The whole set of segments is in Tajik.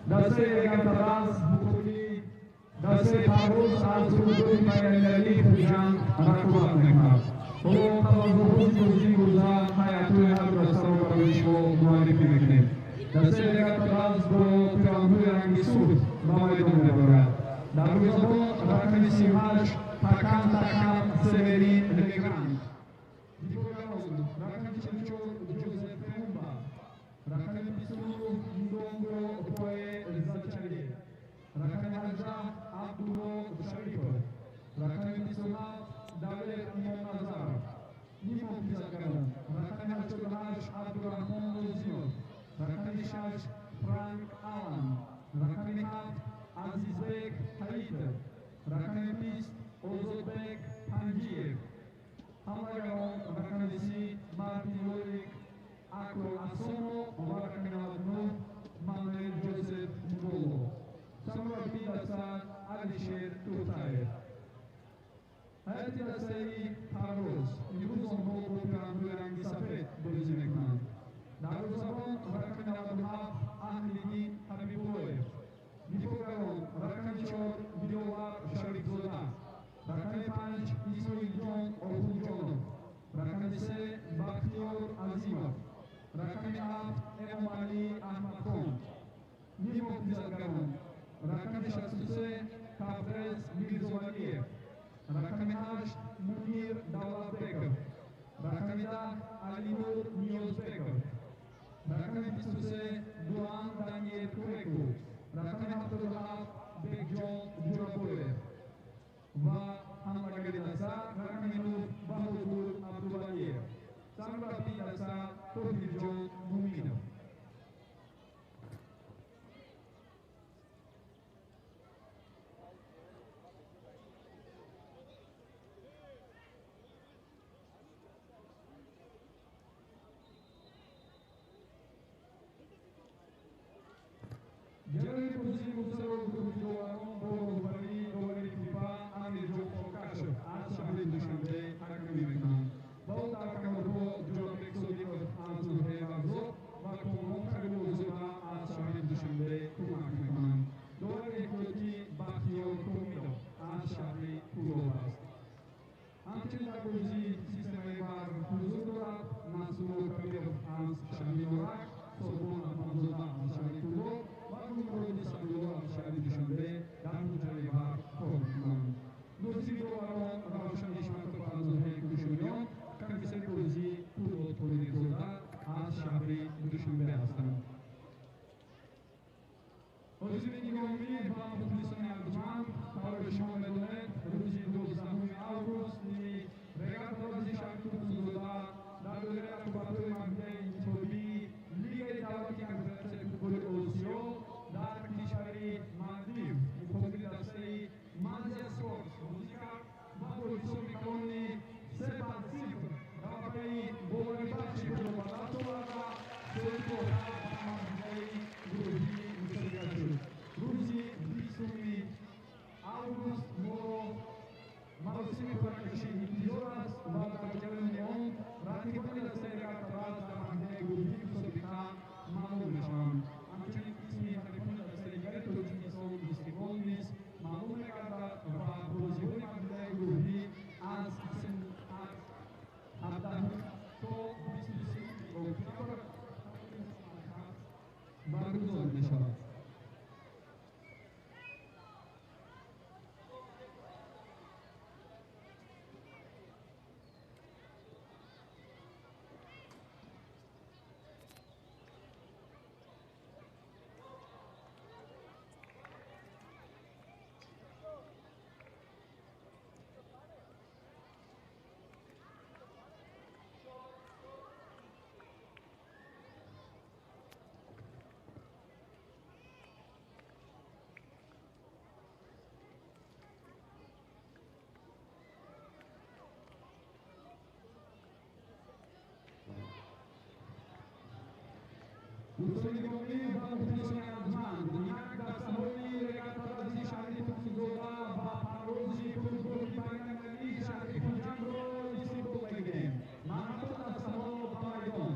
Дастаи Регар-ТадАЗ муқобили дастаи Парвоз аз футболи байналмилалии Хуҷанд рақобат мекунад. Ҳоло қабл аз оғози бозии имрӯза ҳайатҳои ҳар ду дастаро барои шумо муаррифӣ мекунем. Дастаи Регар-ТадАЗ бо пироҳанҳои ранги сурх ба майдон мебарад. Дарвозабон рақами 38 Такам Такам Северин Легранд. Дифоъгарон рақами 44 Ҷозеф Пумба, рақами 29 Ндонго Пое Зачаре, рақами 18 Абдулло Шарипов, рақами 27 Далер Имомназаров. Ниммуҳофизатгарон рақами 88 Абдурахмон Нозимов, рақами 6 Франк Алан, рақами 7 Азизбек Ҳаитов, рақами 20 Озодбек Панҷиев. Ҳамлагарон рақами 30 Мартин Лорик Ако Асомо ва рақами 99 Мануэл Ҷозеф Нголо. Сармураббии даста Алишер Тухтаев. Ҳайати дастаи Парвоз имрӯз онҳо бо пироҳанҳои ранги сафед бозӣ мекунанд. Дарвозабон рақами 97 Аҳлиддин Ҳабибуллоев. Дифоъгарон рақами 4 Диловар Шарифзода, рақами 5 Исроилҷон Охунҷонов, рақами 3 Бахтиёр Азимов, рақами 7 Эмомалӣ Аҳмадхон. Ниммуҳофизатгарон рақами 63 Таврез Мирзовалиев, рақами 8 Мунир Давлатбеков, рақами 10 Алинур Ниёзбеков, рақами 23 Дуан Даниел Куреку, рақами 77 Бекҷон Ҷурабоев ва ҳамлагари даста рақами 9 Баҳодур Абдувалиев. Сармураббии даста Тоҳирҷон Муминов. Ҷараёни бозии имрӯзаро гурӯҳи доварон бо роҳбарии довари ФИФА Амирҷон Форкашев аз шаҳри Душанбе ҳакамӣ мекунанд. Ба ӯ дар канорҳо Ҷурабек Содиқов аз ноҳияи Варзоб ва Комрон Халилуллозода аз шаҳри Душанбе кӯмак мекунанд. Довари эҳтиётӣ Бахтиёр Комилов аз шаҳри Кӯлоб аст. Ҳамчунин дар бозӣ системаи ВАР ҳузур дорад Насрулло Кабиров аз шаҳри Норак, Сорбон Аҳмадзода аз шаҳри Кӯлоб ва Гулмуроди Садулло аз шаҳри Душанбе дар ҳуҷраи ВАР кор мекунанд. Носири доварон Равшан Ишматов аз ноҳияи Кӯшониён, комиссари бозӣ Пулод Тоҳирзода аз шаҳри Душанбе ҳастанд. Ҳозири нигоҳумӣ ва мухлисони арҷманд, тавре шумо медонед, рӯзи 12 август Регар-ТадАЗи шаҳри Турсунзода дар доираи рақобатҳои марҳилаи интихобии Лигаи давлати конфедератсияи футболи Осиё дар кишвари Малдив муқобили дастаи Мазия Спортс бозӣ кард ва бо ҳисоби калони 3-0 ғалабаи боварибахши худро ба даст оварда, соҳибоҳа ба марҳилаи гурӯҳӣ мусобиқа шуд. Рӯзи 20 август моро маросими қуръакашӣ интизор аст ва дар ҷараёни он рақибони дастаи Регар-ТадАЗ дар марҳилаи гурӯҳии мусобиқа маълум мешаванд. Ҳамчунин исми ҳарифони дастаи дигари Тоҷикистон Истиқлол низ маълум мегардад ва бозиҳои марҳилаи гурӯҳӣ аз 17 то 23 октябр баргузор мешавад. Дӯстони гиромӣ ва мухлисони арҷманд, инак дастаҳои Регар-ТадАЗи шаҳри Турсунзода ва Парвози футболи байналмилалии шаҳри Хуҷандро истиқбол мегирем. Марҳамат, дастаҳо ба майдон.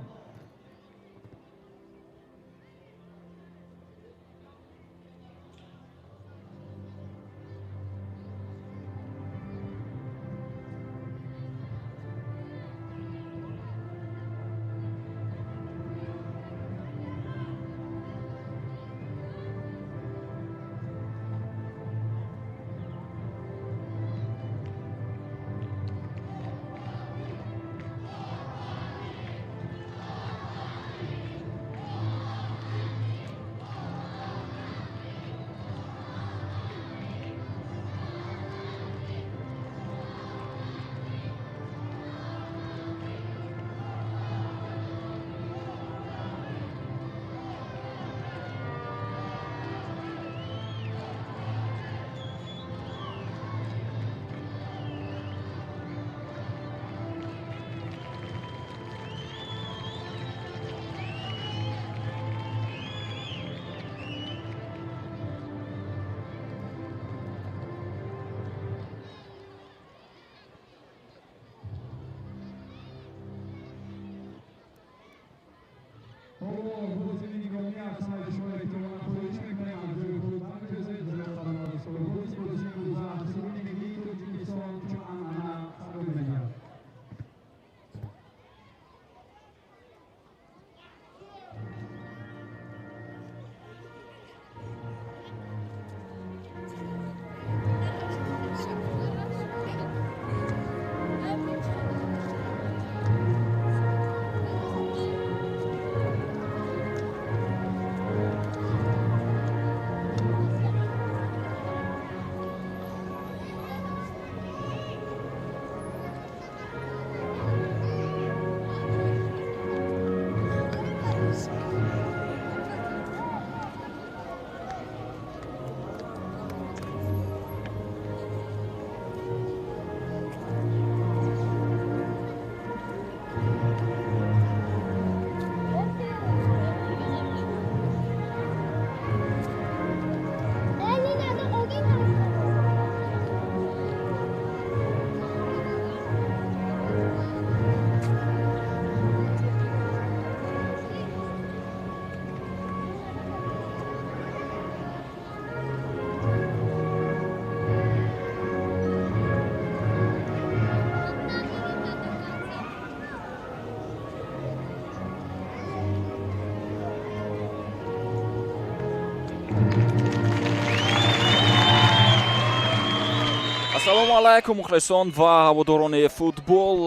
Ассалому алайкум, мухлисон ва ҳаводорони футбол.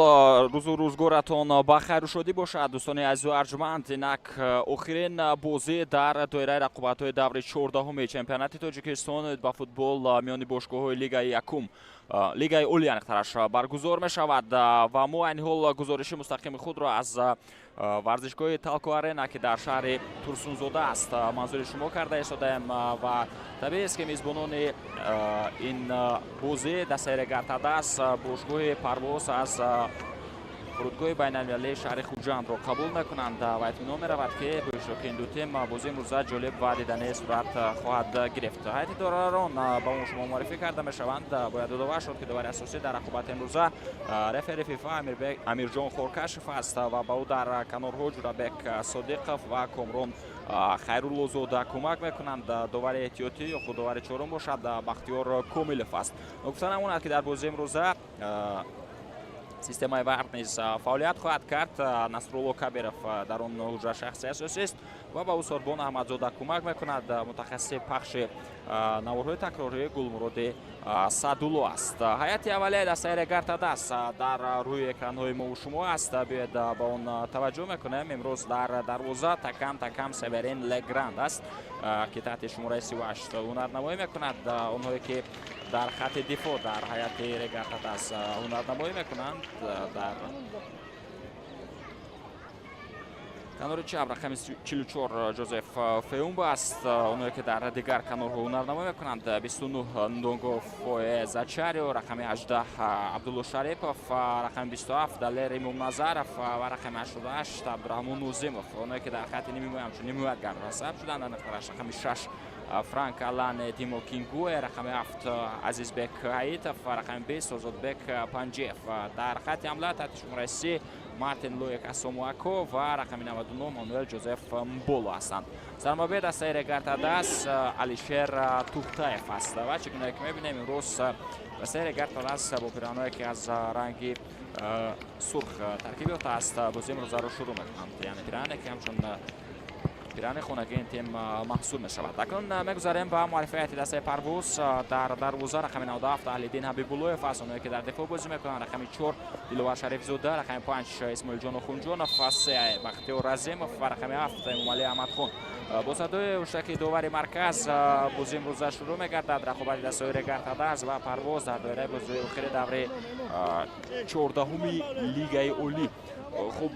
Рӯзу рӯзгоратон ба хайру шодӣ бошад, дӯстони азизу арҷманд. Инак охирин бозӣ дар доираи рақобатҳои даври 14-уми чемпионати Тоҷикистон ба футбол миёни бошгоҳҳои лигаи якум, лигаи олӣ аниқтараш, баргузор мешавад ва мо айни ҳол гузориши мустақими худро аз варзишгоҳи Талко Арена, ки дар шаҳри Турсунзода аст, манзури шумо карда истодаем. Ва табиист, ки мизбонони ин бозӣ дастаи Регар-ТадАЗ бошгоҳи Парвоз аз фурудгоҳи байналмилалии шаҳри Хуҷандро қабул мекунанд ва итминон меравад, ки бо иштироки ин ду тим бозии имрӯза ҷолиб ва диданӣ сурат хоҳад гирифт. Ҳайати доварон ба мо шумо муаррифӣ карда мешаванд. Бояд ёдовар шуд, ки довари асосӣ дар рақобати имрӯза рефери ФИФА Амирҷон Хоркашев аст ва ба ӯ дар канорҳо Ҷурабек Содиқов ва Комрон Хайруллозода кӯмак мекунанд. Довари эҳтиётӣ ё худ довари чорум бошад, Бахтиёр Комилов аст. Гуфта намонад, ки дар бозии имрӯза системаи ВАР низ фаъолият хоҳад кард. Насрулло Кабиров дар он ҳуҷра шахси асосист ва ба ӯ Сорбон Аҳмадзода кӯмак мекунад. Мутахассиси пахши наворҳои такрории Гулмуроди Садулло аст. Ҳайати аввалияи дастаи Регар-ТадАЗ дар рӯи экранҳои мову шумо аст. Биёед, ба он таваҷҷӯҳ мекунем. Имрӯз дар дарвоза Такам Такам Северин Легранд аст, ки таҳти шумораи 38 ҳунарнамоӣ мекунад. Онҳое ки дар хати дифоъ дар ҳайати Регар-ТадАЗ ҳунарнамоӣ мекунанд, дар канори чап рақами 44 Ҷозеф Феумба аст. Онҳое ки дар дигар канорҳо ҳунарнамоӣ мекунанд, 29 Ндонго Фое Зачарио, рақами 18 Абдулло Шарипов, рақами 27 Далер Имомназаров ва рақами 88 Абдураҳмон Нузимов. Онҳое ки дар хати нимҳимоя ҳамчун нимҳимоятгар сабт шуданд, рақами 6 Франк Алан Димо Кингуэ, рақами 7 Азизбек Ҳаитов, рақами 20 Озодбек Панҷиев. Дар хати ҳамла таҳти шумораи 30 Мартин Лоек Асомуако ва рақами 99 Мануэл Ҷозеф Мболо ҳастанд. Сармураббии дастаи Регар-ТадАЗ Алишер Тухтаев аст ва чӣ гуна ки мебинем, имрӯз дастаи Регар-ТадАЗ бо пираҳанҳое, ки аз ранги сурх таркиб ёфтааст, бозии имрӯзаро шурӯъ мекунанд, яъне пираҳане, ки ҳамчун пирани хонагии ин тим маҳсуб мешавад. Акнун мегузарем ба муаррифияти дастаи Парвоз. Дар дарвоза рақами 97 Аҳлиддин Ҳабибуллоев аст. Онҳое ки дар дифоъ бозӣ мекунанд, рақами 4 Диловар Шарифзода, рақами 5 Исмоилҷон Охунҷонов, 3 Бахтиёр Разимов ва рақами 7 Эмомалӣ Аҳмадхон. Бо садои ҳуштаки довари марказ бозии имрӯза шурӯъ мегардад. Рақобати дастаҳои Регар-ТадАЗ ва Парвоз дар доираи бозиҳои охири даври 14-уми лигаи олӣ. Хуб,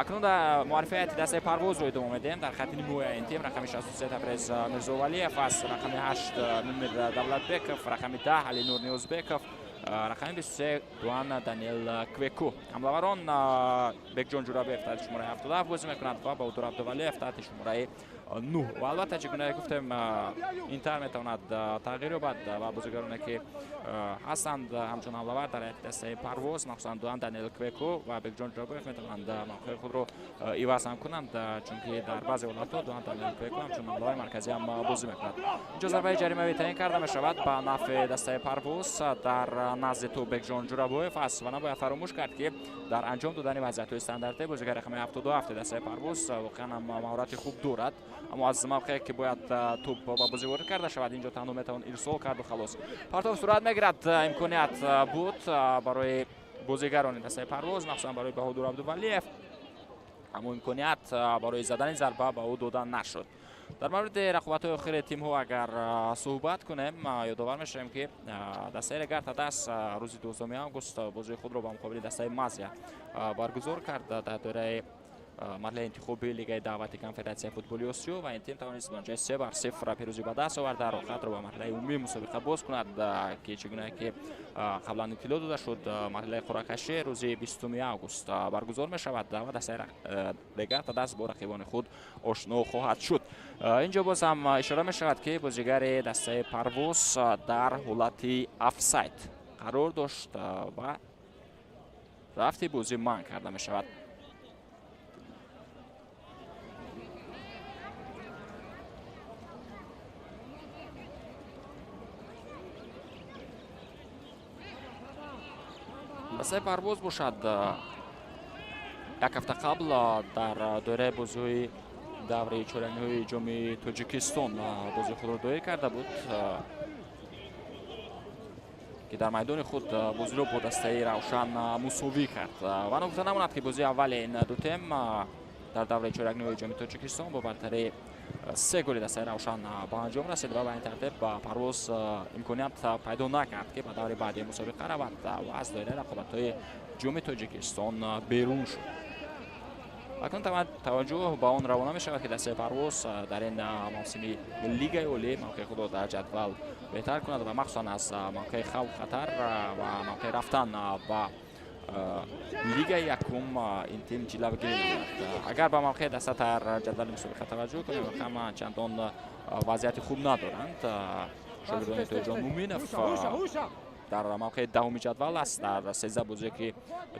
акнун муаррифияти дастаи Парвозро идома медиҳем. Дар хати нимҳимояи ин тим рақами 63 Табрез Мирзовалиев аст, рақами 8 Мумир Давлатбеков, рақами 10 Алинур Ниёзбеков, рақами 23 Дуан Даниэл Квеку. Ҳамлаварон Бекҷон Ҷурабеев таҳти шумораи 77 бозӣ мекунад ва Баҳодур Абдувалиев таҳти шумораи 9. Ва албатта, чӣ гуна гуфтем, ин тар метавонад тағйир ёбад ва бозигароне, ки ҳастанд ҳамчун ҳамлавар дар ҳайати дастаи Парвоз, махсусан Дуан Даниэл Квеку ва Бекҷон Ҷурабоев, метавонанд мавқеи худро иваз ҳам кунанд, чунки дар баъзе ҳолатҳо Дуан Даниэл Квеку ҳамчун ҳамлавари марказӣ ҳам бозӣ мекунад. Инҷо зарбаи ҷаримавӣ таъин карда мешавад ба нафъи дастаи Парвоз. Дар назди тӯб Бекҷон Ҷурабоев аст ва набояд фаромӯш кард, ки дар анҷом додани вазъиятҳои стандартӣ бозигари рақами 77 дастаи Парвоз воқеан ҳам маҳорати хуб дорад, аммо аз мавқее, ки бояд тӯб ба бозӣ ворид карда шавад, инҷо танҳо метавон ирсол карду халос. Партов сурат мегирад. Имконият буд барои бозигарони дастаи Парвоз, махсусан барои Баҳодур Абдувалиев, аммо имконият барои задани зарба ба ӯ дода нашуд. Дар мавриди рақобатҳои охири тимҳо агар суҳбат кунем, ёдовар мешавем, ки дастаи Регар-ТадАЗ рӯзи 12 август бозии худро ба муқобили дастаи Мазия баргузор кард дар доираи марҳилаи интихобии лигаи даъвати Конфедератсияи футболи Осиё ва ин тим тавонист бо натиҷаи 3-0 пирӯзӣ ба даст оварда, роҳхатро ба марҳилаи умумии мусобиқа боз кунад, ки чӣ гуна ки қаблан иттилоъ дода шуд, марҳилаи қуръакашӣ рӯзи 20 август баргузор мешавад ва дастаи Регар-ТадАЗ бо рақибони худ ошно хоҳад шуд. Инҷо боз ҳам ишора мешавад, ки бозигари дастаи Парвоз дар ҳолати офсайд қарор дошт ва рафти бозӣ манъ карда мешавад. Дастаи Парвоз бошад, як ҳафта қабл дар доираи бозиҳои Даври чорякниҳои Ҷоми Тоҷикистон бозии худро доир карда буд, ки дар майдони худ бозиро бо дастаи Равшан мусовӣ кард. Ва ногуфта намонад, ки бозии аввали ин ду тем дар давраи чорякниҳои Ҷоми Тоҷикистон бо бартарии 3 голи дастаи Равшан ба анҷом расид ва ба ин тартиб Парвоз имконият пайдо накард, ки ба даври баъдии мусобиқа равад ва аз доираи рақобатҳои Ҷоми Тоҷикистон берун шуд. Акнун таваҷҷӯҳ ба он равона мешавад, ки дастаи Парвоз дар ин мавсими Лигаи Олӣ мавқеи худро дар ҷадвал беҳтар кунад ва махсусан аз мавқеи хавф, хатар ва мавқеи рафтан ба Лигаи якум ин тим ҷилавгирӣ намояд. Агар ба мавқеи даста дар ҷадвали мусобиқа таваҷҷӯҳ кунем, ҳама чандон вазъияти хуб надоранд. Шогирдони Тоҳирҷон Муминов дар мавқеи 10-уми ҷадвал аст. Дар 13 бозие, ки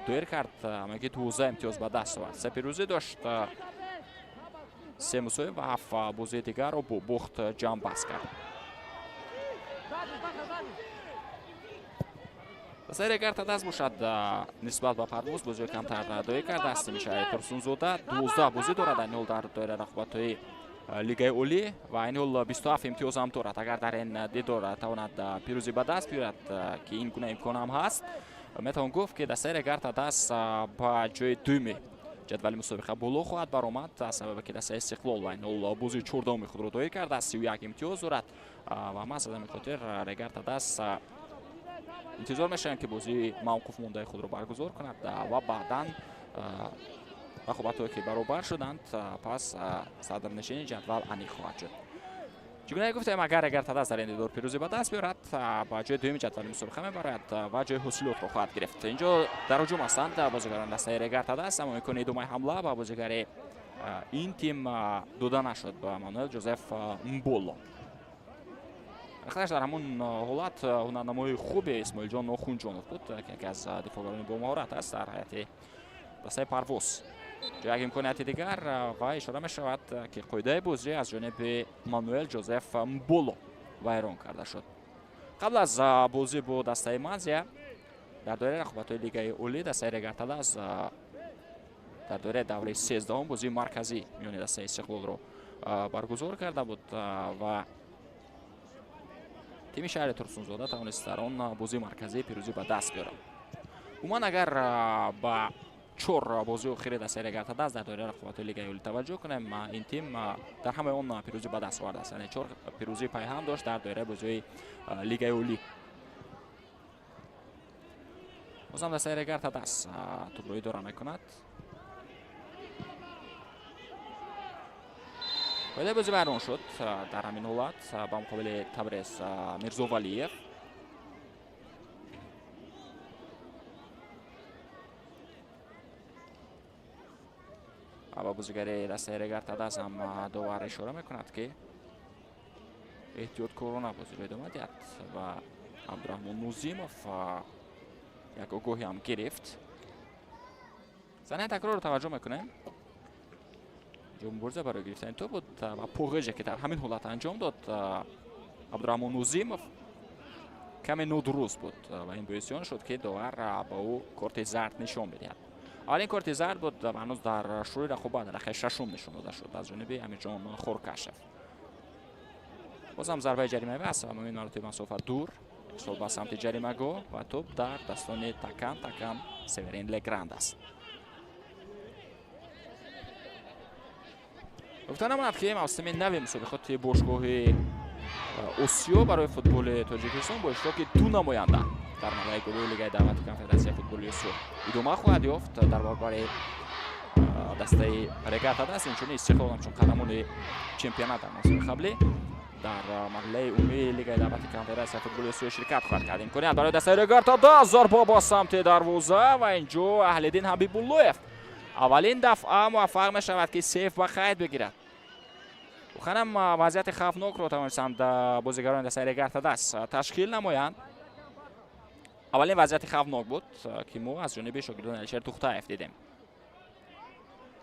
доир кард, ҳамагӣ 12 имтиёз ба даст овард. Се пирӯзӣ дошт, се мусовӣ ва ҳафт бозии дигарро бо бохт ҷамъбаст кард. Дастаи Регар-ТадАЗ бошад, нисбат ба Парвоз бозиҳои камтар доир кардааст. Тими шаҳри Турсунзода 12 бозӣ дорад айни ҳол дар доираи рақобатҳои Лигаи Олӣ ва айни ҳол 27 имтиёз ҳам дорад. Агар дар ин дидор тавонад пирӯзӣ ба даст биёрад, ки ин гуна имкон ҳам ҳаст, метавон гуфт, ки дастаи Регар-ТадАЗ ба ҷои дуюми ҷадвали мусобиқа боло хоҳад баромад, аз сабабе ки дастаи Истиқлол айни ҳол бозии 14-уми худро доир кардааст, 31 имтиёз дорад ва маҳз аз ҳамин хотир Регар-ТадАЗ интизор мешавем, ки бозии мавқуф мондаи худро баргузор кунад ва баъдан рақобатҳое, ки баробар шуданд, пас садрнишини ҷадвал аниқ хоҳад шуд. Чӣ гуна гуфтем, агар Регар-ТадАЗ дар ин дидор пирӯзӣ ба даст биёрад, ба ҷои дуюми ҷадвали мусобиқа мебарояд ва ҷои ҳосилотро хоҳад гирифт. Инҷо дар ҳуҷум ҳастанд бозигарони дастаи Регар-ТадАЗ, аммо имкони идомаи ҳамла ба бозигари ин тим дода нашуд, ба Мануэл Ҷозеф Мболо. Худаш дар ҳамон ҳолат ҳунарнамоии хуби Исмоилҷон Нохунҷонов буд, ки яке аз дифоъгарони бомаҳорат аст дар ҳайати дастаи Парвоз. Як имконияти дигар ва ишора мешавад, ки қоидаи бозӣ аз ҷониби Мануэл Ҷозеф Мболо вайрон карда шуд. Қабл аз бозӣ бо дастаи Мазия дар доираи рақобатҳои Лигаи Олӣ дастаи Регар-ТадАЗ дар доираи давраи 13-ум бозии марказӣ миёни дастаи Истиқлолро баргузор карда буд ва тими шаҳри Турсунзода тавонист дар он бозии марказӣ пирӯзӣ ба даст биёрад. Умуман, агар ба чор бозии охири дастаи Регар-ТадАЗ дар доираи рақобатҳои Лигаи Олӣ таваҷҷӯҳ кунем, ин тим дар ҳамаи он пирӯзӣ ба даст овардааст, яъне чор пирӯзии пайҳам дошт дар доираи бозиҳои Лигаи Олӣ. Бозам дастаи Регар-ТадАЗ тӯбро идора мекунад. Қоидаи бозӣ вайрон шуд дар ҳамин ҳолат ба муқобили Табрез Мирзовалиев. Ба бозигари дастаи Регар-ТадАЗ ҳам довар ишора мекунад, ки эҳтиёткорона бозиро идома диҳад ва Абдураҳмон Нузимов як огоҳӣ ҳам гирифт. Санаи такрорро таваҷҷӯҳ мекунем. Ҷо мубориза барои гирифтани тӯб буд ва поғеже, ки дар ҳамин ҳолат анҷом дод Абдураҳмон Нузимов, каме нодуруст буд ва ин боиси он шуд, ки довар ба ӯ корти зард нишон бидиҳад. Аввалин корти зард буд ва ҳанӯз дар шурӯи рақобат дар дақиқаи шашум нишон дода шуд аз ҷониби Амирҷон Хоркашев. Бозам зарбаи ҷаримавӣ аст ва муҳим маротиби масофа дур ирсол ба самти ҷаримагоҳ ва тӯб дар дастони Такан Такан Северин Легранд аст. Гуфта намонад, ки мавсими нави мусобиқоти бошгоҳи Осиё барои футболи Тоҷикистон бо иштироки ду намоянда дар марҳилаи гурӯҳи Лигаи даъвати Конфедератсияи футболи Осиё идома хоҳад ёфт. Дар баробари дастаи Регар-ТадАЗ инчунин Истиқлол ҳамчун қаҳрамони чемпионат дар мавсими қаблӣ дар марҳилаи умумии Лигаи даъвати Конфедератсияи футболи Осиё ширкат хоҳад кард. Имконият барои дастаи Регар-ТадАЗ, зарба ба самти дарвоза ва инҷо Аҳлиддин Ҳабибуллоев аввалин дафъа муваффақ мешавад, ки сейф ба қайд бигирад. Воқеанам вазъияти хавфнокро тавонистанд бозигарони дастаи Регар-ТадАЗ ташкил намоянд. Аввалин вазъияти хавфнок буд, ки мо аз ҷониби шогирдони Алишер Тухтаев дидем.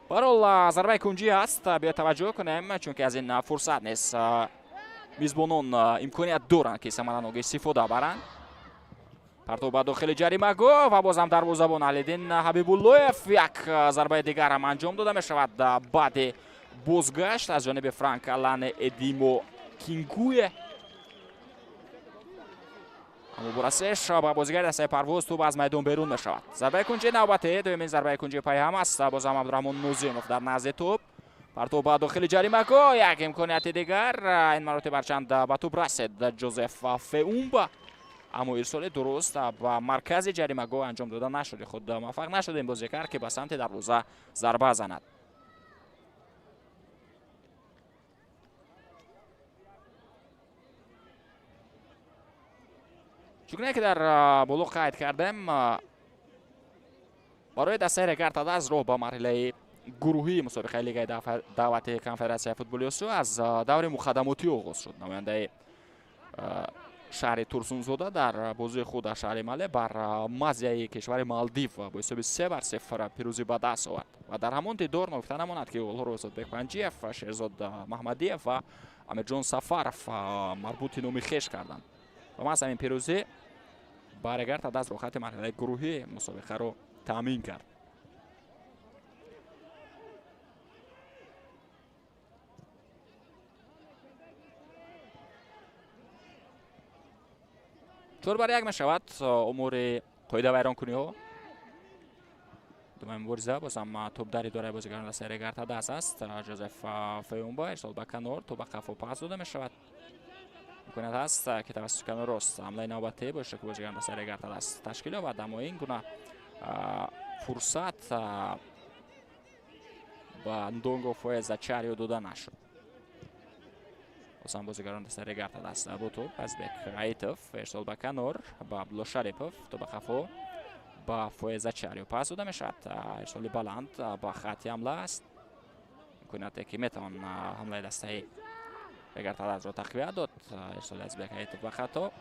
Барҳол, зарбаи кунҷӣ аст. Биё таваҷҷӯҳ кунем, чунки аз ин фурсат низ мизбонон имконият доранд, ки самаранок истифода баранд. Партов ба дохили ҷаримагоҳ ва бозам дарвозабон Аҳлиддин Ҳабибуллоев. Як зарбаи дигар ҳам анҷом дода мешавад баъди Бозгашт аз ҷониби Франк Алане Эдимо Кингуе, аммо бурасеш ба бозигари дастаи Парвоз тӯб аз майдон берун мешавад. Зарбаи кунҷи навбатӣ, дуюмин зарбаи кунҷи пайҳам аст. Бозам Абдураҳмон Нозимов дар назди тӯб. Партов ба дохили ҷаримагоҳ, як имконияти дигар. Ин маротиба ҳарчанд ба тӯб расид Ҷозеф Феумба, аммо ирсоли дуруст ба маркази ҷаримагоҳ анҷом дода нашуд. Худ муваффақ нашуд ин бозигар, ки ба самти дарвоза зарба занад. Чугуне ки дар боло қайд кардем, барои дастаи Регар-ТадАЗ роҳ ба марҳилаи гурӯҳии мусобиқаи Лигаи даъвати Конфедератсияи футболи Осиё аз даври муқаддамотӣ оғоз шуд. Намояндаи шаҳри Турсунзода дар бозии худ дар шаҳри Мале бар Мазияи кишвари Малдив бо ҳисоби 3-0 пирӯзӣ ба даст овард ва дар ҳамон дидор ногуфта намонад, ки голҳоро Озодбек Панҷиев, Шерзод Маҳмадиев ва Амирҷон Сафаров марбути номи хеш карданд. Ва маҳз ҳамин пирӯзӣ ба Регар-ТадАЗ роҳхати марҳилаи гурӯҳии мусобиқаро таъмин кард. 4-1 мешавад умури қоидавайронкуниҳо. Думаи мубориза бозам тӯб дар идораи бозигарон дастаи Регар-ТадАЗ аст. Ҷозеф Феумба ирсол ба канор, тӯб ба қафо пас дода мешавад. Имконият ҳаст, ки тавассути канори рост ҳамлаи навбатӣ бо иштироки бозигарон дастаи Регар-ТадАЗ ташкил ёбад, аммо ин гуна фурсат ба Ндонго Фое Зачарио дода нашуд. Бозам бозигарон дастаи Регар-ТадАЗ бо тӯб Азбек Раитов ирсол ба канор ба Абдулло Шарипов, тӯб ба қафо ба Фое Зачарио пас дода мешавад. Ирсоли баланд ба хати ҳамла аст. Имконияте ки метавон ҳамлаи дастаи Регар-ТадАЗро тақвият дод. Ирсоли Азбек Раитов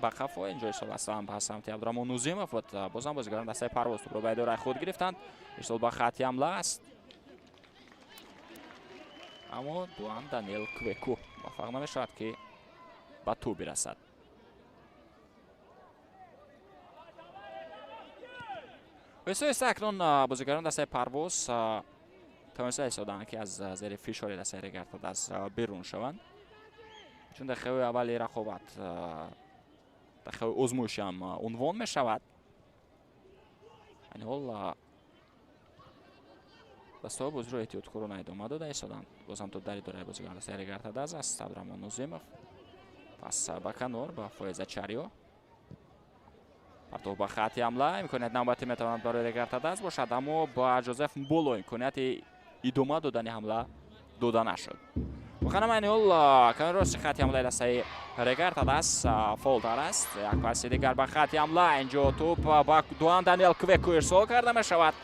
ба қафо, инҷо ирсол аслан ба самти Абдураҳмон Нузимов буд. Бозам бозигарон дастаи Парвоз тӯбро ба идораи худ гирифтанд. Ирсол ба хати ҳамла аст, аммо Дуан Даниэл Квеку муваффақ намешавад, ки ба тӯб бирасад. Оҳиста-оҳиста акнун бозигарон дастаи Парвоз тавониста истоданд, ки аз зери фишори дастаи Регар-ТадАЗ берун шаванд, чун дақиқаҳои аввали рақобат дақиқаҳои озмоишӣ ҳам унвон мешавад. Айни ҳол дастаҳо бозиро эҳтиёткорона идома дода истоданд. Бозам тӯб дар идораи бозигарон дастаи Регар-ТадАЗ аст. Абдураҳмон Нозимов пас ба канор ба Фое Зачарио, партов ба хати ҳамла. Имконият навбатӣ метавонад барои Регар-ТадАЗ бошад, аммо ба Ҷозеф Мболо имконияти идома додани ҳамла дода нашуд. Воқеан айни ҳол канори рости хати ҳамлаи дастаи Регар-ТадАЗ фолтар аст. Як паси дигар ба хати ҳамла, инҷо тӯб ба Дуан Даниэл Квеку ирсол карда мешавад.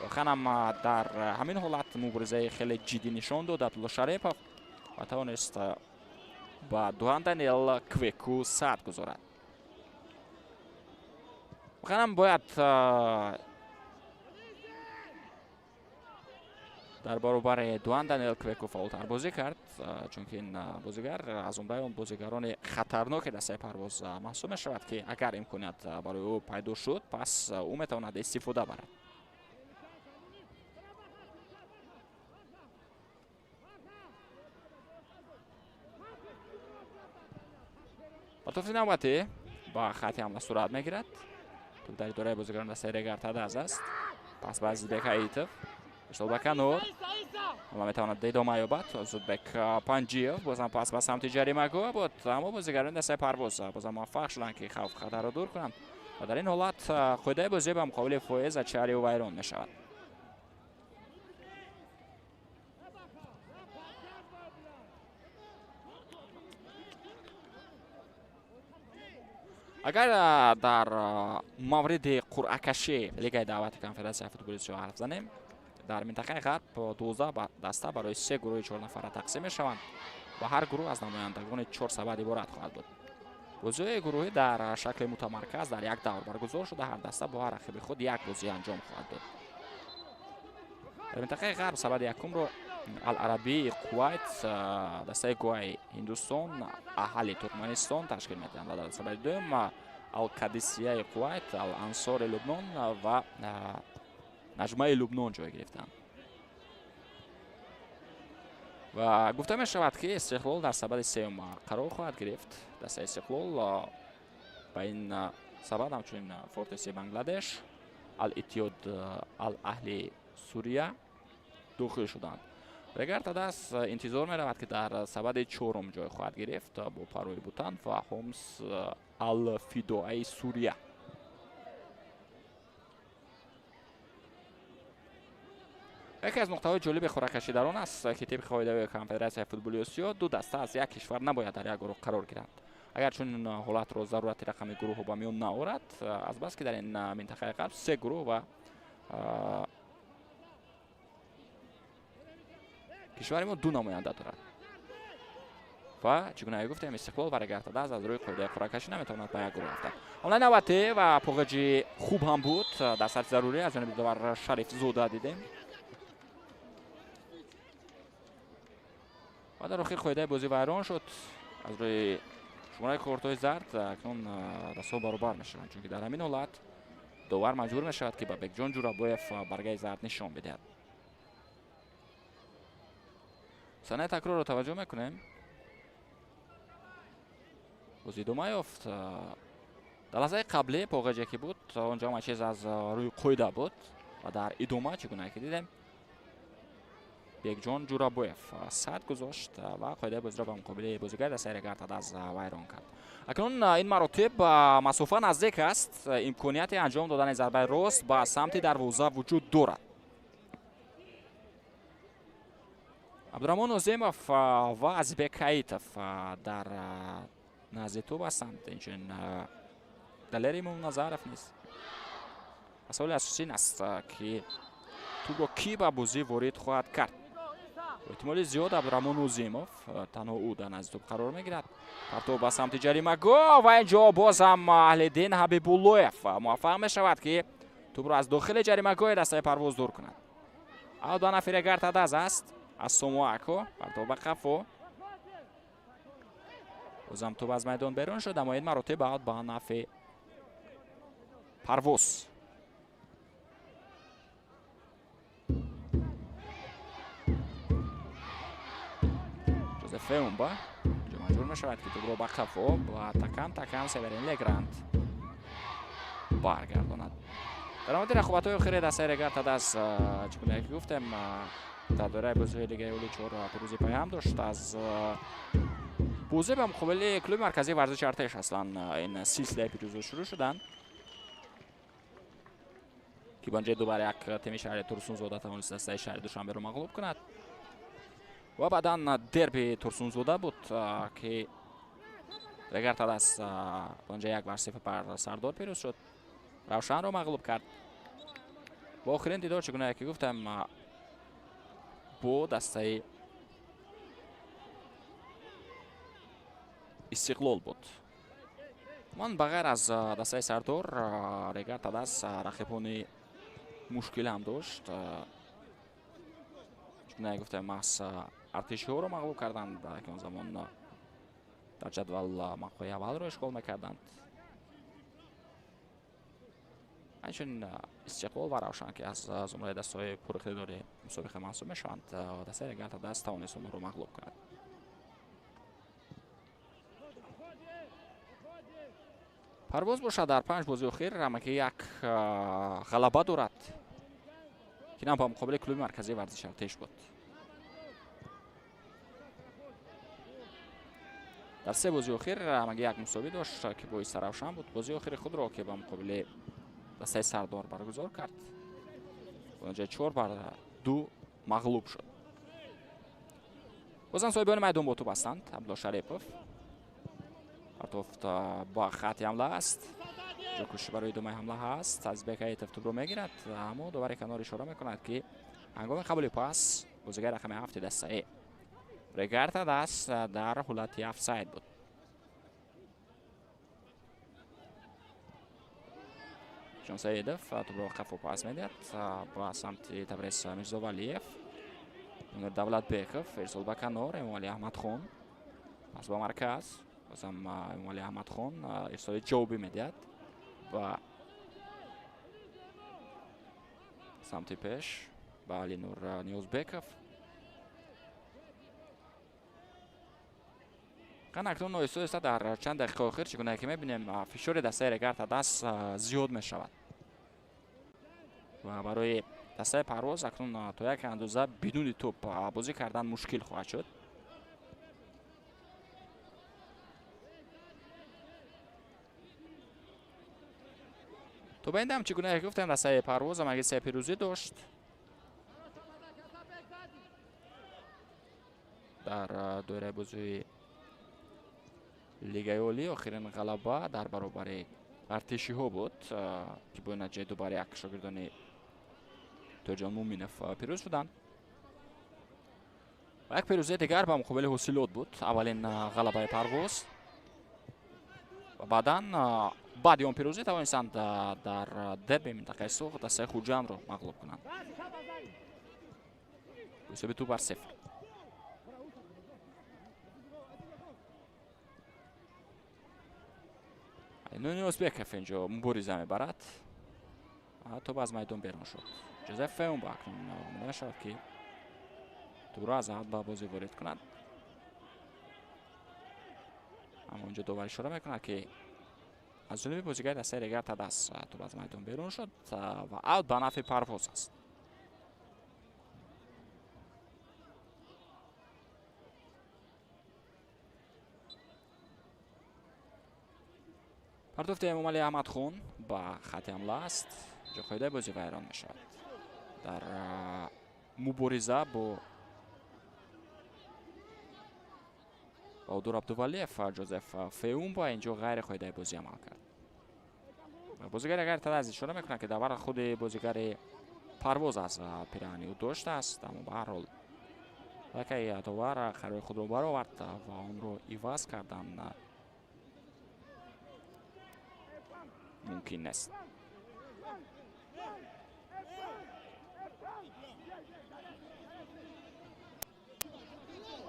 Воқеан дар ҳамин ҳолат муборизаи хеле ҷиддӣ нишон дод Абдулло Шарипов ва тавонист ба Дуан Даниэл Квеку сад гузорад. Воқеан бояд дар баробари Дуан Даниэл Квеку фаъолтар бозӣ кард, чунки ин бозигар аз умдаи он бозигарони хатарноки дастаи Парвоз маҳсуб мешавад, ки агар имконият барои ӯ пайдо шуд, пас ӯ метавонад истифода барад. Партофи навбатӣ ба хати ҳамла сурат мегирад. Тӯб дар идораи бозигарон дастаи Регар-ТадАЗ аст. Пас ба Азизбек Аитов, ирсол ба канор. Ҳамла метавонад идома ёбад. Озодбек Панҷиев бозам пас ба самти ҷаримагоҳ буд, аммо бозигарони дастаи Парвоз бозам муваффақ шуданд, ки хавф хатарро дур кунанд ва дар ин ҳолат қоидаи бозӣ ба муқобили Фое Зачарио вайрон мешавад. Агар дар мавриди қуръакашии Лигаи даъвати Конфедератсияи футболи Осиё ҳарф занем, дар минтақаи ғарб 12 даста барои се гурӯҳи чорнафара тақсим мешаванд ва ҳар гурӯҳ аз намояндагони 4 сабад иборат хоҳад буд. Бозиҳои гурӯҳӣ дар шакли мутамарказ дар як давр баргузор шуда, ҳар даста бо ҳар рақиби худ як бозӣ анҷом хоҳад дод. Дар минтақаи ғарб сабади якумро Ал-Арабии Кувайт, дастаи Гоаи Ҳиндустон, Аҳали Туркманистон ташкил медиҳанд ва дар сабади дуюм Ал-Кадисияи Кувайт, Ал-Ансори Лубнон ва Наҷмаи Лубнон ҷой гирифтанд. Ва гуфта мешавад, ки Истиқлол дар сабади сеюм қарор хоҳад гирифт. Дастаи Истиқлол ба ин сабад ҳамчунин Фортеси Бангладеш, Ал-Иттиҳод, Ал-Аҳли Сурия дохил шуданд. Регар-ТадАЗ интизор меравад, ки дар сабади чорум ҷой хоҳад гирифт бо Парои Бутан ва Ҳомс Ал-Фидоаи Сурия. Яке аз нуқтаҳои ҷолиби хӯраккашӣ дар он аст, ки тибқи қоидаҳои Конфедератсияи футболи Осиё ду даста аз як кишвар набояд дар як гурӯҳ қарор гиранд. Агар чунин ҳолатро зарурати рақами гурӯҳҳо ба миён наорад, азбаски дар ин минтақаи ғарб се гурӯҳ ва кишвари мо ду намоянда дорад. Ва чӣ гуна гуфтем, Истиқлол ва Регар-ТадАЗ аз рӯи қоидаи қуръакашӣ наметавонад ба як гурӯҳ афтад. Ҳамлаи навбатӣ ва поғаҷи хуб ҳам буд дар сатҳи зарурӣ аз ҷониби довар Шарифзода дидем. Ва дар охир қоидаи бозӣ вайрон шуд. Аз рӯи шумораи кортҳои зард акнун дастҳо баробар мешаванд, чунки дар ҳамин ҳолат довар маҷбур мешавад, ки ба Бекҷон Ҷурабоев баргаи зард нишон бидиҳад. Санаи такрорро таваҷҷӯҳ мекунем. Бозӣ идома ёфт. Дар лаҳзаи қаблӣ поғаҷе ки буд, он ҷо ҳама чиз аз рӯи қоида буд ва дар идома чӣ гуна ки дидем, Бекҷон Ҷурабоев сад гузошт ва қоидаи бозиро ба муқобили бозигари дастаи Регар-ТадАЗ вайрон кард. Акнун ин маротиб масофа наздик аст, имконияти анҷом додани зарбаи рост ба самти дарвоза вуҷуд дорад. Абдураҳмон Озимов ва Азизбек Ҳаитов дар назди тӯб ҳастанд. Инчунин Далер Имомназаров низ. Саволи асосӣ ин аст, ки тӯбро кӣ ба бозӣ ворид хоҳад кард. Эҳтимоли зиёд Абдураҳмон Озимов, танҳо ӯ дар назди тӯб қарор мегирад. Партов ба самти ҷаримагоҳ ва ин ҷо боз ҳам Аҳлиддин Ҳабибуллоев муваффақ мешавад, ки тӯбро аз дохили ҷаримагоҳи дастаи Парвоз дур кунад. Аут ба нафи Регар-ТадАЗ аст. Аз Сомоако партов ба қафо. Бозам тӯб аз майдон берун шуд, аммо ин маротиб аут ба нафи Парвоз. Жозеф Феумба инҷо маҷбур мешавад, ки тӯбро ба қафо ва такам такам Северин Легранд баргардонад. Дар омади рақобатҳои охири дастаи Регар-ТадАЗ, чӣ гуна ки гуфтем, дар доираи бозиҳои Лигаи Олии чор пирӯзӣ пайҳам дошт. Аз бозӣ ба муқобили клуби марказии варзиши Артеш аслан ин силсилаи пирӯзиҳо шурӯъ шуданд, ки ба анҷои 2-1 тими шаҳри Турсунзода тавонист дастаи шаҳри Душанберо мағлуб кунад. Ва баъдан дерби Турсунзода буд, ки Регар-ТадАЗ онҷа 1-0 бар Сардор пирӯз шуд, Равшанро мағлуб кард. Бо охирин дидор, чӣ гуна ки гуфтам, бо дастаи Истиқлол буд. Ман ба ғайр аз дастаи Сардор, Регар-ТадАЗ рақибони мушкил ҳам дошт. Чӣ гуна гуфтам, маҳз артишиҳоро мағлуб карданд, ки он замон дар ҷадвал мавқеи аввалро ишғол мекарданд. Ҳамчунин Истиқлол ва Равшан, ки аз зумраи дастаҳои пуриқтидори мусобиқа маҳсуб мешаванд, дастаи Регар-ТадАЗ тавонист онҳоро мағлуб кунад. Парвоз бошад дар 5 бозии охир ҳамагӣ як ғалаба дорад, ки нам ба муқобили клуби марказии варзиши Артеш буд. Дар 3 бозии охир ҳамагӣ як мусовӣ дошт, ки бо Истаравшан буд. Бозии охири худро, ки ба муқобили дастаи Сардор баргузор кард, онҷа 4-2 мағлуб шуд. Бозам соҳибони майдон бо тӯб ҳастанд. Абдулло Шарипов партофт ба хати ҳамла аст. Ҷо кӯшиш барои идомаи ҳамла ҳаст. Азизбек Ҳаитов тӯбро мегирад, аммо довари канор ишора мекунад, ки ҳангоми қабули пас бозигари рақами 7 дастаи Регар-ТадАЗ дар ҳолати офсайд буд. Ҷон Саидов тӯбро қафо пас медиҳад ба самти Табрез Мирзовалиев. Давлатбеков ирсол ба канор, Эмомалӣ Аҳмадхон пас ба марказ. Бозам Эмомалӣ Аҳмадхон ирсоли ҷавобӣ медиҳад ба самти пеш ба Алинур Ниёзбеков. Акнун оҳиста оҳиста дар чанд дақиқаи охир, чӣ гуна ки мебинем, фишори дастаи Регар-ТадАЗ зиёд мешавад ва барои дастаи Парвоз акнун то як андоза бидуни тӯп бозӣ кардан мушкил хоҳад шуд. То ба ин дам, чӣ гуна ки гуфтем, дастаи Парвоз ҳамагӣ се пирӯзӣ дошт дар доираи бозии Лигаи Олӣ. Охирин ғалаба дар баробари артишиҳо буд, ки бо натиҷаи 2-1 шогирдони Тоҷон Муминов пирӯз шуданд. Ва як пирӯзии дигар ба муқобили Ҳосилот буд, аввалин ғалабаи Парвоз. Ва баъдан баъди он пирӯзӣ тавонистанд дар дерби минтақаи Суғд дастаи Хуҷандро мағлуб кунанд. Ҳисоби 2-0. Нуни Ӯзбеков инҷо мубориза мебарад, тӯп аз майдон берун шуд. Ҷозеф Феумба акнун омода мешавад, ки тӯбро аз ҳад ба бозӣ ворид кунад, аммо инҷо довар ишора мекунад, ки аз ҷониби бозигари дастаи Регар-ТадАЗ тӯп аз майдон берун шуд ва аут ба нафъи Парвоз аст. Партофти Эмомалӣ Аҳмадхон ба хати ҳамла аст. Инҷо қоидаи бозӣ вайрон мешавад. Дар мубориза бо Баҳодур Абдувалиев Ҷозеф Феумба инҷо ғайри қоидаи бозӣ амал кард. Бозигари Регар-ТадАЗ ишора мекунад, ки давар худи бозигари Парвоз аз пираҳани ӯ доштааст, аммо ба ҳар ҳол лакаи довар қарори худро баровард ва онро иваз кардан мумкин нест.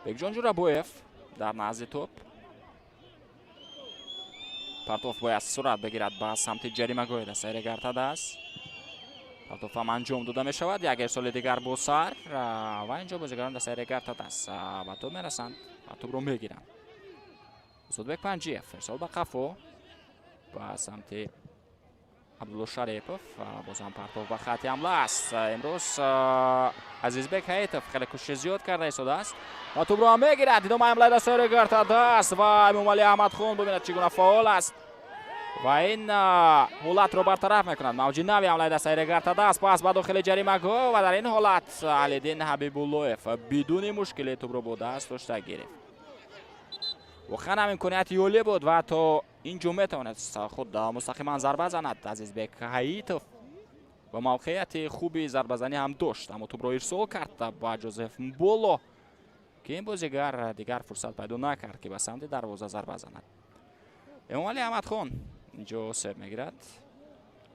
Бекҷон Ҷурабоев дар назди тӯп. Партоф бояд сурат бигирад ба самти ҷаримагоҳи дастаи Регар-ТадАЗ. Партоф ҳам анҷом дода мешавад. Як ирсоли дигар бо сар ва инҷо бозигарон дастаи Регар-ТадАЗ ба тӯп мерасанд ва тӯпро мегиранд. Озодбек Панҷиев ирсол ба қафо ба самти Абдулло Шарипов. Бозам партоф ба хати ҳамла аст. Имрӯз Азизбек Ҳаитов хеле кӯшиши зиёд карда истодааст ва тӯбро ҳам мегирад. Идомаи ҳамлаи дастаи Регар-ТадАЗ ва Эмомалӣ Аҳмадхон бибинад, чӣ гуна фаъол аст ва ин ҳолатро бартараф мекунад. Мавҷи нави ҳамлаи дастаи Регар-ТадАЗ, пас ба дохили ҷаримагоҳ ва дар ин ҳолат Алиддин Ҳабибуллоев бидуни мушкиле тӯбро бо даст дошта гирифт. Воқеан ҳам имконияти олӣ буд ва то инҷо метавонист худ мустақиман зарба занад Азизбек Ҳаитов ва мавқеияти хуби зарбазанӣ ҳам дошт, аммо тӯбро ирсол кард ба Ҷозеф Мболо, ки ин бозигар дигар фурсат пайдо накард, ки ба самти дарвоза зарба занад. Эмомалӣ Аҳмадхон инҷо себ мегирад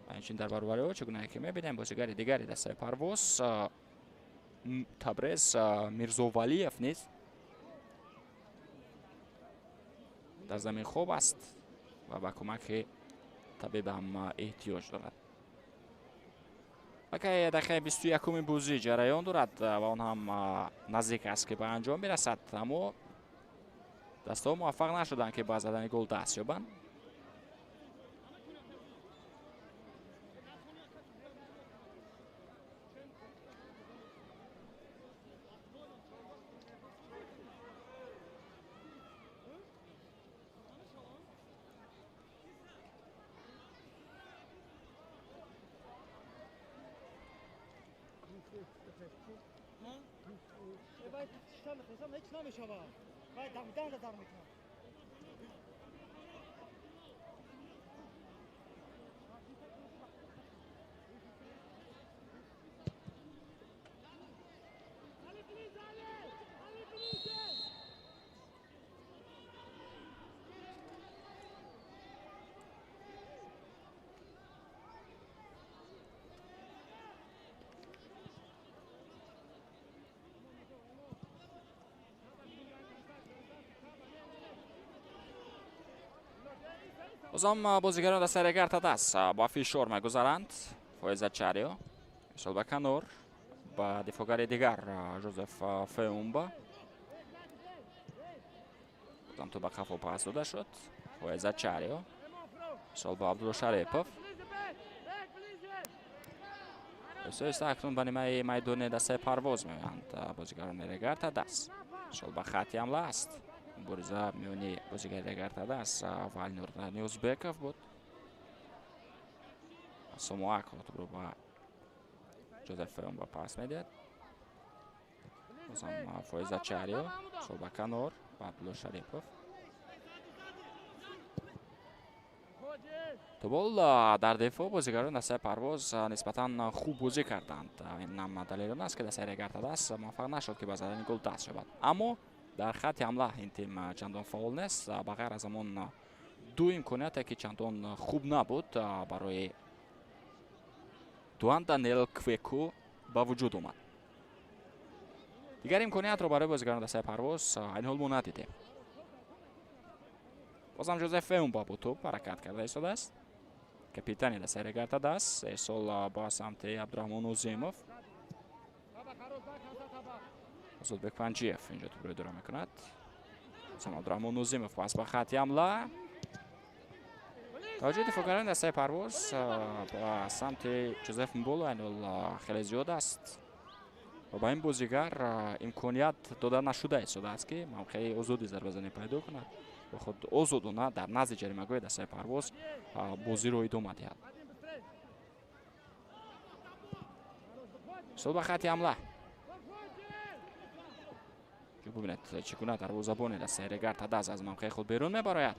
ва инчунин дар баробари ӯ, чӣ гуна ки мебинем, бозигари дигари дастаи Парвоз Табрез Мирзовалиев низ дар замин хоб аст ва ба кӯмаки табиб ҳам эҳтиёҷ дорад. Лакай дақиқаи 21-уми бозӣ ҷараён дорад ва он ҳам наздик аст, ки ба анҷом бирасад, аммо дастаҳо муваффақ нашуданд, ки ба задани гол даст ёбанд. Бозам бозигарон дастаи Регар-ТадАЗ ба фишор мегузаранд. Фоиза Чарио ирсол ба канор ба дифоъгари дигар Жозеф Феумба. Тӯб ба қафо пас дода шуд. Фоез Ачарио. Сол ба Абдулло Шарипов. Оҳиста акнун ба нимаи майдони дастаи Парвоз меоянд бозигарони Регар-ТадАЗ. Сол ба хати ҳамла аст. Мубориза миёни бозигари Регар-ТадАЗ ва Алинур Ниёзбеков буд. Сомоак тӯбро ба Ҷозеф Феумба пас медиҳад. Бозам Фоиз Ачарио. Сол ба канор ба Абдулло Шарипов. Тубол дар дифоъ бозигарон дастаи Парвоз нисбатан хуб бозӣ карданд. Ин ҳам далел он аст, ки дастаи Регар-ТадАЗ муваффақ нашуд, ки ба задани гол даст ёбад. Аммо дар хатти ҳамла ин тим чандон фаъол нест. Ба ғайр аз ҳамон ду имконияте, ки чандон хуб набуд, барои Дуан Даниэл Квеку ба вуҷуд омад. Дигар имкониятро барои бозигарон дастаи Парвоз айни ҳол мо надидем. Бозам Ҷозеф Феумба бо тӯб ҳаракат карда истодааст. Капитани дастаи Регар-ТадАЗ ирсол ба самти Абдураҳмон Озимов. Озодбек Панҷиев инҷо тӯбро идора мекунад. Бозам Абдураҳмон Озимов пас ба хати ҳамла. Таваҷҷӯҳи дифоъгарони дастаи Парвоз ба самти Ҷозеф Мболо айни ҳол хеле зиёд аст ва ба ин бозигар имконият дода нашуда истодааст, ки мавқеи озоди зарбазанӣ пайдо кунад ва худ озодона дар назди ҷаримагоҳи дастаи Парвоз бозиро идома диҳад. Сол ба хати ҳамла. Бубинед, чӣ гуна дарвозабони дастаи Регар-ТадАЗ аз мавқеи худ берун мебарояд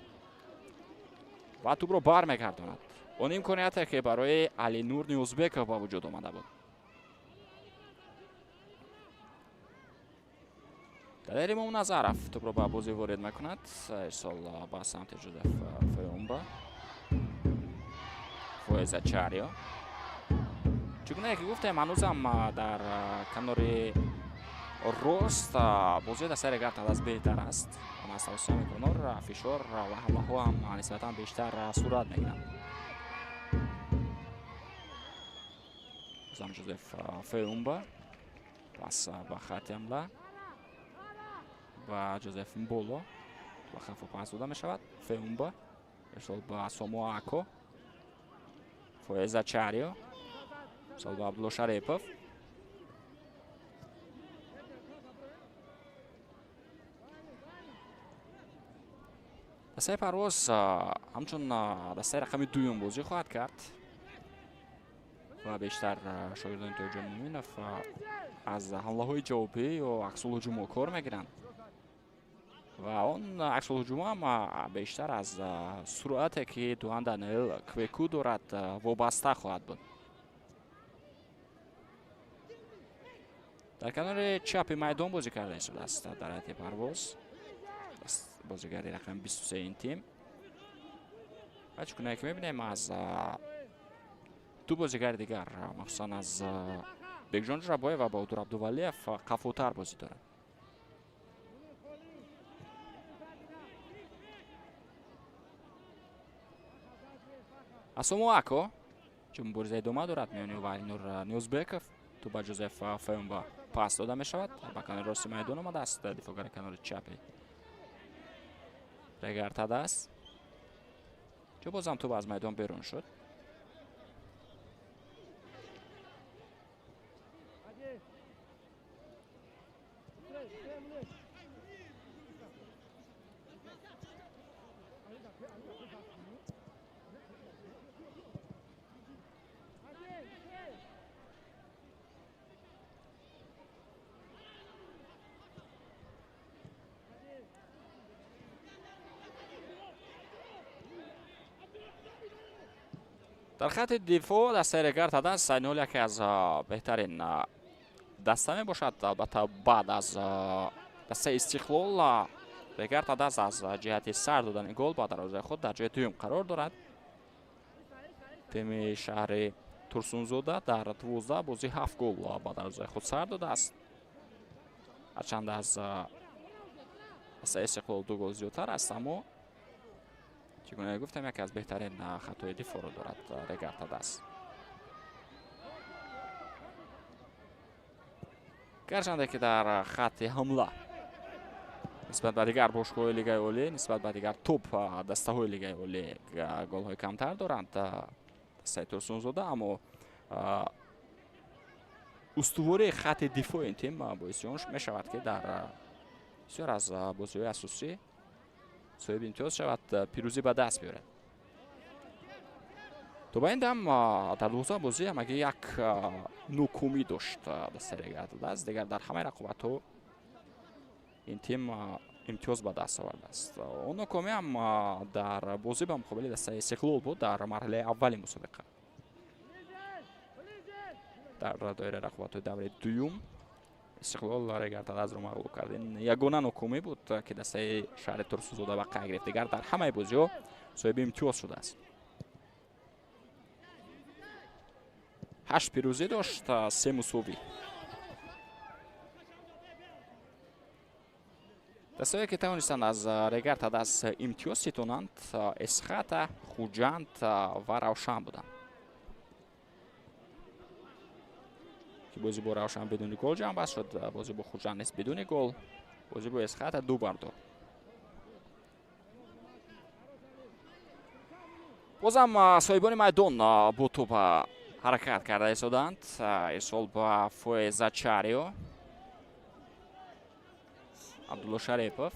ва тӯбро бармегардонад. Он имконияте, ки барои Алинур Ниёзбеков ба вуҷуд омада буд. Далер Имомназаров тӯбро ба бозӣ ворид мекунад. Ирсол ба самти Ҷозеф Феумба. Фоез Ачарио. Чӣ гунае ки гуфтем, ҳанӯзам дар канори рост бозии дастаи Регар-ТадАЗ беҳтар аст. Аз тавассути канор фишор ва ҳамлаҳо ҳам нисбатан бештар сурат мегиранд. Бозам Ҷозеф Феумба пас ба хати ҳамла ба Ҷозеф Мболо ба хафо пас дода мешавад. Феумба ирсол ба Сомоако. Фоез Ачарио. Ирсол ба Абдулло Шарипов. Дастаи Парвоз ҳамчун дастаи рақами дуюм бозӣ хоҳад кард ва бештар шогирдони Тоҷон Муминов аз ҳамлаҳои ҷавобӣ ё аксулҳуҷумҳо кор мегиранд ва он аксулҳуҷумҳо ҳам бештар аз суръате, ки Дуан Даниэл Квеку дорад, вобаста хоҳад буд. Дар канори чапи майдон бозӣ карда истодааст дар ҳайати Парвоз бозигари рақами 23 ин тим. Ва чӣ гунае ки мебинем, аз ду бозигари дигар, махсусан аз Бекҷон Ҷурабоев ва Баҳодур Абдувалиев қафотар бозӣ дорад. Асомоако чун мубориза идома дорад миёни ӯ ва Алинур Ниёзбеков. Тӯб ба Ҷозеф Феумба пас дода мешавад. Ба канори рости майдон омадааст дифоъгари канори чапи Регар-ТадАЗ. Чун бозам тӯб аз майдон берун шуд. Дар хати дифоъ дастаи Регар-ТадАЗ айни ҳол яке аз беҳтарин даста мебошад. Албатта, баъд аз дастаи Истиқлол Регар-ТадАЗ аз ҷиҳати сар додани гол ба дарвозаи худ дар ҷои дуюм қарор дорад. Тими шаҳри Турсунзода дар 12 бозӣ 7 гол ба дарвозаи худ сар додааст. Ҳарчанд аз дастаи Истиқлол 2 гол зиёдтар аст, аммо чӣ гуна гуфтам, яке аз беҳтарин хатҳои дифоъро дорад Регар-ТадАЗ. Гарчанде ки дар хатти ҳамла Нисбат ба дигар бошгоҳҳои Лигаи Олӣ, нисбат ба дигар топ дастаҳои Лигаи Олӣ голҳои камтар доранд дастаи Турсунзода, аммо устувории хати дифои ин тим боиси он мешавад, ки дар бисёр аз бозиҳои асосӣ соҳиби имтиёз шавад, пирӯзӣ ба даст биёрад. То ба ин дам дар 12 бозӣ ҳамагӣ як нокомӣ дошт дастаи Регар-ТадАЗ. Дигар дар ҳамаи рақобатҳо ин тим имтиёз ба даст овардааст. Он нокомӣ ҳам дар бозӣ ба муқобили дастаи Истиқлол буд дар марҳилаи аввали мусобиқа. Дар доираи рақобатҳои давраи дуюм Истиқлол Регар-ТадАЗро мағлуб кард. Ин ягона нокомӣ буд, ки дастаи шаҳри Турсунзода ба қайд гирифт. Дигар дар ҳамаи бозиҳо соҳиби имтиёз шудааст. 8 пирӯзӣ дошт, 3 мусовӣ. Дастае ки тавонистанд аз Регар-ТадАЗ имтиёз ситонанд, Эсхата, Хуҷанд ва Равшан буданд. Ки бозӣ бо Равшан бидуни гол ҷамъбаст шуд, бозӣ бо Хуҷанд низ бидуни гол, бозӣ бо Эсхата 2-2. Бозам соҳибони майдон бо тӯб ҳаракат карда истоданд. Ирсол ба Фое Зачарио, Абдулло Шарипов,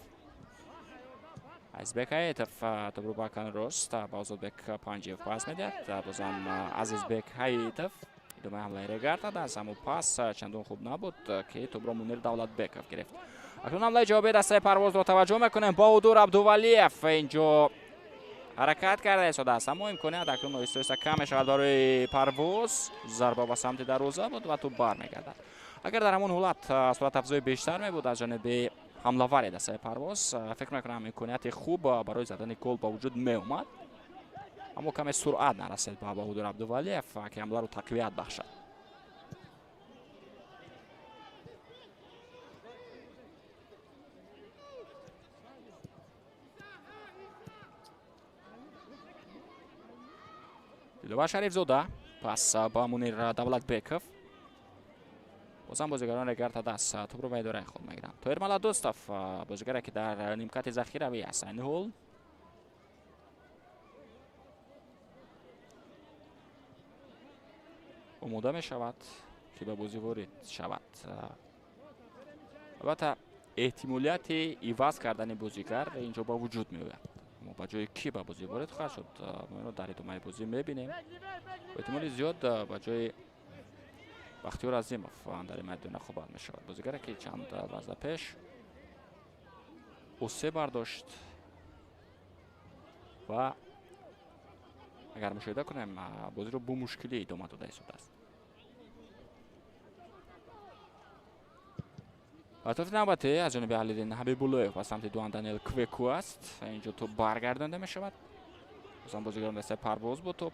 Азизбек Ҳаитов тӯбро ба канори рост ба Озодбек Панҷиев пас медиҳад. Бозам Азизбек Ҳаитов идомаи ҳамлаи Регар-ТадАЗ, аммо пас чандон хуб набуд, ки тӯбро Мунир Давлатбеков гирифт. Акнун ҳамлаи ҷавобии дастаи Парвозро таваҷҷӯҳ мекунем. Баҳодур Абдувалиев инҷо ҳаракат карда истодааст, аммо имконият акнун оҳиста оҳиста кам мешавад барои Парвоз. Зарба ба самти дарвоза буд ва тӯб бармегардад. Агар дар ҳамон ҳолат суръатафзои бештар мебуд аз ҷониби ҳамлавари дастаи Парвоз, фикр мекунам имконияти хуб барои задани гол ба вуҷуд меомад, аммо каме суръат нарасид ба Баҳодур Абдувалиев, ки ҳамларо тақвият бахшад. Диловар Шарифзода пас ба Мунир Давлатбеков. Бозам бозигарон Регар-ТадАЗ тӯбро ба идораи худ мегиранд. Тоҳир Маладӯстов, бозигаре ки дар нимкати захиравӣ аст айни ҳол, омода мешавад, ки ба бозӣ ворид шавад. Албатта эҳтимолияти иваз кардани бозигар инҷо ба вуҷуд меояд. Аммо ба ҷои кӣ ба бозӣ ворид хоҳад шуд, мо инро дар идомаи бозӣ мебинем. Эҳтимоли зиёд ба ҷои Бахтиёр Азимов дар майдон рақобат мешавад. Бозигаре ки чанд лаҳза пеш осе бардошт ва агар мушоҳида кунем, бозиро бо мушкилӣ идома дода истодааст. Атрофи навбатӣ аз ҷониби Алидин Ҳабибуллоев ба самти Дуан Даниел Квеку аст. Инҷо тӯб баргардонда мешавад. Бозам бозигарон дастаи Парвоз бо тӯб.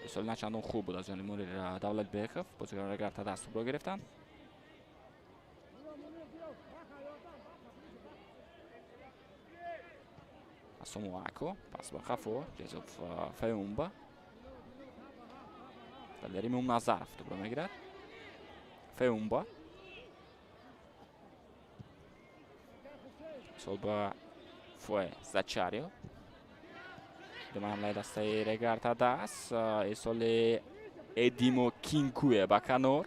Ирсоли начандон хуб буд аз ҷониби Мунир Давлатбеков. Бозигарон Регар-ТадАЗ тӯбро гирифтанд. Асому Ако пас ба қафо Ҷезов Феумба. Далери Мумназаров тӯбро мегирад. Феумба сол ба Фое Зачарио. Идомаи ҳамлаи дастаи Регар-ТадАЗ. Ирсоли Эдимо Кинкуе ба канор.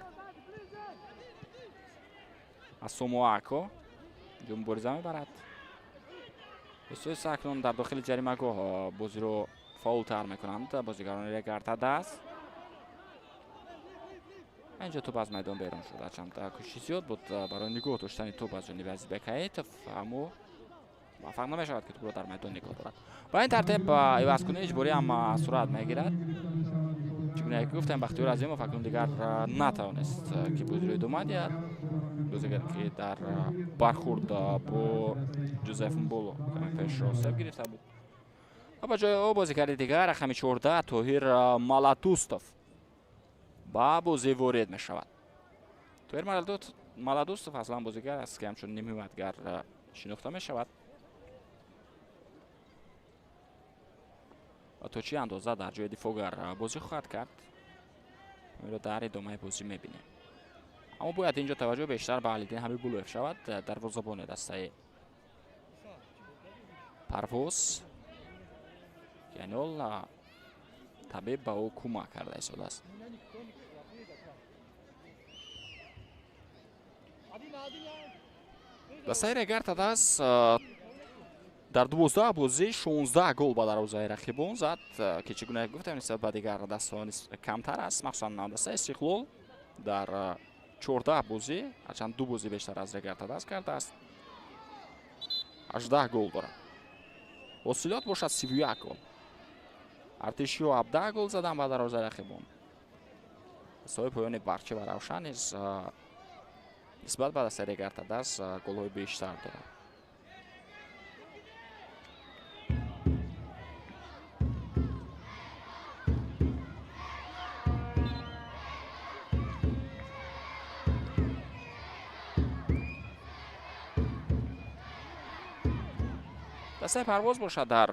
Асому Ако инҷо мубориза мебарад. Оҳиста акнун дар дохили ҷаримагоҳ бозиро фаъолтар мекунанд бозигарони Регар-ТадАЗ. Инҷо тӯб аз майдон берун шуд. Ҳарчанд кӯшиши зиёд буд барои нигоҳ доштани тӯб аз ҷониби Азизбек Ҳаитов, аммо муваффақ намешавад, ки тӯбро дар майдон нигоҳ дорад. Ба ин тартиб ивазкунии иҷборӣ ҳам сурат мегирад. Чигуна ки гуфтем, Бахтиёр Азимов акнун дигар натавонист, ки бозиро идома диҳад. Бозигар ки дар бархурд бо Ҷозеф Мболо каме пеш осеб гирифта буд. Ва ба ҷои ӯ бозигари дигар рақами 14 Тоҳир Маладӯстов ба бозӣ ворид мешавад. Тоҳир Маладӯстов аслан бозигар аст, ки ҳамчун нимҳимоятгар шинохта мешавад. Ва то чӣ андоза дар ҷои дифоъгар бозӣ хоҳад кард, инро дар идомаи бозӣ мебинем. Аммо бояд инҷо таваҷҷӯҳ бештар ба Алидин Ҳабибуллоев шавад, дарвозабони дастаи Парвоз, ки айни ҳол табиб ба ӯ кӯмак карда истодааст. Дастаи Регар ТадАЗ дар 12 бозӣ 16 гол ба дарвозаи рақибон зад, ки чӣ гуна гуфтем, нисбат ба дигар дастаҳо камтар аст. Махсусан дастаи Истиқлол дар 14 бозӣ, ҳарчанд ду бозӣ бештар аз Регар ТадАЗ кардааст, 18 гол дорад. Ҳосилот бошад 31 гол. Артишиё 17 гол задан ба дарвозаи рақибон. Дастаҳои поёни Барчи ва Равшан низ нисбат ба дастаи Регар ТадАЗ голҳои бештар дорад. Дастаи Парвоз бошад дар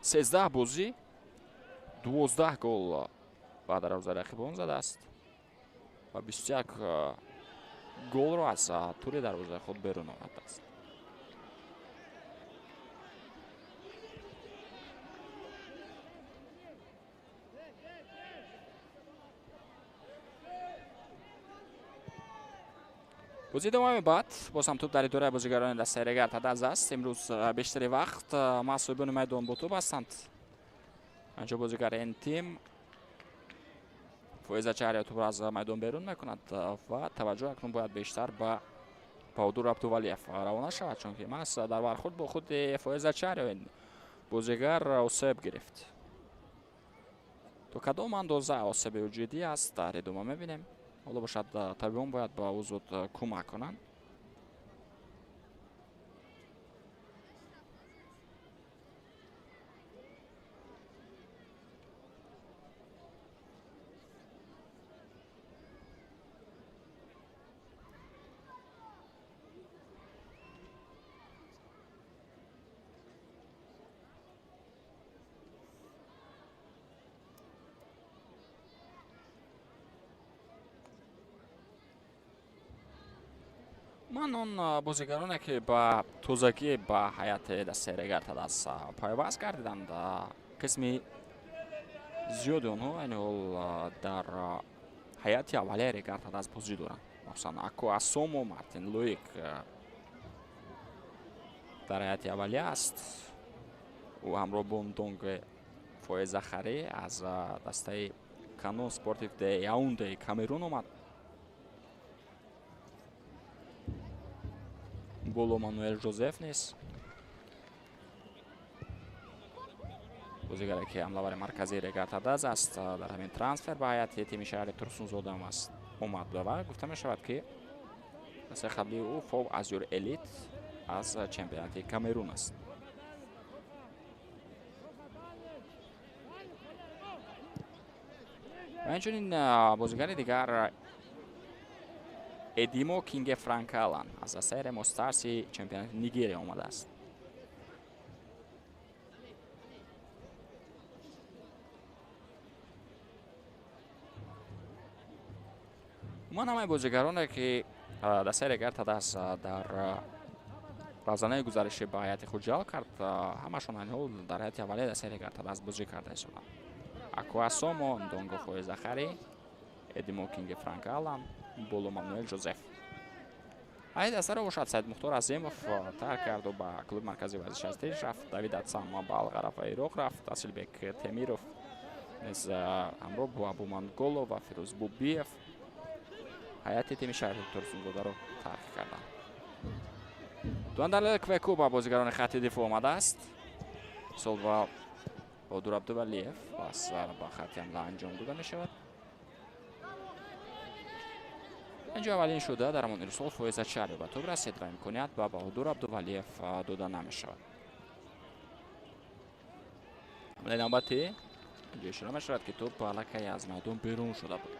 13 бозӣ 12 гол ба дарвозаи рақибон задааст ва 21 голро аз тури дарвозаи худ берун овардааст. Бозӣ идома мебад. Боз ҳам тӯб дар идораи бозигарони дастаи Регар ТадАЗ аст. Имрӯз бештари вақт масоҳибони майдон бо тӯб ҳастанд. Анҷо бозигари ин тим Фоиза Чаҳрия тӯбро аз майдон берун мекунад ва таваҷҷӯҳ акнун бояд бештар ба Баҳодур Абдувалиев равона шавад, чунки маҳз дар бархӯрд бо худи Фоиза Чаҳриё ин бозигар осеб гирифт. То кадом андоза осеби ӯ ҷиддӣ аст, дар идома мебинем. Ҳоло бошад, табибон бояд ба ӯ зуд кӯмак кунанд. Ман он бозигароне, ки ба тозагӣ ба ҳайати дастаи Регар ТадАЗ пайваст гардиданд, қисми зиёди онҳо айни ҳол дар ҳайати аввалияи Регар ТадАЗ бозӣ доранд. Махсусан Ако Асомо, Мартин Луик дар ҳайати аввалия аст. Ӯ ҳамроҳ бо Ндонг Фоез Захарӣ аз дастаи Канон Спортив де Яунде Камерун омад. Боло Мануэл Жозеф низ бозигаре, ки ҳамлавари марказии Регар ТадАЗ аст, дар ҳамин трансфер ба ҳайати тими шаҳри Турсунзода омад ва гуфта мешавад, ки дастаи қаблии ӯ Фов Азюр Элит аз чемпионати Камерун аст. Ва инчунин бозигари дигар Эдимо Кинге Франкалан аз дастаи Ремо Старси чемпионати Нигерия омадааст. Умуман ҳамаи бозигароне, ки дастаи Регар ТадАЗ дар равзанаи гузаришӣ ба ҳайати худ ҷалб кард, ҳамашон айни ҳол дар ҳайати аввалияи дастаи Регар ТадАЗ бозӣ карда истоданд. Ако Асомо, Ндонго Фои Захарӣ, Эдимо Кинге Франкалан, Боло Мануэл Жозеф. Ай дастаро бошад Саид Мухтор Азимов тарк карду ба клуби марказии варзиши Артиш рафт. Давид Атсама ба Алғарафа Ироқ рафт. Асилбек Темиров низ ҳамроҳ бо Абу Манголов ва Фирӯз Бубиев ҳайати тими шаҳри Турсунзодаро тарк карданд. Дуандалел Квеку ба бозигарони хатти дифоъ омадааст. Сол ба Баҳодур Абдувалиев пас ба хатти ҳамла анҷом дода мешавад. Инҷо аввалин шуда дар ҳамон ирсол Фоиза Чарио ба тӯб расид ва имконият ба Баҳодур Абдувалиев дода намешавад. Ҳамлаи навбатӣ инҷо ишора мешавад, ки тӯб аллакай аз майдон берун шуда буд.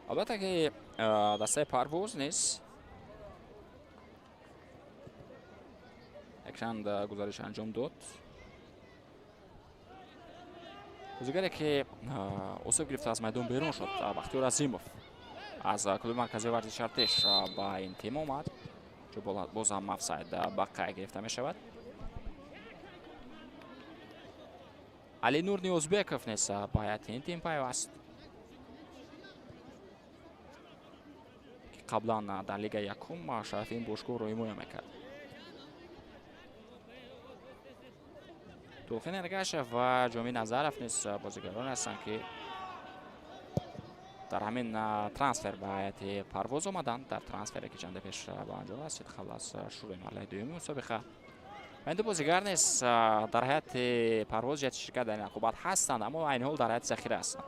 Албатта, ки дастаи Парвоз низ якчанд гузариш анҷом дод. Бозигаре, ки осеб гирифта аз майдон берун шуд, Бахтиёр Азимов. Аз клуби марказии варзиши Артиш ба ин тим омад. Боз ҳам офсайд ба қайд гирифта мешавад. Алинур Ниёзбеков низ ба ҳайати ин тим пайваст, ки қаблан дар лигаи якум шарафи ин бошгоҳро ҳимоя мекард. Тулқин Эргашев ва Ҷомӣ Назаров низ бозигарон ҳастанд, ки дар ҳамин трансфер ба ҳайати Парвоз омаданд. Дар трансфере, ки чанде пеш ба анҷом расид, қабл аз шурӯи марҳилаи дуюми мусобиқа. Ва ин ду бозигар низ дар ҳайати Парвоз ҷиҳати ширкат дар ин рақобат ҳастанд, аммо айни ҳол дар ҳайати захира ҳастанд.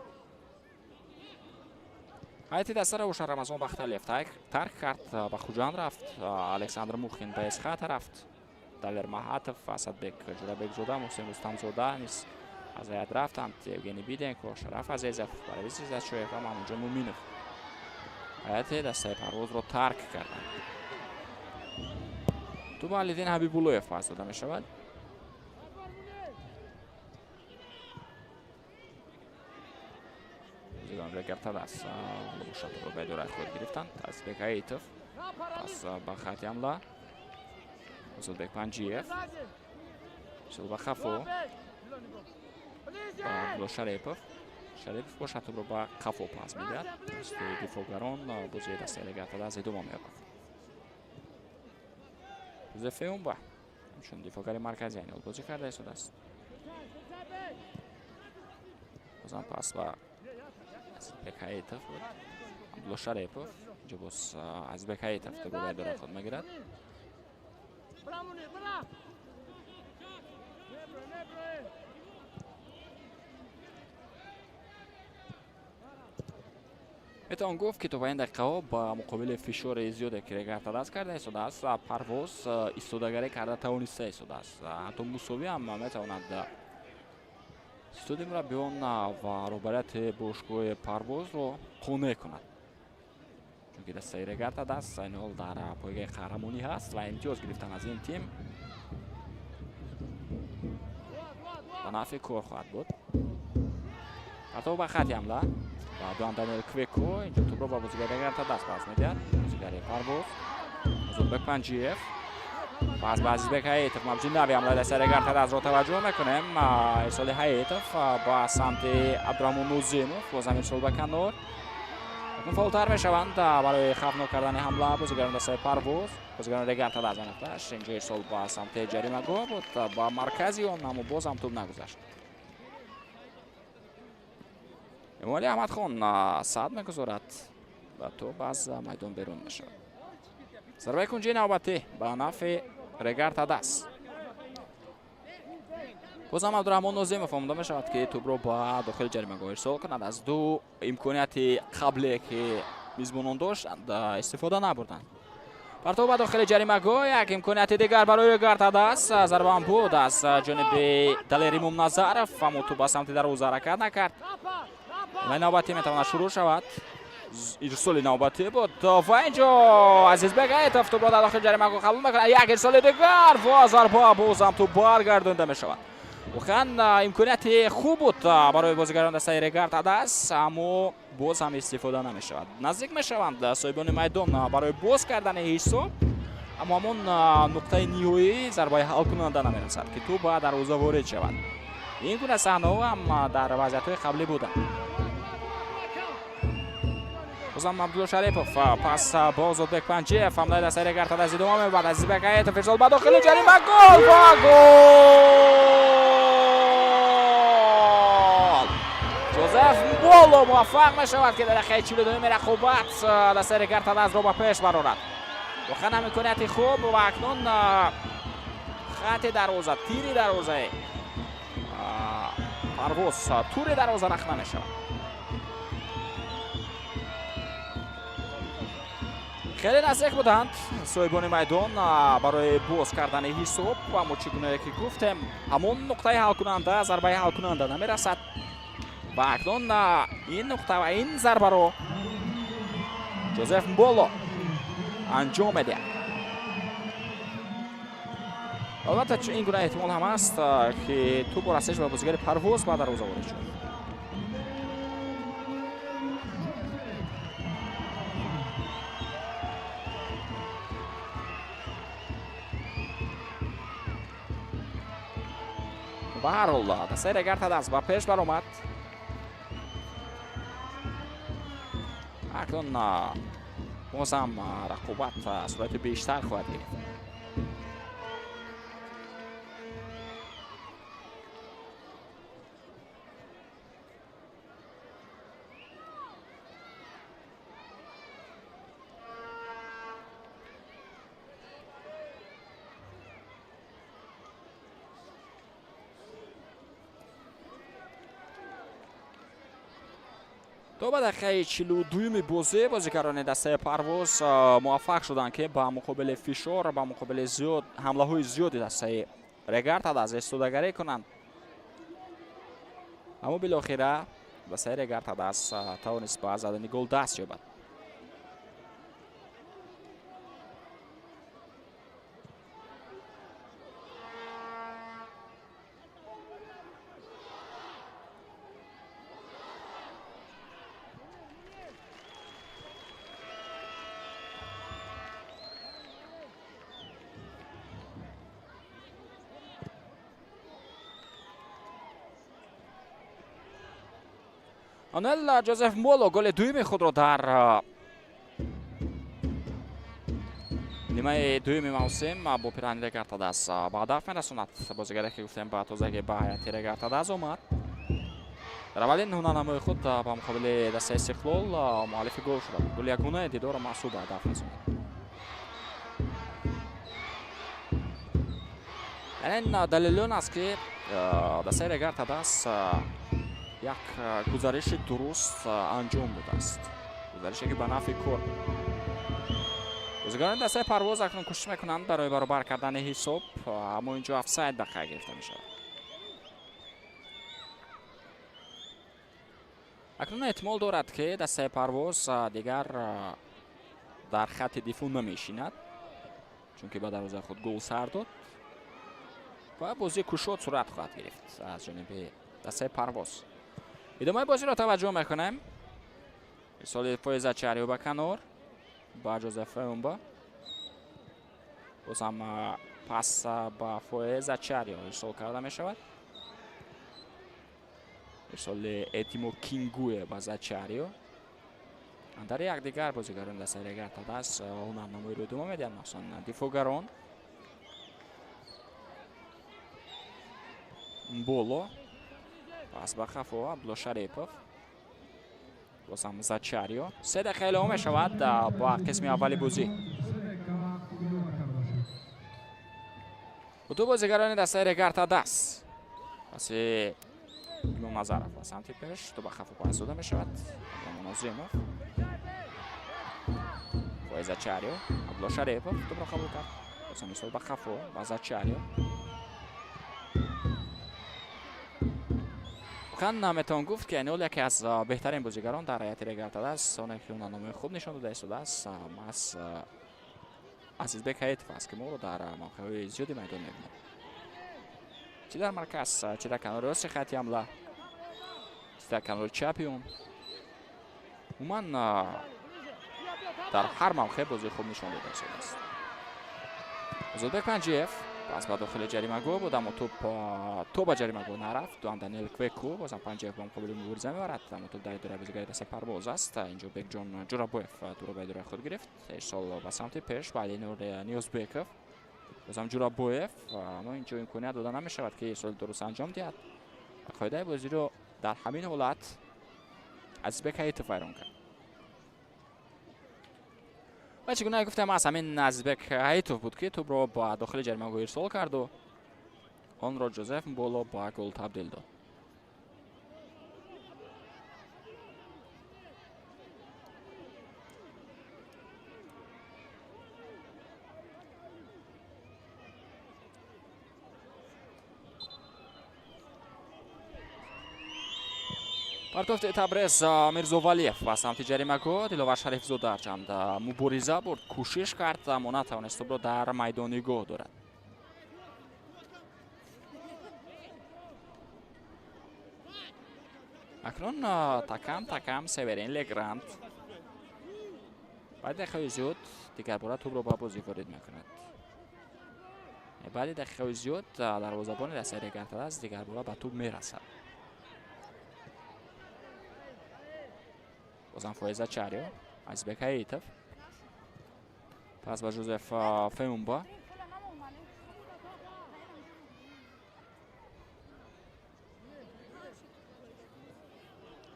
Ҳайати дастаро бошад Рамазон Бахталиев тарк кард, ба Хуҷанд рафт, Александр Мухин ба Эсхата рафт, Далер Маҳатов, Асадбек Ҷурабекзода, Муҳсин Рустамзода низ аз ҳайат рафтанд, Евгений Биденко, Шараф Азизов, Парвиз Иззатшоев ва Маҳмудҷон Муминов ҳайати дастаи Парвозро тарк карданд. Туба Алиддин Ҳабибуллоев пас дода мешавад. Бозигарон Регар-ТадАЗ бошад тӯбро ба идораи худ гирифтанд. Азизбек Ҳаитов пас ба хати ҳамла. Озодбек Панҷиев, Силва Хафо, Абдулло Шарипов. Шарипов бошад тӯбро ба қафо пас медиҳад. Дастаи дифоъгарон бозии дастаи Регар-ТадАЗ идома меёбад. Жозеф Феумба ҳамчун дифоъгари марказӣ айни ҳол бозӣ карда истодааст. Бозам пас ба Азизбек Ҳаитов буд. Абдулло Шарипов, инҷо боз Азизбек Ҳаитов тӯбро ба идораи худ мегирад. Метавон гуфт, ки то ба ин дақиқаҳо ба муқобили фишори зиёде, ки Регар-ТадАЗ карда истодааст, Парвоз истодагарӣ карда тавониста истодааст. Ҳатто мусовӣ ҳам метавонад истоди мураббиён ва роҳбарияти бошгоҳи Парвозро қонеъ кунад, чунки дастаи Регар-ТадАЗ айни ҳол дар пойгаи қаҳрамонӣ ҳаст ва имтиёз гирифтан аз ин тим ба нафъи кор хоҳад буд. Партов ба хати ҳамла ва дуам Даниел Квеко инҷо тӯбро ба бозигари Регар-ТадАЗ пас медиҳад. Бозигари Парвоз Озодбек Панҷиев пас ба Азизбек Ҳаитов. Мавҷи нави ҳамлаи дастаи Регар-ТадАЗро таваҷҷӯҳ мекунем. Ирсоли Ҳаитов ба самти Абдураҳмон Нозимов, боз ҳам ирсол ба канор. Акнун фаъолтар мешаванд барои хавфнок кардани ҳамла бозигарони дастаи Парвоз. Бозигарони Регар-ТадАЗ анафташ. Инҷо ирсол ба самти ҷаримагоҳ буд, ба маркази он, аммо боз ҳам тӯб нагузашт. Эмомалӣ Аҳмадхон саат мегузорад ва тӯб аз майдон берун мешавад. Зарбаи кунҷии навбатӣ ба нафъи Регар-ТадАЗ. Боз ҳам Абдураҳмон Нозимов омода мешавад, ки тӯбро ба дохили ҷаримагоҳ ирсол кунад. Аз ду имконияти қабле, ки мизбонон доштанд, истифода набурданд. Партов ба дохили ҷаримагоҳ, як имконияти дигар барои Регар-ТадАЗ. Зарбаам буд аз ҷониби Далер Имомназаров, аммо тӯб ба самти дарвоза ҳаракат накард. Ва навбатӣ метавонад шурӯъ шавад. Ирсоли навбатӣ буд ва инҷо Азизбек Ҳаитов тӯбро дар дохили ҷаримагоҳ қабул мекунад. Як ирсоли дигар ва зарба, боз ҳам тӯб баргардонда мешавад. Воқеан имконияти хуб буд барои бозигарон дастаи Регар-ТадАЗ, аммо боз ҳам истифода намешавад. Наздик мешаванд соҳибони майдон барои боз кардани ҳисоб, аммо ҳамон нуқтаи ниҳоӣ зарбаи ҳалкунанда намерасад, ки тӯб ба дарвоза ворид шавад. Ин гуна саҳнаҳо ҳам дар вазъиятҳои қаблӣ буданд. Бозам Абдулло Шарипов пас ба Озодбек Панҷиев. Ҳамлаи дастаи Регар-ТадАЗ идома меёбад. Азизбек Ҳаитов ирсол ба дохили ҷарима, гол ва гол! Жозеф Мболо муваффақ мешавад, ки дар дақиқаи 42-ми рақобат дастаи Регар-ТадАЗро ба пеш барорад. Воқеан ҳам имконияти хуб ва акнун хати дарвоза, тири дарвозаи Парвоз, тури дарвоза рахна мешавад. Хеле наздик буданд соҳибони майдон барои боз кардани ҳисоб, аммо чӣ гунае ки гуфтем, ҳамон нуқтаи ҳалкунанда, зарбаи ҳалкунанда намерасад. Ва акнун ин нуқта ва ин зарбаро Жозеф Мболо анҷом медиҳад. Албатта, ин гуна эҳтимол ҳам аст, ки тӯб бо расиш ба бозигари Парвоз ба дарвоза ворид шуд. Ба ҳар ҳол, дастаи Регар-ТадАЗ ба пеш баромад. Акнун боз ҳам рақобат сурати бештар хоҳад гирифт. То ба дақиқаи 42-юми бозӣ бозигарони дастаи Парвоз муваффақ шуданд, ки ба муқобили фишор, ба муқобили зиёд ҳамлаҳои зиёди дастаи Регар-ТадАЗ истодагарӣ кунанд, аммо билохира дастаи Регар-ТадАЗ тавонист ба задани гол даст ёбад. Мануэл Ҷозеф Моло голи дуюми худро дар нимаи дуюми мавсим бо пирани Регар-ТадАЗ ба ҳадаф мерасонад. Бозигаре, ки гуфтем, ба тозагӣ ба ҳайати Регар-ТадАЗ омад, дар аввалин ҳунарнамои худ ба муқобили дастаи Истиқлол муаллифи гол шуда буд. Голи ягонаи дидорро маҳсуб ба ҳадаф расонид. Яъне ин далели он аст, ки дастаи Регар-ТадАЗ як гузариши дуруст анҷом додааст, гузарише, ки ба нафъи кор. Бозигарони дастаи Парвоз акнун кӯшиш мекунанд барои баробар кардани ҳисоб, аммо инҷо офсайд ба қайд гирифта мешавад. Акнун эҳтимол дорад, ки дастаи Парвоз дигар дар хатти дифоъ намешинад, чунки ба дарвозаи худ гол сар дод ва бозии кушод сурат хоҳад гирифт аз ҷониби дастаи Парвоз. Идомаи бозиро таваҷҷӯҳ мекунем. Ирсоли Фоиза Чарио ба канор, ба Ҷозеф Феумба, бозам пас ба Фоиза Чарио ирсол карда мешавад. Ирсоли Этимо Кингуе ба Зачарио. Дар якдигар бозигарони дастаи Регар-ТадАЗ ҳунарнамоиро идома медиҳанд, махсусан дифоъгарон. Боло пас ба хафо, Абдулло Шарипов, бозам Зачарио. 3 дақиқа илова мешавад ба қисми аввали бозӣ. Ду бозигарони дастаи Регар-ТадАЗ, паси Имомназаров ба самти пеш, ту ба хафо пас дода мешавад. Нозимов, Фоиза Чарио, Абдулло Шарипов тупро қабул кард, бозам ирсол ба хафо, ба Зачарио. Воқеан метавон гуфт, ки айни ҳол яке аз беҳтарин бозигарон дар ҳайати Регар-ТадАЗ, оне ки ҳунарнамои хуб нишон дода истодааст, маҳз Азизбек Ҳаитов аст, ки моро дар мавқеъҳои зиёди майдон мебинем, чӣ дар марказ, чӣ дар канори рости хатти ҳамла, чӣ дар канори чапи он. Умуман, дар ҳар мавқеъ бозии хуб нишон дода истодааст. Озодбек Панҷиев, пас ба дохили ҷаримагоҳ буд, аммо тӯп то ба ҷаримагоҳ нарафт. Дуан Даниел Квеку, бозам Панҷиев ба муқобили мубориза мебарад, аммо тӯп дар идораи бозигари дастаи Парвоз аст. Инҷо Бекҷон Ҷурабоев тӯро ба идораи худ гирифт. Ирсол ба самти пеш ба Алинур Ниёзбеков, бозам Ҷурабоев, аммо инҷо имконият дода намешавад, ки ирсоли дуруст анҷом диҳад. Қоидаи бозиро дар ҳамин ҳолат Азизбек Ҳаитов вайрон кард. Ва чӣ гуна гуфтем, аз ҳамин Азизбек Ҳаитов буд, ки тӯбро ба дохили ҷаримагоҳ ирсол карду онро Ҷозеф Боло ба гол табдил дод. Партофти Табрез Мирзовалиев ба самти ҷаримагоҳ. Диловар Шарифзода ҳарчанд мубориза бурд, кӯшиш кард, аммо натавонист тӯбро дар майдон нигоҳ дорад. Акнун такам такам Северин Легранд баъд дақиқаи зиёд дигарбора тӯбро ба бозӣ ворид мекунад. Баъди дақиқаҳои зиёд дарвозабони дастаи Регар-ТадАЗ дигарбора ба тӯб мерасад. Бозам Фоез Ачарио, Азизбек Ҳаитов. Пас ба Жозеф Феумба.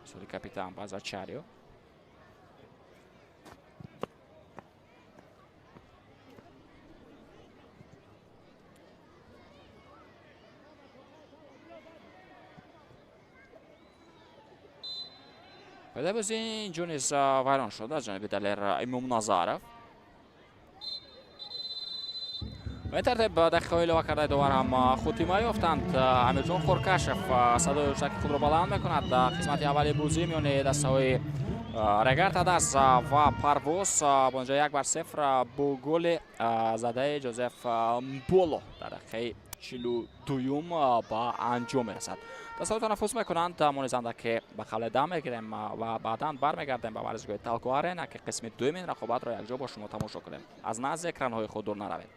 Соли капитан ба Зачарио. Пайдаи бозӣ инҷо низ вайрон шуд аз ҷониби Далер Имомназаров. Ба ин тартиб дақиқаҳои илова кардаи довар ҳам хотима ёфтанд. Амирҷон Хоркашев садои ҳушаки худро баланд мекунад. Қисмати аввали бозӣ миёни дастаҳои Регар-ТадАЗ ва Парвоз бо натиҷаи 1-0 бо голи задаи Ҷозеф Мболо дар дақиқаи 42-юм ба анҷом мерасад. Дастаҳо танаффус мекунанд. Мо низ андаке ба қавле дам мегирем ва баъдан бармегардем ба варзишгоҳи Талко Арена, ки қисми дуюми ин рақобатро якҷо бо шумо тамошо кунем. Аз назди экранҳои худ дур наравед.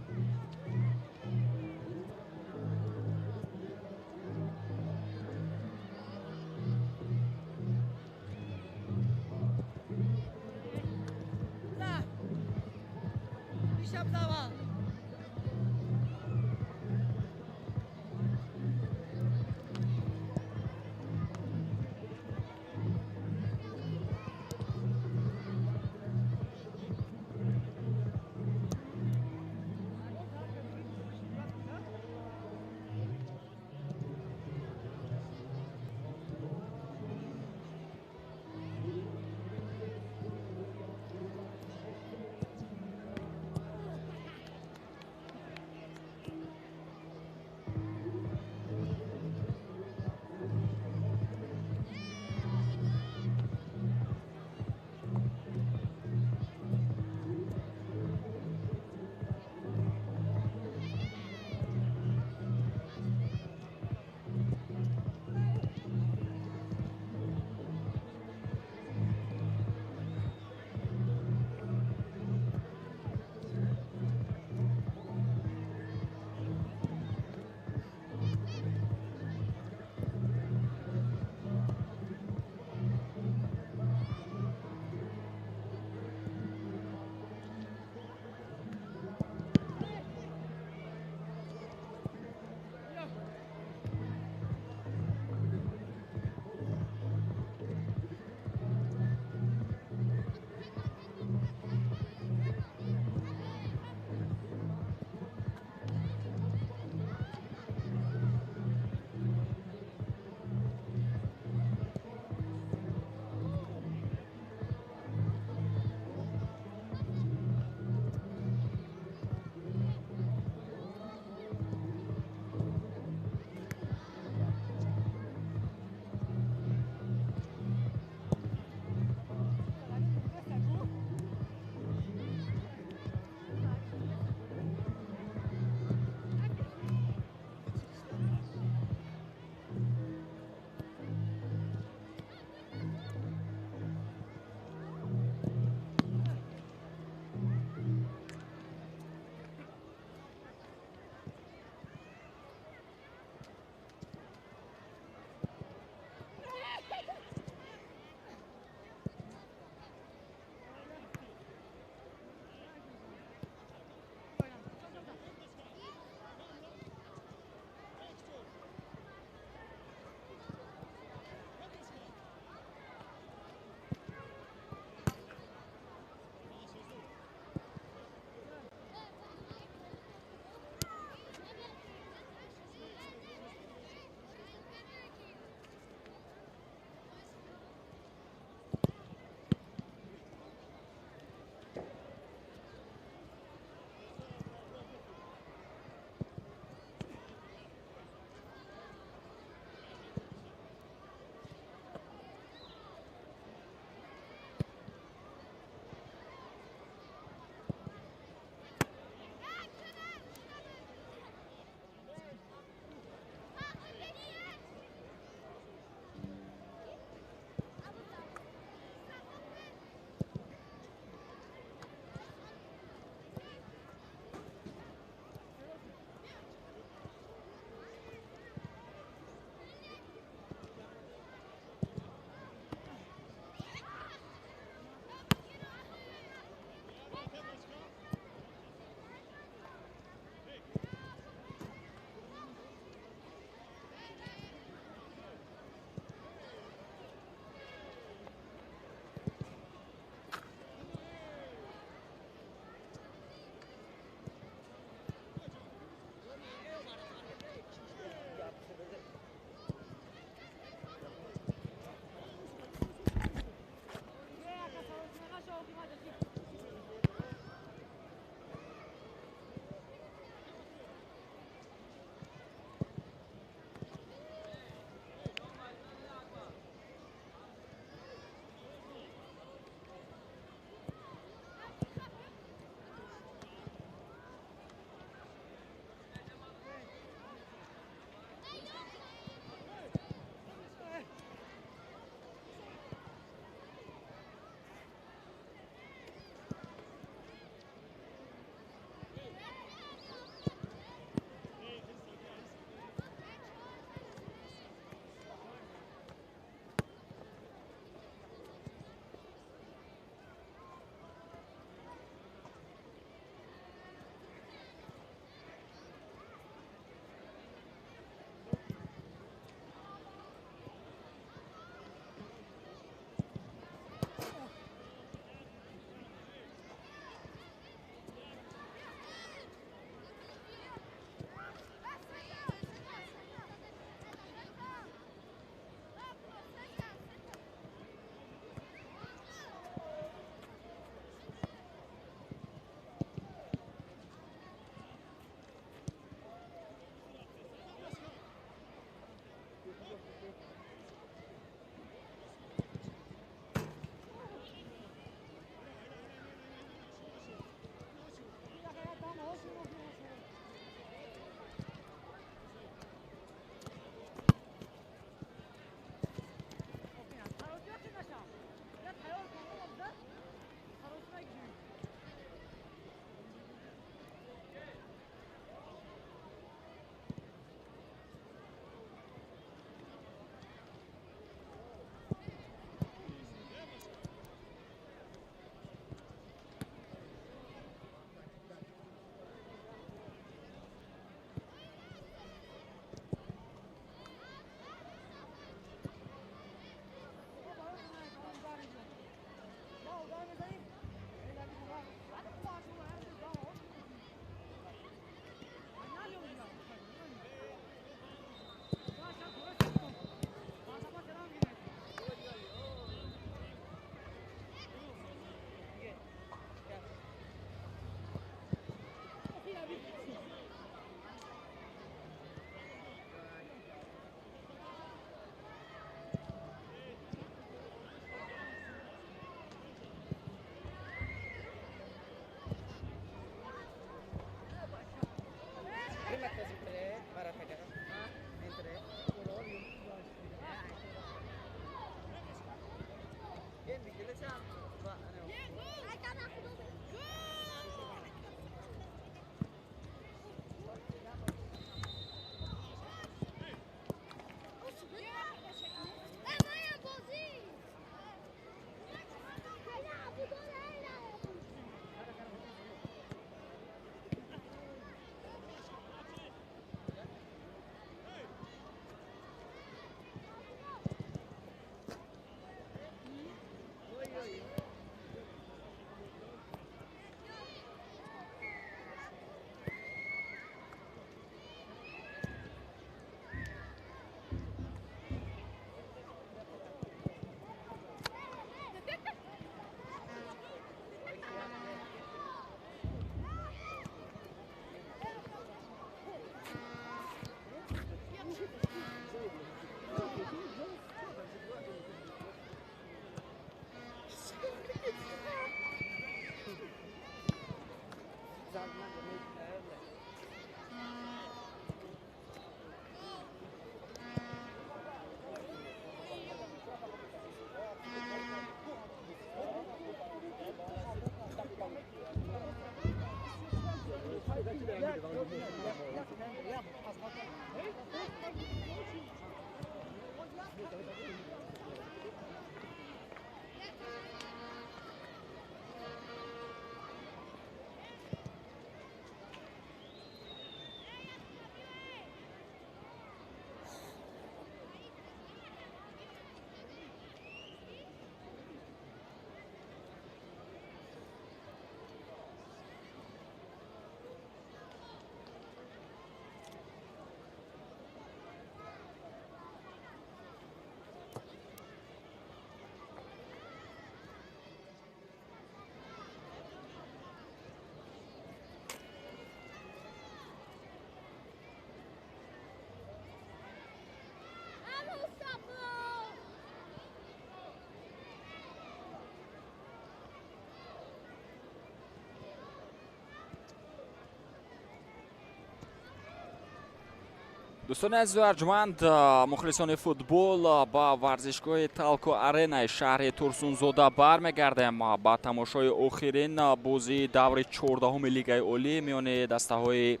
Дӯстони азизу арҷманд, мухлисони футбол, ба варзишгоҳи Талко Аренаи шаҳри Турсунзода бармегардем ба тамошои охирин бозии даври 14-уми Лигаи Олӣ миёни дастаҳои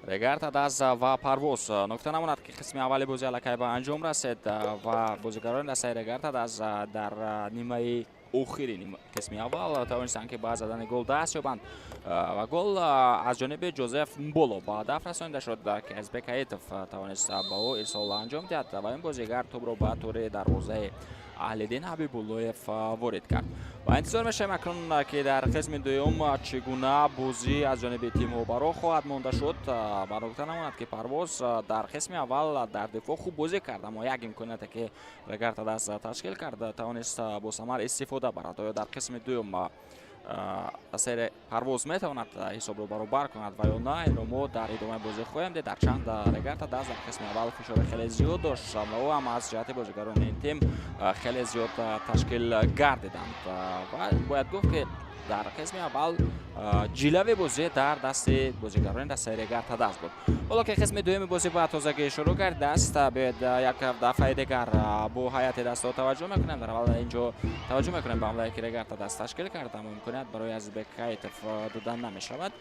Регар-ТадАЗ ва Парвоз. Нукта намонад, ки қисми аввали бозӣ аллакай ба анҷом расид ва бозигарони дастаи Регар-ТадАЗ дар нимаи охири қисми аввал тавонистанд, ки ба задани гол даст ёбанд ва гол аз ҷониби Ҷозеф Мболо ба ҳадаф расонида шуд, ки Азбек Ҳаитов тавонист ба ӯ ирсол анҷом диҳад ва ин бозигар тӯбро ба тӯри дарвозаи Аҳлиддин Ҳабибуллоев ворид кард. Ва интизор мешавем акнун, ки дар қисми дуюм чӣ гуна бозӣ аз ҷониби тимҳо ба роҳ хоҳад монда шуд. Ба нукта намонад, ки Парвоз дар қисми аввал дар дифоъ хуб бозӣ кард, аммо як имконияте, ки Регар-ТадАЗ ташкил кард, тавонист бо самар истифода барад. Оё дар қисми дуюм дастаи Парвоз метавонад ҳисобро баробар кунад ва ё на, инро мо дар идомаи бозӣ хоҳем дид. Ҳарчанд Регар-ТадАЗ дар қисми аввал фишори хеле зиёд дошт ва ӯ ҳам аз ҷиҳати бозигарони ин тим хеле зиёд ташкил гардиданд ва бояд гуфт, ки дар қисми аввал ҷилави бозӣ дар дасти бозигарони дастаи Регар-ТадАЗ буд. Ҳоло ки қисми дуюми бозӣ ба тозагӣ шурӯъ гардидааст, биёед, як дафъаи дигар бо ҳайати дастаҳо таваҷҷӯҳ мекунем. Дар аввал инҷо таваҷҷӯҳ мекунем ба ҳамлае, ки Регар-ТадАЗ ташкил кард, аммо имконият барои Азизбек Ҳаитов дода намешавад.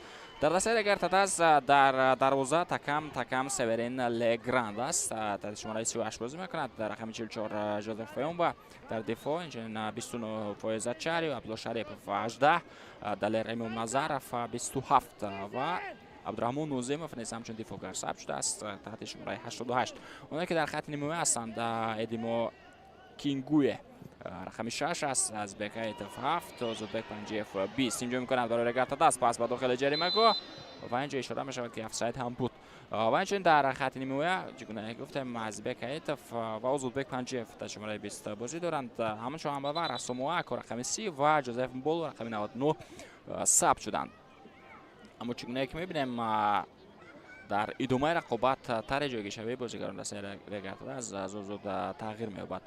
Дар дастаи Регар-ТадАЗ дар дарвоза такам Северин Легранд аст, таҳти шумораи 38 бозӣ мекунад. Дар рақами 44 Жозеф Феумба дар дифоъ, инчунин 29 Фоез Ачарио, Абдулло Шарипов 18, Далер Имомназаров 27 ва Абдураҳмон Нозимов низ ҳамчун дифоъгар сабт шудааст таҳти шумораи 88. Оное, ки дар хатти нимоя ҳастанд, Эдимо Кингуе рақами 6 аст, Азбек Ҳаитов 7, Озодбек Панҷиев 20. Инҷо имконият барои Регар-ТадАЗ, пас ба дохили ҷаримагоҳ ва инҷо ишора мешавад, ки офсайд ҳам буд. Ва инчунин дар хатти нимоя, чӣ гуна гуфтем, Азбек Ҳаитов ва Озодбек Панҷиев дар шумораи 20 бозӣ доранд. Ҳамчун ҳамлавар Расомуако рақами 30 ва Ҷозеф Мболо рақами 99 сабт шуданд. Аммо чӣ гунае ки мебинем, дар идомаи рақобат тарҳи ҷойгиршавии бозигарон дастаи Регар-ТадАЗ зуд зуд тағйир меёбад.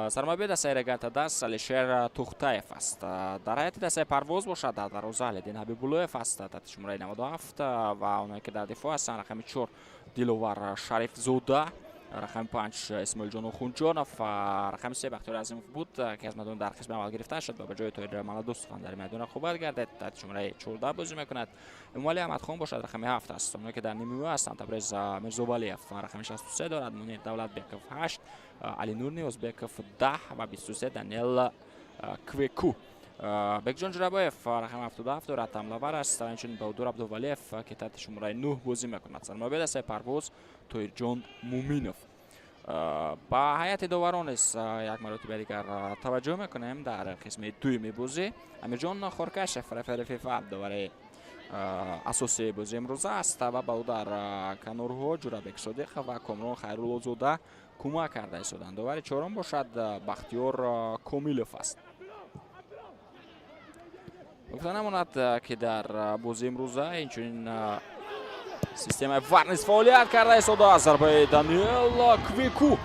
Сармураббии дастаи Регар-ТадАЗ Алишер Тухтаев аст. Дар ҳайати дастаи Парвоз бошад, дар дарвоза Аҳлиддин Ҳабибуллоев аст таҳти шумораи 97 ва оное, ки дар дифоъ ҳастанд, рақами 4 Диловар Шарифзода, рақами 5 Исмоилҷон Охунҷонов, рақами 3 Бахтиёр Азимов буд, ки аз майдон дар қисми аввал гирифта шуд ва ба ҷои Тоҳир Маладустов дар майдон рақобат гардид, таҳти шумораи 14 бозӣ мекунад. Эмомалӣ Аҳмадхон бошад, рақами 7 аст. Оное, ки дар нимиё ҳастанд, Табрез Мирзовалиев рақами 63 дорад, Мунир Давлатбеков 8, Алинур Ниёзбеков 10 ва 23 Даниэл Квеку. Бекҷон Ҷурабоев рақами 77 дорад, ҳамлавар аст, инчунин Баҳодур Абдувалиев, ки таҳти шумораи 9 бозӣ мекунад. Сармураббии дастаи Парвоз Тоҳирҷон Муминов. Ба ҳайати доварон низ як маротиба дигар таваҷҷӯҳ мекунем. Дар қисми дуюми бозӣ Амирҷон Хоркашев, рефери ФИФА, довари асосии бозии имрӯза аст ва ба ӯ дар канорҳо Ҷурабек Содиқов ва Комрон Хайруллозода кӯмак карда истоданд. Довари чорум бошад Бахтиёр Комилов аст. Гуфта намонад, ки дар бозии имрӯза инчунин системаи ВАР низ фаъолият карда истодааст. Зарбаи Даниэл Квеку!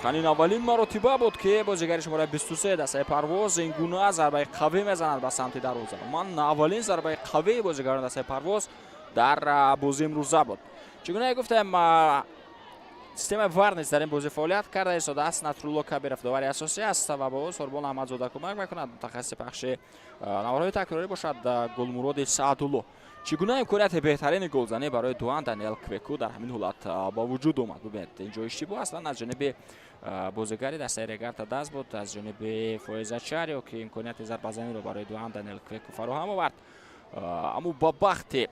Ин аввалин маротиба буд, ки бозигари шумораи 23 дастаи Парвоз ин гуна зарбаи қавӣ мезанад ба самти дарвоза. Ман аввалин зарбаи қавии бозигарони дастаи Парвоз дар бозии имрӯза буд. Чӣ гуна гуфтем, системаи ВАР низ дар ин бозӣ фаъолият карда истодааст. Насрулло Кабиров довари асосӣ аст ва ба ӯ Сорбон Аҳмадзода кӯмак мекунад. Мутахассиси пахши наворҳои такрорӣ бошад Гулмуроди Саадулло. Чӣ гуна имконияти беҳтарини голзанӣ барои Дуан Даниэл Квеку дар ҳамин ҳолат ба вуҷуд омад! Бубинед, инҷо иштибоҳ аслан аз ҷониби бозигари дастаи Регар-ТадАЗ буд, аз ҷониби Фоиз Ачарио, ки имконияти зарбазаниро барои Дуан Даниэл Квеку фароҳам овард, аммо ба бахти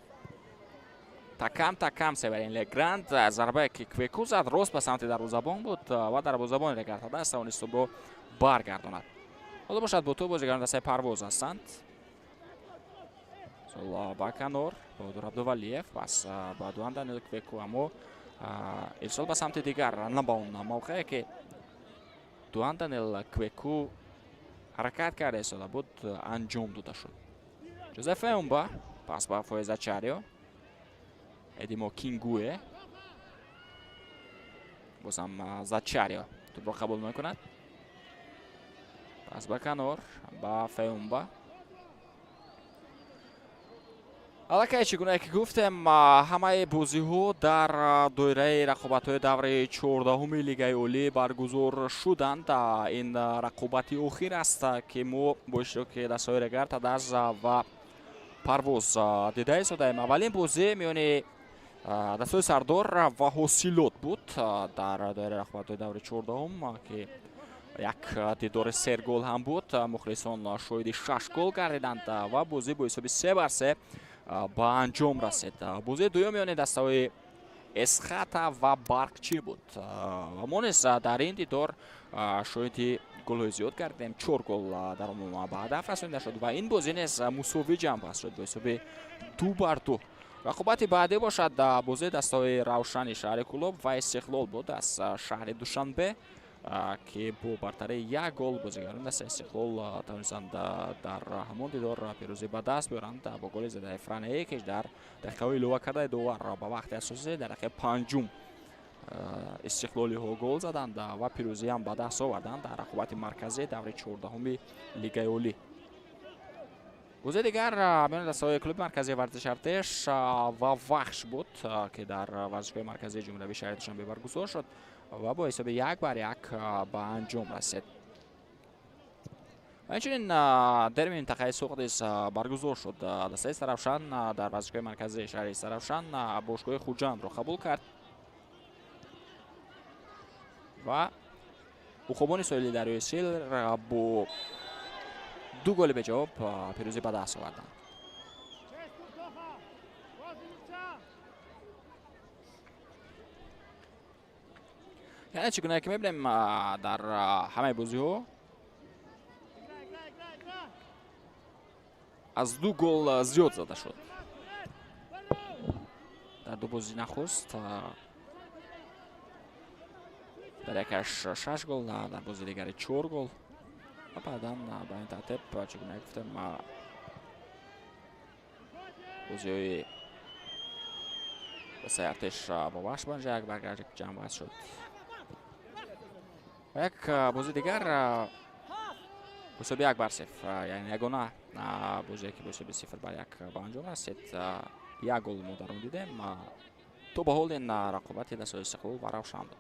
такам Северин Легранд зарбае, ки Квеку зад, рост ба самти дарвозабон буд ва дарвозабони Регар-ТадАЗ тавонист тӯбро баргардонад. Ҳоло бошад, бо тӯб бозигарони дастаи Парвоз ҳастанд. Ба канор Баҳодур Абдувалиев, пас ба Дуан Даниэл Квеку, аммо ирсол ба самти дигар, на ба он мавқее, ки Дуан Даниэл Квеку ҳаракат карда истода буд, анҷом дода шуд. Ҷозеф Эумба, пас ба Фоез Ачарио, Эдимо Кингуе, бозам Зачарио тӯбро қабул мекунад, пас ба канор ба Феумба. Аллакай чӣ гунае ки гуфтем, ҳамаи бозиҳо дар доираи рақобатҳои давраи 14-уми Лигаи Олӣ баргузор шуданд. Ин рақобати охир аст, ки мо бо иштироки дастаҳои Регар ТадАЗ ва Парвоз дида истодаем. Аввалин бозӣ миёни дастаҳои Сардор ва Ҳосилот буд дар доираи рақобатҳои давраи 14-ум, ки як дидори сергол ҳам буд. Мухлисон шоҳиди 6 гол гардиданд ва бозӣ бо ҳисоби 3-3 ба анҷом расид. Бозии дуюм миёни дастаҳои Эсхата ва Барқчӣ буд ва мо низ дар ин дидор шоҳиди голҳои зиёд гардидем. 4 гол дар умум ба ҳадаф расонида шуд ва ин бозӣ низ мусовӣ ҷамъбаст шуд бо ҳисоби 2-2. Рақобати баъдӣ бошад бозии дастаҳои Равшани шаҳри Кӯлоб ва Истиқлол буд аз шаҳри Душанбе, ки бо бартарии 1 гол бозигарони дастаи Истиқлол тавонистанд дар ҳамон дидор пирӯзӣ ба даст биёранд бо голи задаи Фран Экиш дар дақиқаҳои илова кардаи довар ба вақти асосӣ дар дақиқаи 5-ум истиқлолиҳо гол заданд ва пирӯзиам ба даст оварданд дар рақобати марказии давраи 14-уми Лигаи Олӣ. Бозии дигар миёни дастаҳои клуби марказии варзиши Артеш ва Вахш буд, ки дар варзишгоҳи марказии ҷумҳуриявии шаҳри Душанбе баргузор шуд ва бо ҳисоби 1-1 ба анҷом расид. Ва инчунин дерби минтақаи Суғд низ баргузор шуд. Дастаи Саравшан дар варзишгоҳи марказии шаҳри Саравшан бошгоҳи Хуҷандро қабул кард ва уқобони соҳили дарёи Сил бо 2 голи беҷавоб пирӯзӣ ба даст оварданд. Яъне чӣ гунае ки мебинем, дар ҳамаи бозиҳо аз 2 гол зиёд зада шуд. Дар ду бозӣ нахуст дар якаш 6 гол, дар бозии дигари 4 гол ва баъдан ба ин тартиб чӣ гуна гуфтем, бозиҳои дастаи Артеш бо Вахш ба 1-1 ҷамъбаст шуд. Ва як бозии дигар бо ҳисоби 1-0, яъне ягона бозие ки бо ҳисоби 0-1 ба анҷом расид, 1 гол мо дар он дидем. То ба ҳол ин рақобати дастаҳои Истиқлол ва Равшан буд.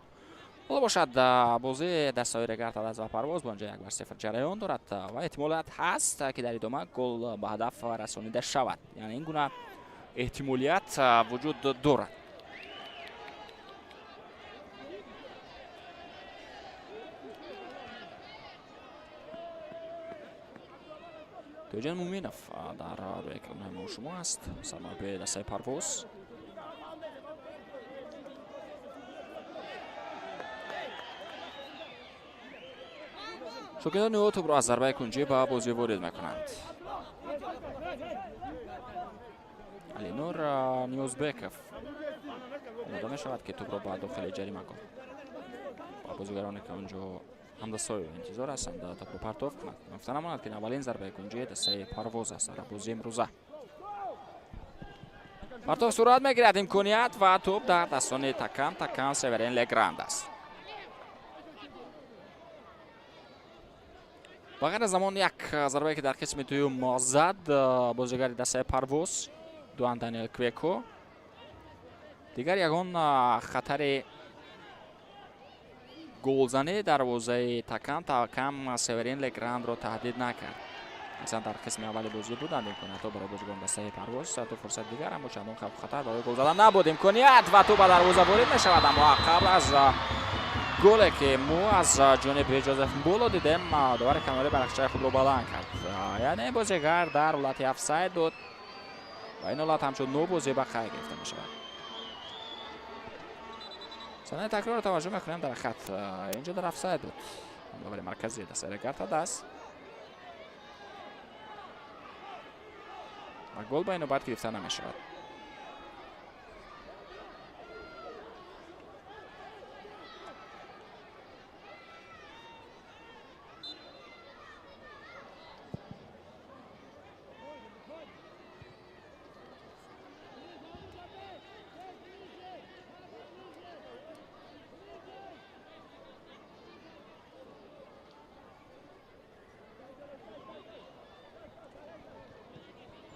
Ҳоло бошад бозии дастаҳои Регар ТадАЗ ва Парвоз бо анҷои 1-0 ҷараён дорад ва эҳтимолият ҳаст, ки дар идома гол ба ҳадаф расонида шавад. Яъне ин гуна эҳтимолият вуҷуд дорад. Тоҷан Муминов дар рӯи экранҳои мо шумо аст, сармураббии дастаи Парвоз. Шогирдони ӯ тӯбро аз зарбаи кунҷӣ ба бозӣ ворид мекунанд. Алинур Ниёзбеков омода мешавад, ки тӯбро ба дохили ҷаримагоҳ ба бозигароне, ки он ҷо ҳамдастҳои интизор ҳастанд, тӯбро партоф кунад. Гуфта намонад, ки аввалин зарбаи кунҷии дастаи Парвоз аст дар бозии имрӯза. Партоф сурат мегирад, имконият ва тӯб дар дастони Такам Северин Легранд аст. Ба ғайр аз замон як зарбае, ки дар қисми дуюм зад бозигари дастаи Парвоз Дуан Даниел Квеко, дигар ягон хатари голзанӣ дарвозаи Такам Северин Леграндро таҳдид накард. Масалан, дар қисми аввали бозӣ буданд имкониятҳо барои бозигарони дастаи Парвоз, ду фурсат дигар, аммо чандон хавфу хатар барои гол задан набуд. Имконият ва тӯб ба дарвоза ворид мешавад, аммо қабл аз голе, ки мо аз ҷониби Ҷозеф Мболо дидем, довари канорӣ байрақчаи худро баланд кард. Яъне бозигар дар ҳолати офсайд буд ва ин ҳолат ҳамчун нобозӣ ба қайд гирифта мешавад. Санаи такрорро таваҷҷӯҳ мекунем, дар хат инҷо дар офсайд буд довари марказии дастаи Регар ТадАЗ ва гол ба ин навбат гирифта намешавад.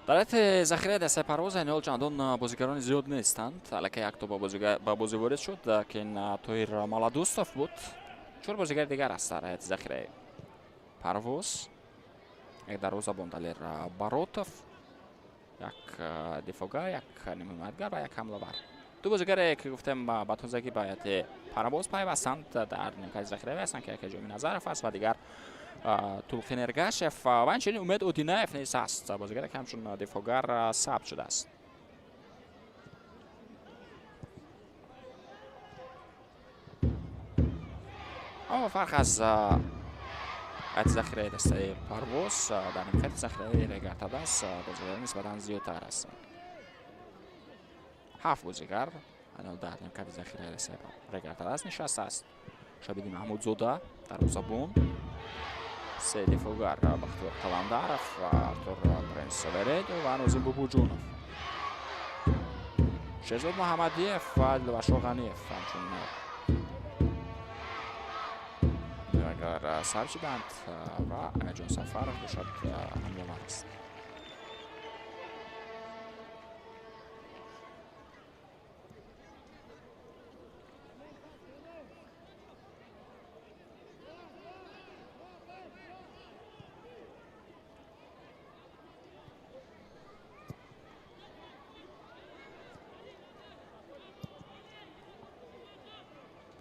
Дар ҳайати захираи дастаи Парвоз айни ҳол чандон бозигарони зиёд нестанд. Аллакай як то ба бозӣ ворид шуд, ки ин Тоҳир Маладӯстов буд. Чор бозигари дигар аст дар ҳайати захираи Парвоз. Як дарвозабон Далер Баротов, як дифоъгар, як нимҳимоятгар ва як ҳамлавар. Ду бозигаре ки гуфтем ба тозагӣ ба ҳайати Парвоз пайвастанд, дар нимкати захиравӣ ҳастанд, ки яке Ҷомӣ Назаров аст ва дигар Тулқин Эргашев ва инчунин Умед Одинаев низ ҳаст, бозигаре ки ҳамчун дифоъгар сабт шудааст. Аммо фарқ аз ҳайати захираи дастаи Парвоз, дар нимкати захираи Регар-ТадАЗ бозигарон нисбатан зиёдтар ҳастанд. 7 бозигар дар нимкати захираи дастаи Регар-ТадАЗ нишастааст. Шабиди Маҳмудзода дарвозабон, се дифоъгар Бахтиёр Қаландаров, Артур Принс Вередо ва Нозим Бубуҷонов. Шерзод Муҳаммадиев ва Дилвашо Ғаниев ҳамчун агар сабт шуданд ва Амирҷон Сафаров бошад ҳамлавар аст.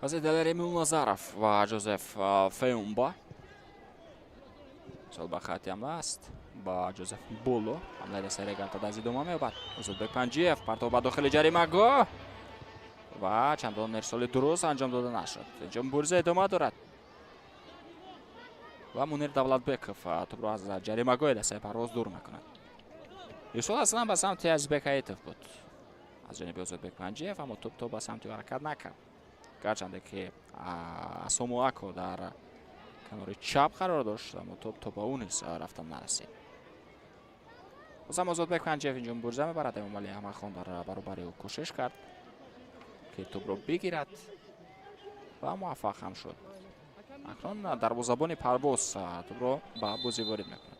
Паси Далер Эмилназаров ва Ҷозеф Феумба сол ба хати ҳамла аст. Ба Ҷозеф Боло ҳамлаи дастаи Регар-ТадАЗ идома меёбад. Озодбек Панҷиев партов ба дохили ҷаримагоҳ ва чандон ирсоли дуруст анҷом дода нашуд. Инҷо мубориза идома дорад ва Мунир Давлатбеков тӯбро аз ҷаримагоҳи дастаи Парвоз дур мекунад. Ирсол аслан ба самти Азизбек Аитов буд аз ҷониби Озодбек Панҷиев, аммо тӯб то ба самти ӯ ҳаракат накард. Гарчанде ки Асому Ако дар канори чап қарор дошт, аммо тӯб то ба ӯ низ рафтан нарасид. Бозам Озодбек Панҷиев инҷо мубориза мебарад. Эмомалӣ Аҳмадхон дар баробари ӯ кӯшиш кард ки тӯбро бигирад ва муваффақ ҳам шуд. Акнун дарвозабони Парвоз тӯбро ба бозӣ ворид мекунад.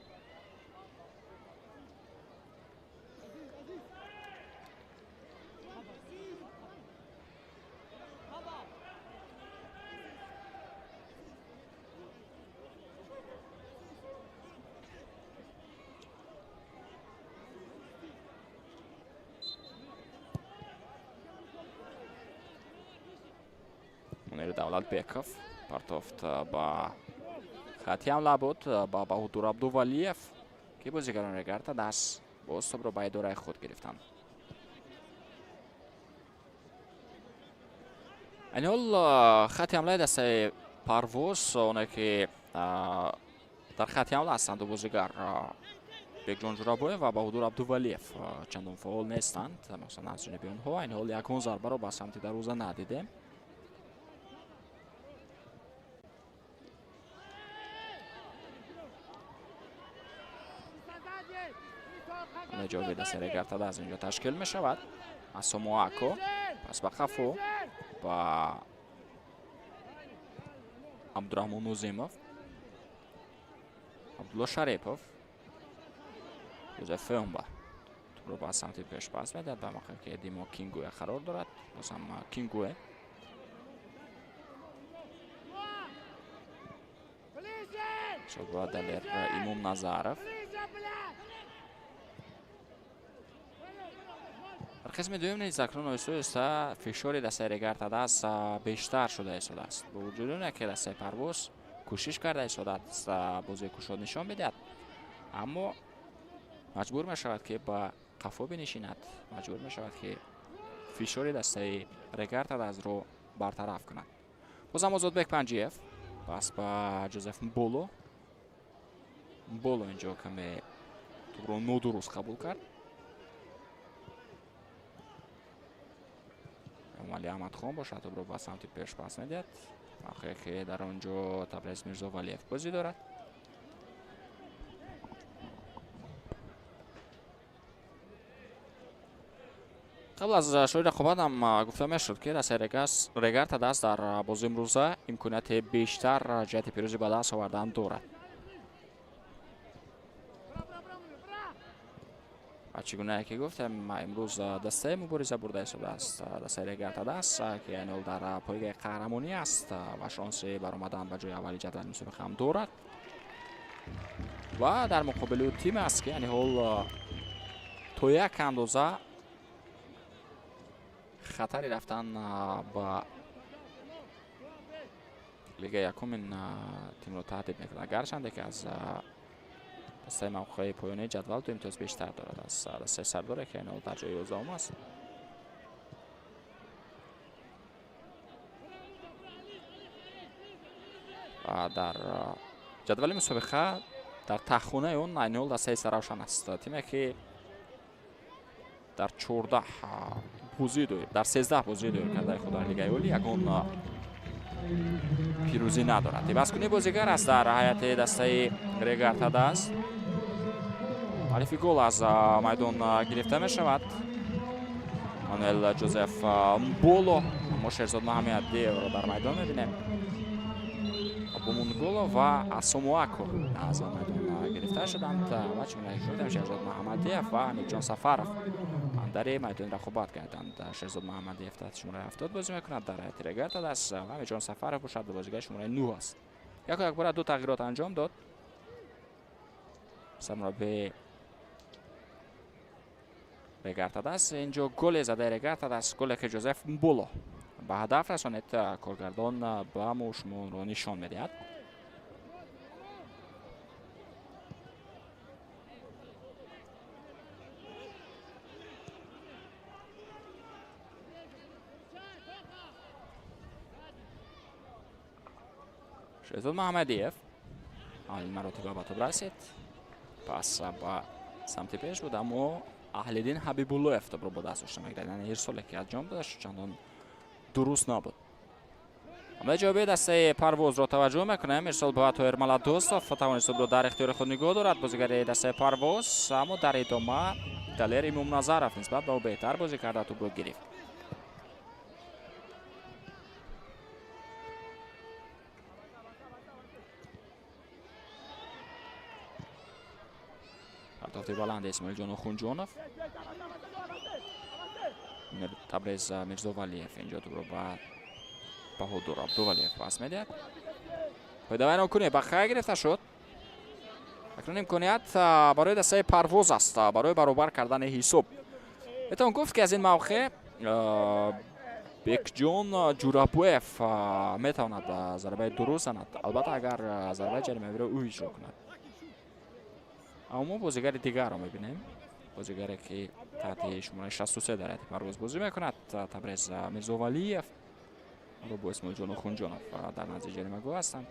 Мунир Давлатбеков партофт ба хати ҳамла буд ба Баҳодур Абдувалиев, ки бозигарони Регар-ТадАЗ боз тӯбро ба идораи худ гирифтанд. Айни ҳол хати ҳамлаи дастаи Парвоз, оне ки дар хати ҳамла ҳастанд ду бозигар Бекҷон Ҷурабоев ва Баҳодур Абдувалиев чандон фаъол нестанд. Махсусан аз ҷониби онҳо айни ҳол ягон зарбаро ба самти дарвоза надидем. Ҷоби дастаи Регар-ТадАЗ инҷо ташкил мешавад. Асому Ако пас ба қафо ба Абдураҳмон Нозимов, Абдулло Шарипов, Юзеф Феумба тӯбро ба самти пеш пас медиҳад ба мавқее ки Димо Кингуе қарор дорад. Бозам Кингуе шуд Далер Имом Назаров. Дар қисми дуюм низ акнун оҳиста оҳиста фишори дастаи Регар-ТадАЗ бештар шуда истодааст. Бо вуҷуди оне ки дастаи Парвоз кӯшиш карда истодааст бозии кушод нишон бидиҳад, аммо маҷбур мешавад ки ба қафо бинишинад, маҷбур мешавад ки фишори дастаи Регар-ТадАЗро бартараф кунад. Бозам Озодбек Панҷиев пас ба Ҷозеф Боло. Боло инҷо каме тӯбро нодуруст қабул кард. Эмомалӣ Аҳмадхон бошад тӯбро ба самти пеш пас медиҳад, мавқее ки дар он ҷо Табрез Мирзовалиев бозӣ дорад. Қабл аз шӯрои рақобат ҳам гуфта мешуд, ки дастаи Регар-ТадАЗ дар бозии имрӯза имконияти бештар ҷиҳати пирӯзӣ ба даст овардан дорад. Ва чӣ гунае ки гуфтем, имрӯз дастаи мубориза бурда истодааст, дастаи Регар-ТадАЗ, ки айни ҳол дар пойгаи қаҳрамонӣ аст ва шонси баромадан ба ҷои аввали ҷадвали мусобиқа ҳам дорад. Ва дар муқобили ӯ тиме аст, ки айни ҳол то як андоза хатари рафтан ба лигаи якум ин тимро таҳдид мекунад, гарчанде ки аз дастаи мавқеи поёнии ҷадвал 2 имтиёз бештар дорад аз дастаи сардоре, ки айни ҳол дар ҷои 11 аст. Ва дар ҷадвали мусобиқа дар таҳхонаи он айни ҳол дастаи Саравшан аст, тиме ки дар 14 бозӣ доир, дар 13 бозӣ доир кардаи худ дар лигаи олӣ ягон пирӯзӣ надорад. Ивазкунии бозигар аст дар ҳайати дастаи Регар-ТадАЗ. Муаллифи гол аз майдон гирифта мешавад. Мануэл Ҷозеф Мболо. Мо Шерзод Маҳаммадиевро дар майдон мебинем. Бумунголо ва Асомуако аз майдон гирифта шуданд ва чун гуфтем, Шерзод Маҳаммадиев ва Амирҷон Сафаров андари майдон рақобат карданд. Шерзод Маҳаммадиев таҳти шумораи 70 бозӣ мекунад дар ҳайати Регар-ТадАЗ ва Амирҷон Сафаров бошад бозигари шумораи 9 аст. Яку якбора ду тағйирот анҷом дод сармураббии Регар-ТадАЗ. Инҷо голе задаи Регар-ТадАЗ, голе ки Ҷозеф Мболо ба ҳадаф расонид, коргардон ба мо шуморо нишон медиҳад. Шерзод Маҳаммадиев аввалин маротиба ба тӯб расид, пас ба самти пеш буд, аммо Аҳлиддин Ҳабибуллоев тӯбро бо даст дошта мегирад. Яъне ирсоле ки анҷом дода шуд чандон дуруст набуд. Ҳамлаи ҷавобии дастаи Парвозро таваҷҷӯҳ мекунем. Ирсол ба Тоҳир Маладостов тавонист тӯбро дар ихтиёри худ нигоҳ дорад бозигари дастаи Парвоз, аммо дар идома Далер Имомназаров нисбат ба ӯ беҳтар бозӣ карда тӯбро гирифт. Партофти баланди Исмоилҷон Охунҷонов. Табрез Мирзовалиев инҷо тӯбро ба Баҳодур Абдувалиев пас медиҳад. Фоидавайронкунӣ ба хай гирифта шуд. Акнун имконият барои дастаи Парвоз аст барои баробар кардани ҳисоб. Метавон гуфт, ки аз ин мавқеъ Бекҷон Ҷурабоев метавонад зарбаи дуруст занад, албатта агар зарбаи ҷаримавиро ӯ иҷро кунад. Аммо мо бозигари дигарро мебинем, бозигаре ки таҳти шумораи 63 дар ҳайати Парвоз бозӣ мекунад, Табрез Мирзовалиев ро бо Исмоилҷон Охунҷонов дар назди ҷаримагоҳ ҳастанд.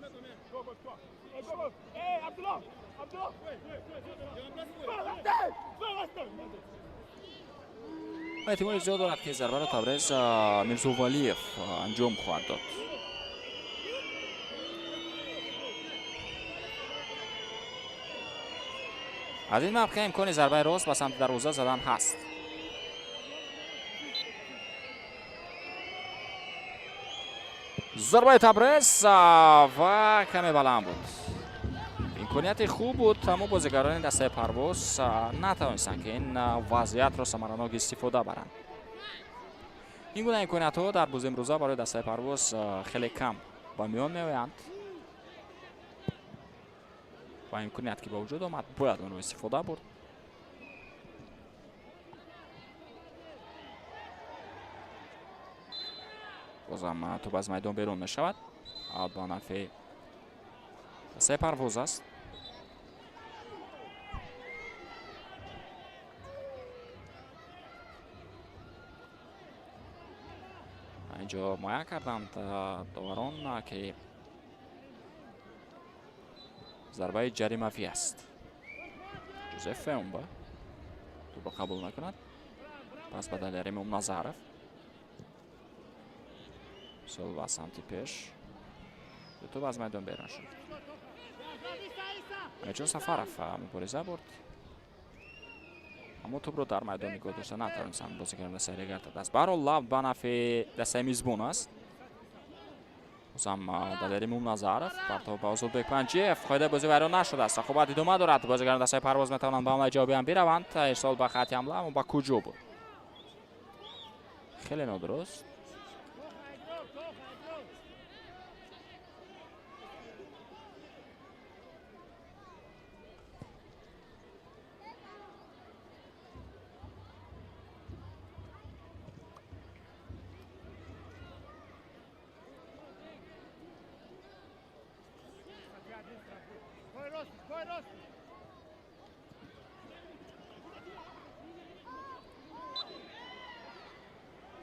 Ва эҳтимоли зиёд дорад, ки зарбаро Табрез Мирзовалиев анҷом хоҳад дод. Аз ин мавқеъ имкони зарбаи рост ба самти дарвоза задан ҳаст. Зарбаи Табрез ва каме баланд буд. Имконияти хуб буд, аммо бозигарони дастаи Парвоз натавонистанд, ки ин вазъиятро самаранок истифода баранд. Ин гуна имкониятҳо дар бозии имрӯза барои дастаи Парвоз хеле кам ба миён меоянд ва имконият ки ба вуҷуд омад, бояд онро истифода бурд. Бозам тӯб аз майдон берун мешавад. Ба нафъи дастаи Парвоз аст. Инҷо муайян карданд доварон, ки зарбаи ҷаримавӣ аст. Ҷозеф Феумба тӯбро қабул мекунад. Пас ба Далер Имомназаров. Сол ба самти пеш. Тӯб аз майдон берун шуд. Амирҷон Сафаров мубориза бурд, аммо тӯбро дар майдон нигоҳ дошта натавонистанд бозигарони дастаи Регар-ТадАЗ. Баҳрҳол лавт ба нафъи дастаи мизбон аст. Бозам Далери Мумназаров партов ба Озодбек Панҷиев. Қоидаи бозӣ вайрон нашудааст. Рақобат идома дорад. Бозигарон дастаи Парвоз метавонанд ба ҳамлаи ҷавобӣ ҳам бираванд. Ирсол ба хати ҳамла, аммо ба куҷо буд? Хеле нодуруст.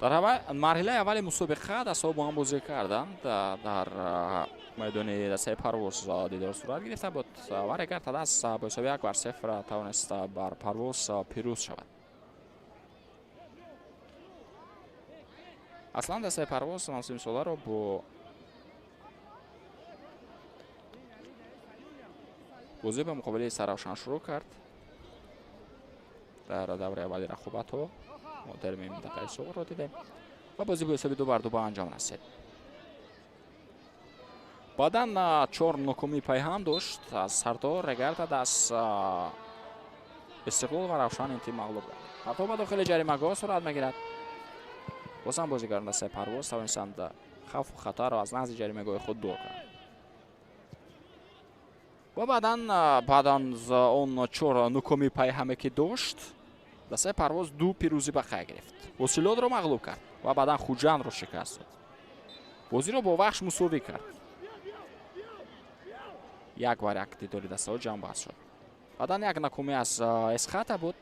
Дар марҳилаи аввали мусобиқа дастаҳо бо ҳам бозӣ карданд. Дар майдони дастаи Парвоз дидор сурат гирифта буд ва Регар-ТадАЗ бо ҳисоби 1-0 тавонист бар Парвоз пирӯз шавад. Аслан дастаи Парвоз мавсими соларо бо бозӣ ба муқобили Саравшан шурӯъ кард. Дар давраи аввали рақобатҳо мо дерби минтақаи Суғдро дидем ва бозӣ бо ҳисоби 2-2 ба анҷом расид. Баъдан 4 нокомӣ пайҳам дошт аз Сардор, Регар-ТадАЗ, Истиқлол ва Равшан ин тим мағлуб гардид. Партов ба дохили ҷаримагоҳ сурат мегирад. Бозам бозигарон дастаи Парвоз тавонистанд хавфу хатарро аз назди ҷаримагоҳи худ дур кунанд. Ва баъдан он 4 нокомӣ пайҳаме ки дошт, дастаи Парвоз 2 пирӯзӣ ба қай гирифт. Восилодро мағлуб кард ва баъдан Хуҷандро шикаст дод. Бозиро бо Вахш мусовӣ кард. 1-1 дидори дастаҳо ҷамъбаст шуд. Баъдан як нокомӣ аз Эсхата буд.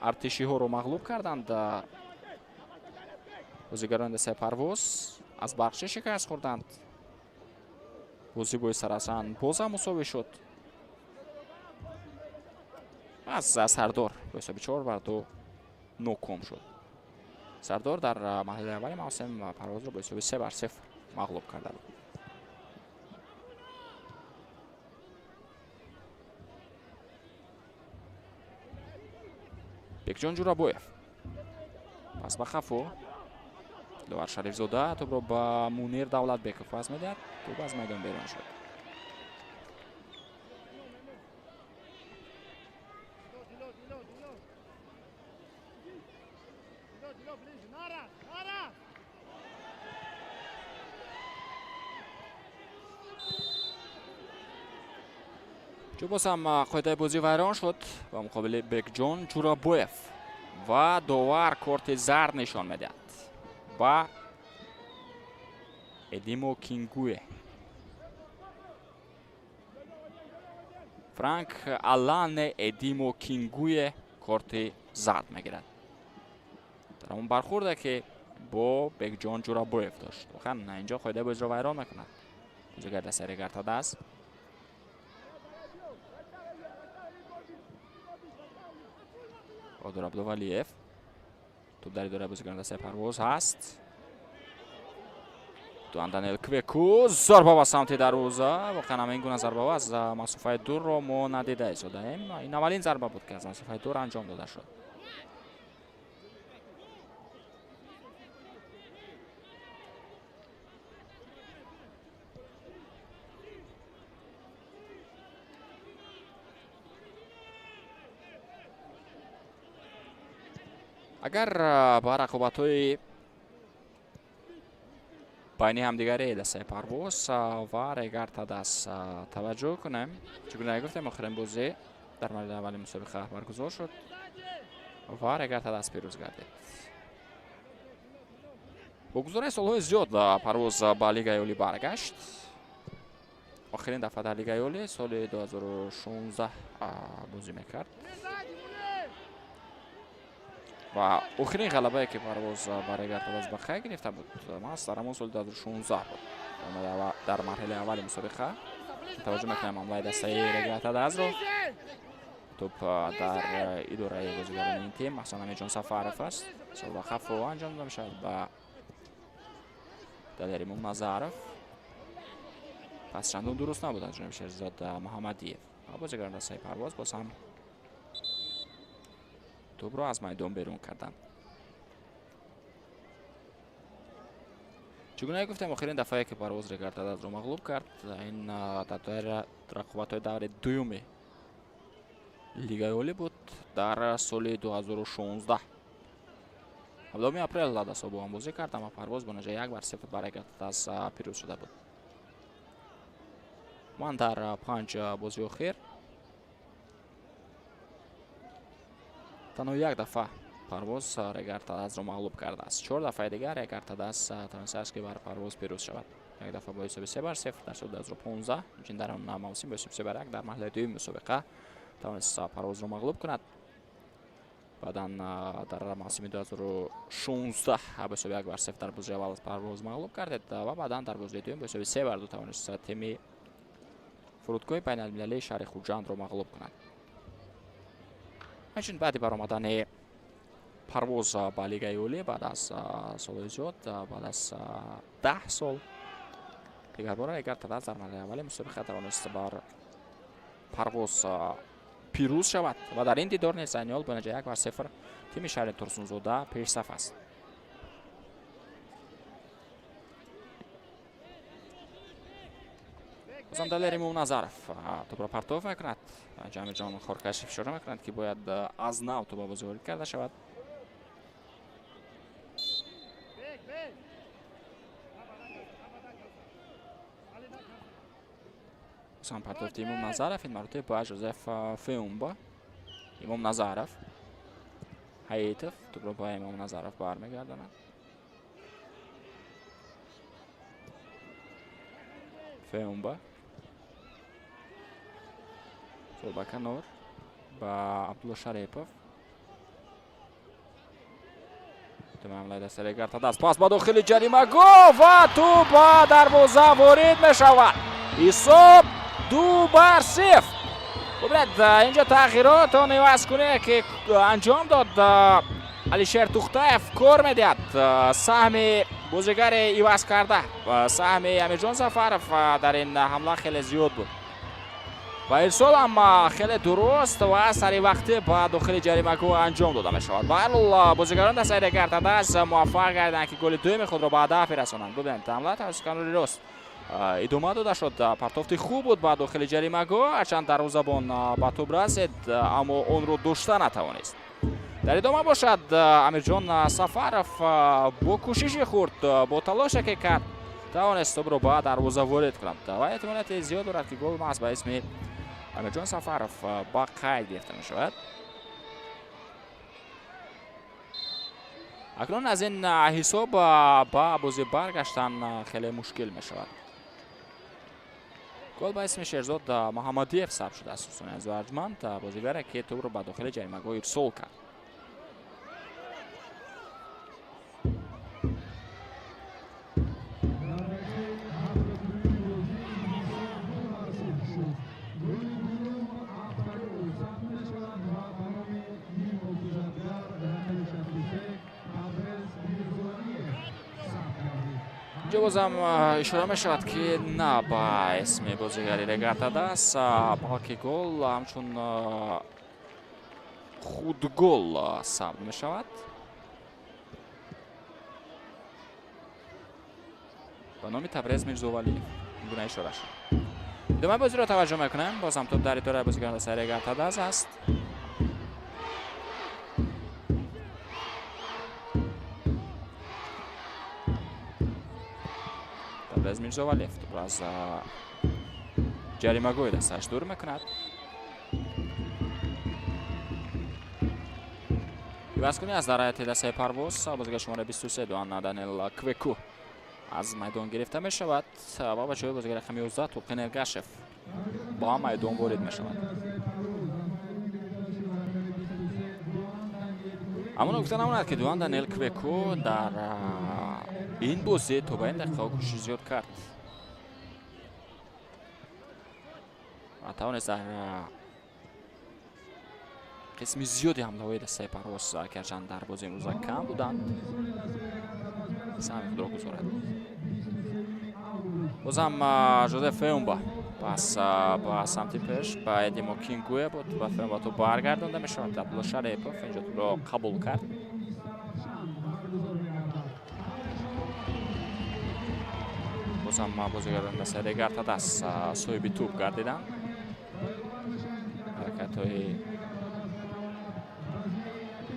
Артишиҳоро мағлуб карданд. Бозигарони дастаи Парвоз аз Барқчӣ шикаст хӯрданд. Бозӣ бо Сарасан бозам мусовӣ шуд. Аз Сардор бо ҳисоби 4-2 ноком шуд. Сардор дар марҳилаи аввали мавсим Парвозро бо ҳисоби 3-0 мағлуб карда буд. Бекҷон Ҷурабоев пас ба хафо. Диловар Шарифзода тӯбро ба Мунир Давлатбеков пас медиҳад. Тӯб аз майдон берун шуд. Чун боз ҳам қоидаи бозӣ вайрон шуд ба муқобили Бекҷон Ҷурабоев ва довар корти зард нишон медиҳад ба Эдимо Кингуе. Франк Алане Эдимо Кингуе корти зард мегирад. Дар он бархӯрде ки бо Бекҷон Ҷурабоев дошт. Воқеан инҷо қоидаи бозиро вайрон мекунад. Бозигар дастаи Регар-ТадАЗ. Одур Абдувалиев. Тӯб дар идораи бозигарони дастаи Парвоз ҳаст. Дуан Даниэл Квеку зарба ба самти дарвоза. Воқеан ҳам ин гуна зарбаҳо аз масофаи дурро мо надида истодаем. Ин аввалин зарба буд ки аз масофаи дур анҷом дода шуд. Агар ба рақобатҳои байни ҳамдигари дастаи Парвоз ва Регар-ТадАЗ таваҷҷӯҳ кунем, чӣ гуна гуфтем, охирин бозӣ дар марҳилаи аввали мусобиқа баргузор шуд ва Регар-ТадАЗ пирӯз гардид. Бо гузораи солҳои зиёд Парвоз ба Лигаи Олӣ баргашт. Охирин дафъа дар Лигаи Олӣ соли 2016 бозӣ мекард. Ва охирин ғалабае ки Парвоз ба Регар-ТадАЗ ба қай гирифта буд, маҳз дар ҳамон соли 2016 буд. Дар марҳилаи аввали мусобиқа таваҷҷӯҳ мекунем ҳамлаи дастаи Регар-ТадАЗро. Тӯб дар идораи бозигарони ин тим Ҳасан Амирҷон Сафаров аст. Ба хафо анҷом дода мешавад ба Далери Мумназаров. Пас чандон дуруст набуд аз ҷониби Шерзод Муҳаммадиев. Ва бозигарони дастаи Парвоз боз ҳам тӯбро аз майдон берун карданд. Чӣ гуна гуфтем, охирин дафъае ки Парвоз Регар-ТадАЗро мағлуб кард, ин дар рақобатҳои даври дуюми Лигаи Олӣ буд дар соли 2016. 17 апрел дастҳо бо ҳам бозӣ кард, аммо Парвоз бо натиҷаи 1-0 бар Регар-ТадАЗ пирӯз шуда буд. Ман дар 5 бозии охир танҳо як дафъа Парвоз Регар-ТадАЗро мағлуб кардааст. 4 дафъаи дигар Регар-ТадАЗ тавонистааст ки бар Парвоз пирӯз шавад. Як дафъа бо ҳисоби 3-0 дар соли 2015, инчунин дар он мавсим бо ҳисоби 3-1 дар марҳилаи дуюми мусобиқа тавонист Парвозро мағлуб кунад. Баъдан дар мавсими 2016 бо ҳисоби 1-0 дар бозии аввал Парвоз мағлуб кардед ва баъдан дар бозии дуюм бо ҳисоби 3-2 тавонист тими фурудгоҳи байналмилалии шаҳри Хуҷандро мағлуб кунад. Ҳамчунин баъди баромадани Парвоз ба Лигаи Олӣ баъд аз солҳои зиёд, баъд аз 10 сол дигарбора Регар-ТадАЗ дар марҳилаи аввали мусобиқа тавонист бар Парвоз пирӯз шавад ва дар ин дидор низ айни ҳол бо натиҷаи 1-0 тими шаҳри Турсунзода пешсаф аст. Бозам Далер Имомназаров тӯпро партов мекунад. Ҷамиҷон Хоркашев ишора мекунад, ки бояд аз нав тӯп ба бозӣ ворид карда шавад. Бозам партофти Имомназаров, ин маротиба ба Жозеф Феумба. Имомназаров, Ҳаитов тӯпро ба Имомназаров бармегардонад. Феумба ба канор ба Абдулло Шарипов. Ҳамлаи дастаи Регар-ТадАЗ, пас ба дохили ҷаримагоҳ ва тӯп ба дарвоза ворид мешавад. Ҳисоб 2-0. Бубинед, инҷо тағйирот он ивазкуние ки анҷом дод Алишер Тухтаев кор медиҳад. Саҳми бозигари иваз карда, саҳми Амирҷон Сафаров дар ин ҳамла хеле зиёд буд. Ва ирсол ҳам хеле дуруст ва сари вақтӣ ба дохили ҷаримагоҳ анҷом дода мешавад. Ба ҳар ҳол бозигарон дастаи Регар-ТадАЗ муваффақ гардиданд, ки голи дуюми худро ба ҳадаф бирасонанд. Бубинед, ҳамла тавассути канори рост идома дода шуд. Партофти хуб буд ба дохили ҷаримагоҳ, ҳарчанд дарвозабон ба тӯб расид, аммо онро дошта натавонист. Дар идома бошад Амирҷон Сафаров бо кӯшиши хурд, бо талоше ки кард, тавонист тӯбро ба дарвоза ворид кунад ва эҳтимолияти зиёд дорад, ки гол маҳз ба исми Амирҷон Сафаров ба қайд гирифта мешавад. Акнун аз ин ҳисоб ба бозӣ баргаштан хеле мушкил мешавад. Гол ба исми Шерзод Муҳаммадиев сабт шудааст. Дӯстони азизу арҷманд, бозигаре ки тӯбро ба дохили ҷаримагоҳ ирсол кард. Инҷо бозам ишора мешавад, ки на ба исми бозигари Регар-ТадАЗ, балки гол ҳамчун худгол сабт мешавад. Ба номи Табрез Мирзовалиев ин гуна ишора шуд. Идомаи бозиро таваҷҷӯҳ мекунем. Бозам тӯп дар идораи бозигарон дастаи Регар-ТадАЗ аст. Табрез Мирзовалиев тӯпро аз ҷаримагоҳи дастааш дур мекунад. Ивазкунӣ аз дар ҳайати дастаи Парвоз, бозигар шумораи 23 Дуан Даниел Квеку аз майдон гирифта мешавад ва ба ҷои бозигари рақами 11 Тулқин Эргашев ба майдон ворид мешавад. Аммо нукта намонад, ки Дуан Даниел Квеку дар ин бозӣ то ба ин дақиқаҳо кӯшиши зиёд кард ва тавонист дар қисми зиёди ҳамлаҳои дастаи Парвоз, ки ҳарчанд дар бозии имрӯза кам буданд, саҳми худро гузорад. Бозам Жозеф Феумба пас ба самти пеш ба Эдимо Кингуе буд, ба Феумба тӯп баргардонда мешавад. Абдулло Шарипов инҷо тӯпро қабул кард. Боз ҳам бозигарони дастаи Регар-ТадАЗ соҳиби тӯб гардиданд. Ҳаракатҳои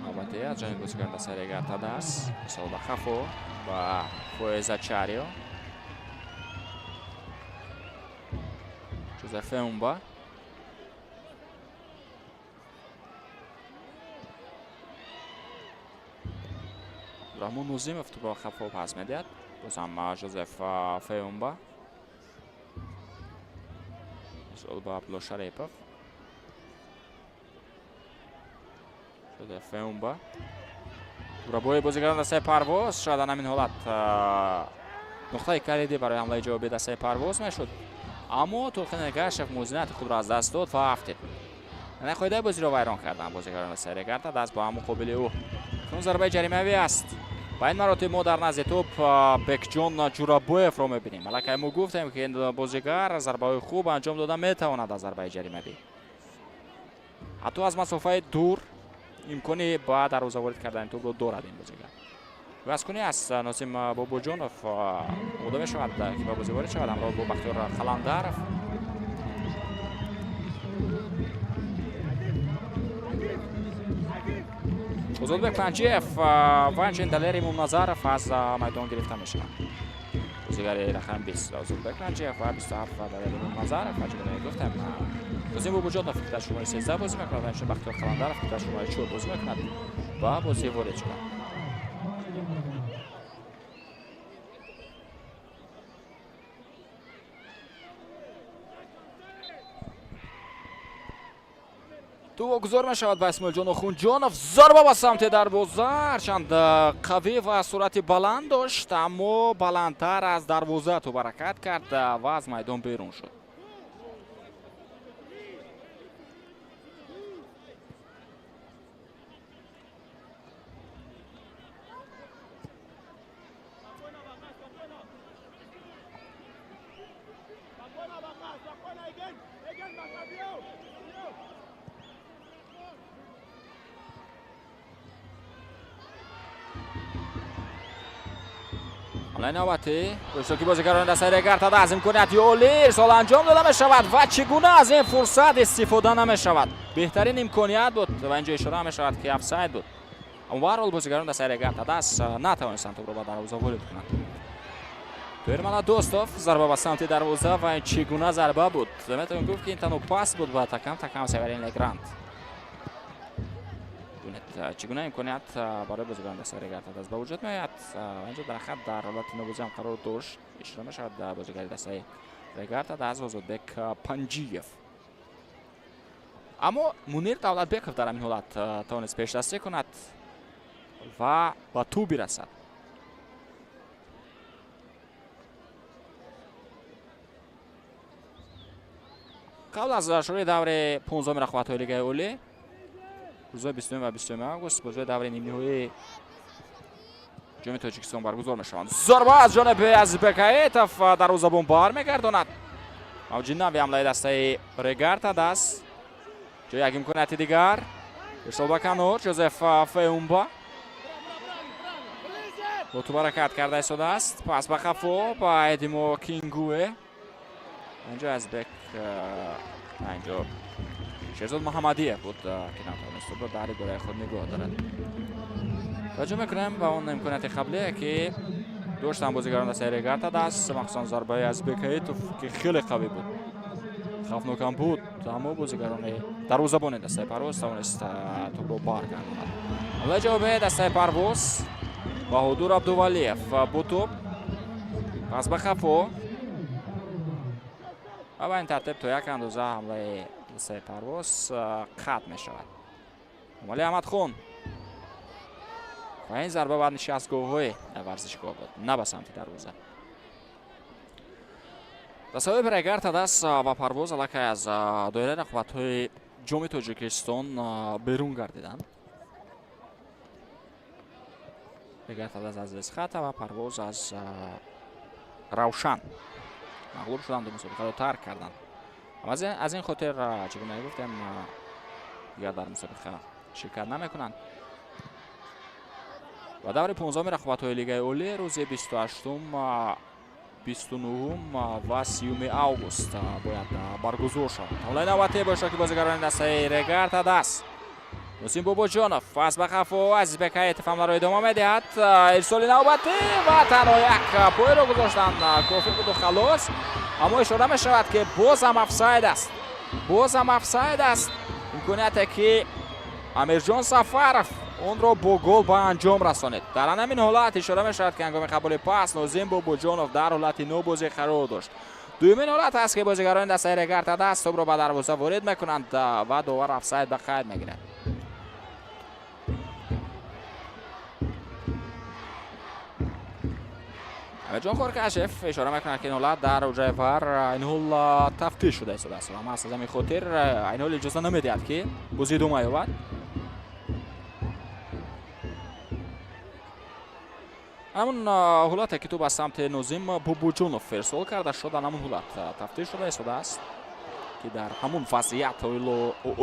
навбатӣ аз ҷониби бозигарони дастаи Регар-ТадАЗ. Мисол ба хафо ба Фоеза Чарио. Жозеф Феумба. Раҳмон Нозимов тӯбро хафо пас медиҳад. Боз ҳам Жозеф Феумба. Мисол ба Абдулло Шарипов. Жозеф Феумба. Тӯбрабои бозигарон дастаи Парвоз. Шояд дар ҳамин ҳолат нуқтаи калидӣ барои ҳамлаи ҷавобии дастаи Парвоз мешуд. Аммо Толқин Эргашев мувозинати худро аз даст дод ва афтид. Яъне қоидаи бозиро вайрон карданд бозигарони дастаи Регар-ТадАЗ ба муқобили ӯ. Кунун зарбаи ҷаримавӣ аст. Ба ин маротиб мо дар назди тӯб Бекҷон Ҷурабоевро мебинем. Аллакай мо гуфтем, ки ин бозигар зарбаҳои хуб анҷом дода метавонад аз зарбаи ҷаримавӣ. Ҳатто аз масофаи дур имкони ба дарвоза ворид кардани тӯбро дорад ин бозигар. Вазкунӣ аст Носим Бобоҷонов омода мешавад, ки ба бозӣ ворид шавад ҳамроҳ бо Бахтиёр Қаландаров. Озодбек Панҷиев ва инчунин Далер Имомназаров аз майдон гирифта мешаванд. Бозигари рақами 20 Озодбек Панҷиев ва 27 Далер Имомназаров. Ва чунон гуфтем, Носим Бобоҷонов ки дар шумораи 13 бозӣ мекунад ва инчунин Бахтиёр Қаландаров ки дар шумораи 4 бозӣ мекунад ба бозӣ ворид шуданд. Тӯб гузор мешавад ба Исмоилҷон Охунҷонов. Зарба ба самти дарвоза, ҳарчанд қавӣ ва суръати баланд дошт, аммо баландтар аз дарвоза тӯб ҳаракат кард ва аз майдон берун шуд. ҳамлаи навбатӣ иштироки бозигарони дастаи Регар-ТадАЗ. Имконияти олӣ ирсол анҷом дода мешавад ва чӣ гуна аз ин фурсат истифода намешавад. Беҳтарин имконият буд ва инҷо ишора мешавад, ки офсайд буд. Аммо баҳарҳол бозигарони дастаи Регар-ТадАЗ натавонистанд тӯбро ба дарвоза ворид кунанд. Тоҳир Дӯстов зарба ба самти дарвоза ва ин чӣ гуна зарба буд. Метавон гуфт, ки ин танҳо пас буд ба такам такам Северин Легранд. Чӣ гуна имконият барои бозигарони дастаи Регар-ТадАЗ ба вуҷуд меояд. Инҷо дар хат дар ҳолати нобозӣ ҳам қарор дошт. Ишора мешавад бозигари дастаи Регар-ТадАЗ Озодбек Панҷиев. Аммо Мунир Давлатбеков дар ҳамин ҳолат тавонист пешдастӣ кунад ва ба тӯб бирасад. Қабл аз шурӯи даври 15-уми рақобатҳои Лигаи Олӣ, рӯзҳои 29 ва 21 август бозиҳои даври нимниҳоии ҷоми Тоҷикистон баргузор мешаванд. Зарба аз ҷониби Азизбек Аитов дарвозабон бармегардонад. Мавҷи нави ҳамлаи дастаи Регар-ТадАЗ. Ҷои як имконияти дигар. Ирсол ба канор Жозеф Феумба бо тӯб ҳаракат карда истодааст. Пас ба қафо ба Эдимо Кингуе. Инҷо Азизбек, инҷо Шерзод Муҳаммадиев буд, ки натавонист тӯбро дар идораи худ нигоҳ дорад. Таваҷҷӯҳ мекунем ба он имконияти қаблие, ки доштанд бозигарон дастаи Регар-ТадАЗ, махсусан зарбаи Азизбек Аитов, ки хеле қавӣ буд, хавфнокам буд, аммо бозигарони дарвозабони дастаи Парвоз тавонист тӯбро баргардонад. Ҳамлаи ҷавобии дастаи Парвоз. Баҳодур Абдувалиев бо тӯб пас ба қафо ва ба ин тартиб то як андоза ҳамлаи дастаи Парвоз қатъ мешавад. Омали Аҳмадхон ва ин зарба ба нишастгоҳҳои варзишгоҳ буд, на ба самти дарвоза. Дастаҳои Регар-ТадАЗ ва Парвоз аллакай аз доираи рақобатҳои ҷоми Тоҷикистон берун гардиданд. Регар-ТадАЗ аз Эсхата ва Парвоз аз Равшан мағлуб шуданд ва мусобиқаро тарк карданд. Аз ин хотир, чӣ гуна гуфтем, дигар дар мусобиқа ширкат намекунанд. Ва даври 15-уми рақобатҳои Лигаи Олӣ рӯзи 28 29 ва 30 август бояд баргузор шавад. Ҳамлаи навбатӣ бо иштироки бозигарони дастаи Регар-ТадАЗ. Нусим Бобоҷонов пас ба қафо, Азизбек Ҳаитов ҳамларо идома медиҳад. Ирсоли навбатӣ ва танҳо як пойро гузоштан кофӣ буду халос. Аммо ишора мешавад, ки боз ҳам офсайд аст. Боз ҳам офсайд аст. Имконияте, ки Амирҷон Сафаров онро бо гол ба анҷом расонид. Дар ҳамин ҳолат ишора мешавад, ки ҳангоми қабули пас Нозим Бобоҷонов дар ҳолати нобозӣ қарор дошт. Дуюмин ҳолат аст, ки бозигарони дастаи Регар-ТадАЗ тӯбро ба дарвоза ворид мекунанд ва довар офсайд ба қайд мегирад. Амирҷон Хоркашев ишора мекунад, ки ин ҳолат дар ҳуҷраи ВАР ин ҳол тафтиш шуда истодааст ва маҳз аз ҳамин хотир ин ҳол иҷоза намедиҳад, ки бозӣ идома ёбад. Ҳамун ҳолате, ки тӯб аз самти Нозим Бобоҷонов ирсол карда шуд, ҳамун ҳолат тафтиш шуда истодааст, ки дар ҳамун вазъият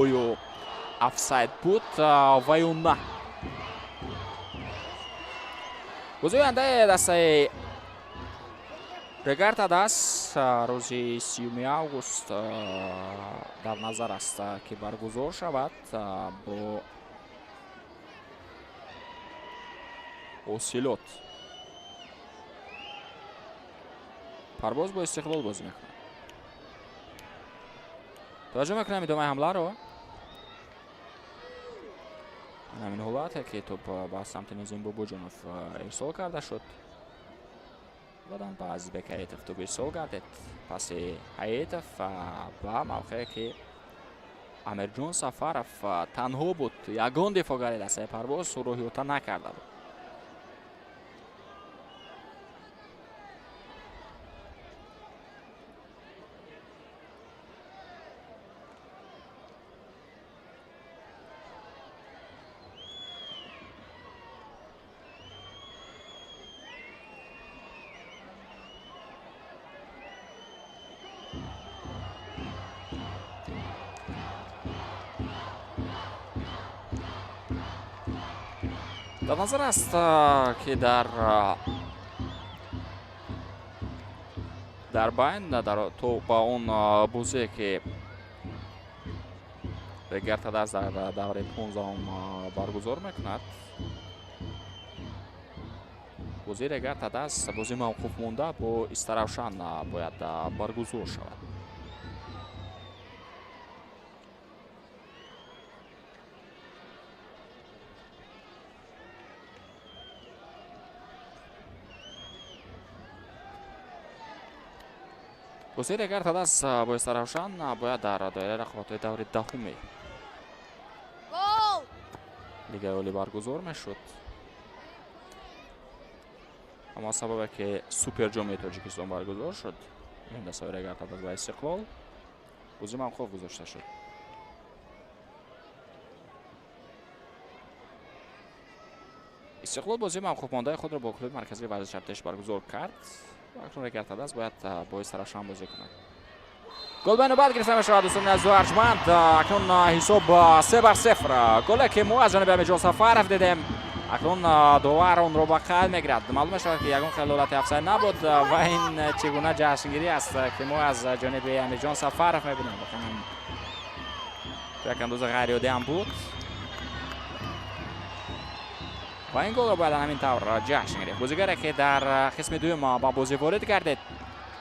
оё офсайд буд ва ё на. Бозии ояндаи дастаи Регар-ТадАЗ рӯзи 30 август дар назар аст, ки баргузор шавад бо Осилот. Парвоз бо Истиқлол бозӣ мекунад. Таваҷҷӯҳ мекунем идомаи ҳамларо. Ҳамин ҳолате, ки тӯб ба самти Нозим Бобоҷонов ирсол карда шуд. Баъдан ба Азизбек Ҳаитов тӯб ирсол гардид. Паси Ҳаитов ба мавқее, ки Амирҷон Сафаров танҳо буд, ягон дифоъгари дастаи Парвоз ӯро ҳиёта накарда буд. Дар назар аст, ки дар байн то ба он бозие, ки Регар-ТадАЗ дар давраи 15 баргузор мекунад, бозии Регар-ТадАЗ бозии мавқуф монда бо Истаравшан бояд баргузор шавад. Бозии Регар-ТадАЗ бо Истаравшан бояд дар доираи рақобатҳои даври 10 Лигаи Олӣ баргузор мешуд. Аммо сабабе, ки Суперҷоми Тоҷикистон баргузор шуд, ин дастаи Регар-ТадАЗ ва Истиқлол, бозӣ мавқуф гузошта шуд. Истиқлол бозии мавқуф мондаи худро бо клуби марказии варзиши Артеш баргузор кард. Акнун Регар-ТадАЗ бояд бо Истаравшан бозӣ кунад. Гол ба навбат гирифта мешавад, дӯстони азизу арҷманд. Акнун ҳисоб 3-0. Голе, ки мо аз ҷониби Амирҷон Сафаров дидем, акнун довар онро ба қайд мегирад. Маълум мешавад, ки ягон хел ҳолати офсайд набуд ва ин чӣ гуна ҷашнгирӣ аст, ки мо аз ҷониби Амирҷон Сафаров мебинем. Воқеан то як андоза ғайриоддӣ ҳам буд ва ин голро бояд ҳамин тавр ҷашн гирифт. Бозигаре, ки дар қисми дуюм ба бозӣ ворид гардид,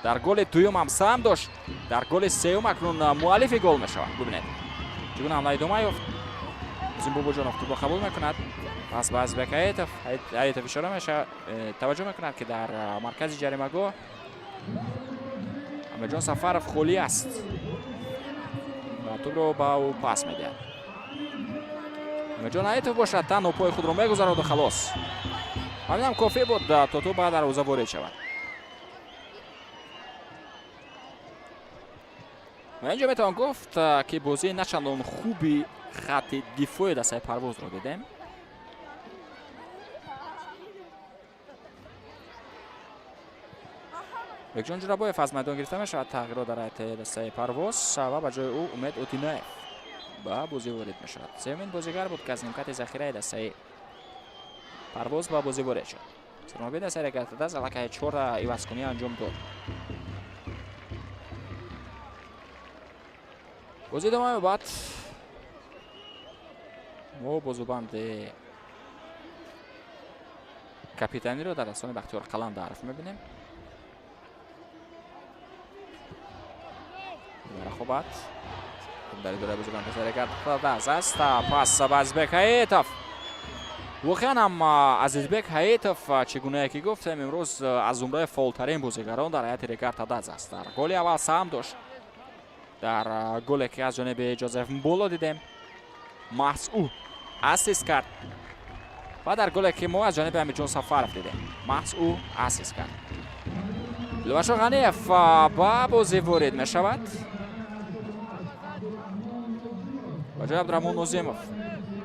дар голи дуюм ҳам саҳм дошт, дар голи сеюм акнун муаллифи гол мешавад. Бубинед, чӣ гуна ҳамла идома ёфт. Нозим Бобоҷонов тӯбро қабул мекунад, пас ба Азизбек Ҳаитов. Ҳаитов ишора мешавад, таваҷҷӯҳ мекунад, ки дар маркази ҷаримагоҳ Амирҷон Сафаров холӣ аст ва тӯбро ба ӯ пас медиҳад. Амирҷон Ҳаитов бошад танҳо пои худро мегузароду халос. Ҳаминам кофӣ буд, то тӯб ба дарвоза ворид шавад. Ва инҷо метавон гуфт, ки бозии на чандон хуби хатти дифои дастаи Парвозро дидем. Бекҷон Ҷурабоев аз майдон гирифта мешавад, тағйирот дар ҳайати дастаи Парвоз ва ба ҷои ӯ Умед Отинаев ба бозӣ ворид мешавад. Сеюмин бозигар буд, ки аз нимкати захираи дастаи Парвоз ба бозӣ ворид шуд. Сармураббии дастаи Регар-ТадАЗ аллакай 4 ивазкунӣ анҷом дод. Бозӣ идома меёбад. Мо бозубанди капитаниро дар дастони Бахтиёр Қаландаров мебинем. Рақобат дар идораи бозигарон дастаи Регар-ТадАЗ аст. Пас ба Азизбек Ҳаитов. Воқеан ҳам Азизбек Ҳаитов, чӣ гунае ки гуфтем, имрӯз аз зумраи фаъолтарин бозигарон дар ҳайати Регар-ТадАЗ аст. Дар голи аввал саҳм дошт. Дар голе ки аз ҷониби Ҷозеф Мболо дидем, маҳз ӯ ассист кард. Ва дар голе ки мо аз ҷониби Амирҷон Сафаров дидем, маҳз ӯ ассист кард. Диловаршо Ғаниев ба бозӣ ворид мешавад. Ба ҷои Абдураҳмон Нозимов.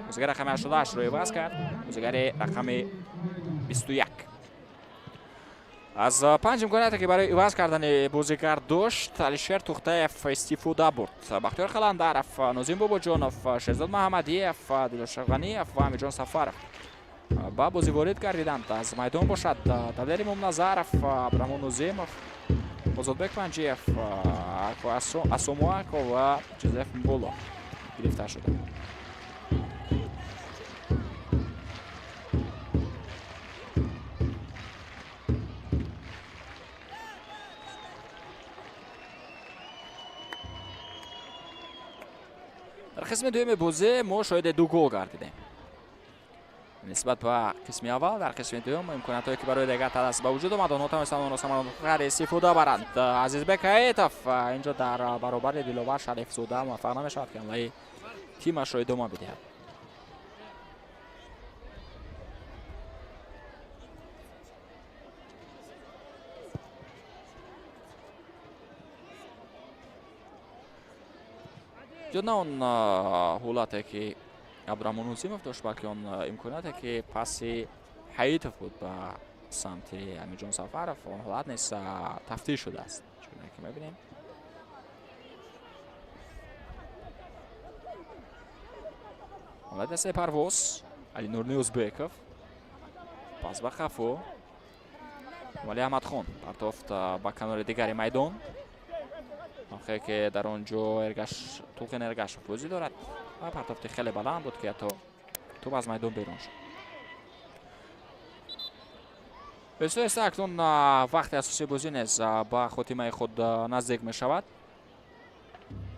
Бозигари рақами 88-ро иваз кард. Бозигари рақами 21. Аз 5 имконияте ки барои иваз кардани бозигар дошт, Алишер Тухтаев истифода бурд. Бахтиёр Қаландаров, Нозим Бобоҷонов, Шерзод Маҳамадиев, Дилошо Ғаниев ва Амирҷон Сафаров ба бозӣ ворид гардиданд. Аз майдон бошад Далери Мумназаров, Абдураҳмон Нозимов, Озодбек Панҷиев, Асомуако ва Ҷозеф Мболо гирифта шуданд. Дар қисми дуюми бозӣ мо шоҳиди 2 гол гардидем. Нисбат ба қисми аввал, дар қисми дуюм имкониятҳое ки барои Регар-ТадАЗ ба вуҷуд омад, онҳо тавонистанд онро самаранокар истифода баранд. Азизбек Ҳаитов инҷо дар баробари Диловар Шарифзода муваффақ намешавад ки ҳамлаи тимашро идома бидиҳад. Ҷо на он ҳолате ки Абдураҳмон Нозимов дошт, балки он имконияте ки паси Ҳаитов буд ба самти Амирҷон Сафаров, он ҳолат низ тафтиш шудааст. Чуне ки мебинем. Ҳолати дастаи Парвоз, Алинур Ниёзбеков, пас ба қафо, Вали Аҳмадхон партофт ба канори дигари майдон. Охе ки дар он ҷо Эргаш Тулқин Эргашов бозӣ дорад ва партофти хеле баланд буд ки ҳатто тӯп аз майдон берун шуд. Бесоеста акнун вақти асосии бозӣ низ ба хотимаи худ наздик мешавад.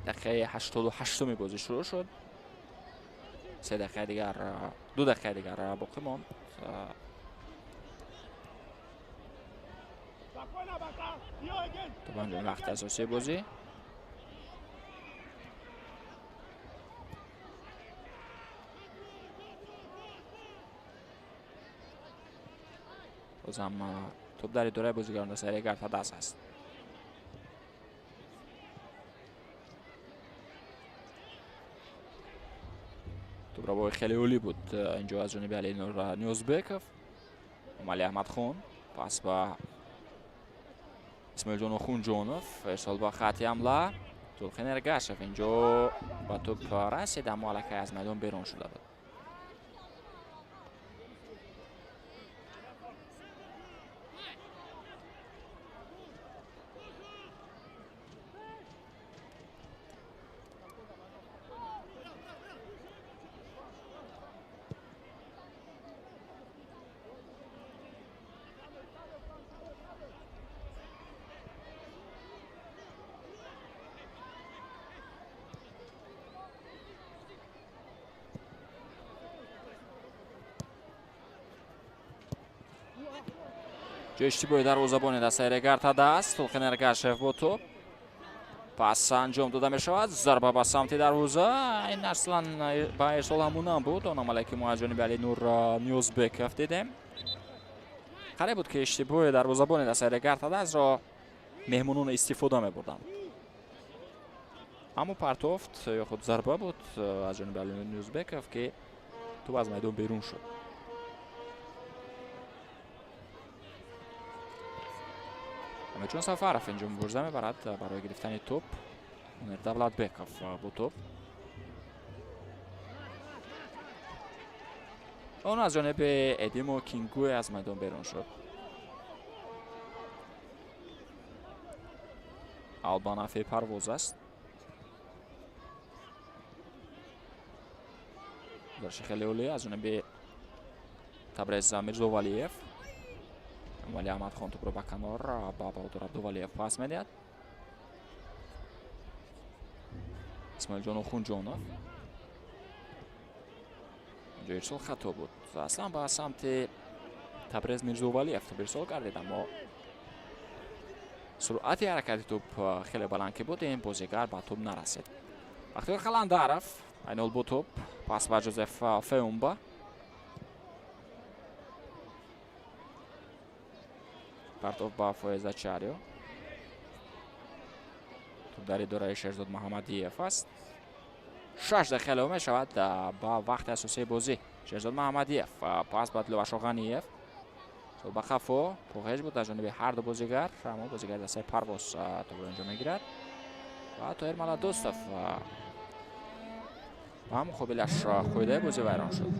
Дақиқаи 88-уми бозӣ шурӯъ шуд. 3 дақиқаи дигар, 2 дақиқаи дигар боқӣ монд. То ба анҷоми вақти асосии бозӣ. Бозам тӯп дар идораи бозигарон дастаи Регар-ТадАЗ аст. Тӯправои хеле олӣ буд инҷо аз ҷониби Алинур Ниёзбеков. Омали Аҳмадхон пас ба Исмоилҷон Охунҷонов, ирсол ба хати ҳамла. Тулқин Эргашев инҷо ба тӯп расид, аммо аллакай аз майдон берун шуда буд. Ҷои иштибоҳи дарвозабони дастаи Регар-ТадАЗ. Тулқин Эргашев бо тӯп. Пас анҷом дода мешавад. Зарба ба самти дарвоза. Ин аслан ба ирсол ҳамонам буд. Он амале ки мо аз ҷониби Алинур Ниёзбеков дидем. Қариб буд ки иштибоҳи дарвозабони дастаи Регар-ТадАЗро меҳмонон истифода мебурданд. Аммо партофт ё худ зарба буд аз ҷониби Алинур Ниёзбеков, ки тӯп аз майдон берун шуд. Амирҷон Сафаров инҷо мубориза мебарад барои гирифтани тӯп. Умер Давлатбеков бо тӯп. Он аз ҷониби Эдимо Кингуе аз майдон берун шуд. Албанафи Парвоз аст. Гузариши хеле олӣ аз ҷониби Табрез Мирзовалиев. Вали Аҳмадхон тӯпро ба канор ба Баҳодур Абдувалиев пас медиҳад. Исмоилҷон Охунҷонов. Инҷо ирсол хато буд. Аслан ба самти Табрез Мирзовалиев тӯп ирсол гардид, аммо суръати ҳаракати тӯп хеле баланд ки буд, ин бозигар ба тӯп нарасид. Бахтиёр Қаландаров айнол бо тӯп, пас ба Ҷозеф Феумба. Партов ба Фоеза Чарио. Тӯп дар идораи Шерзод Муҳаммадиев аст. 6 дақиқа илова мешавад ба вақти асосии бозӣ. Шерзод Муҳаммадиев пас ба Диловашо Ғаниев. Ба қафо поғеж буд аз ҷониби ҳар ду бозигар, аммо бозигари дастаи Парвоз тӯпро инҷо мегирад ва Тоҳир Маладӯстов ба муқобилаш қоидаи бозӣ вайрон шуд.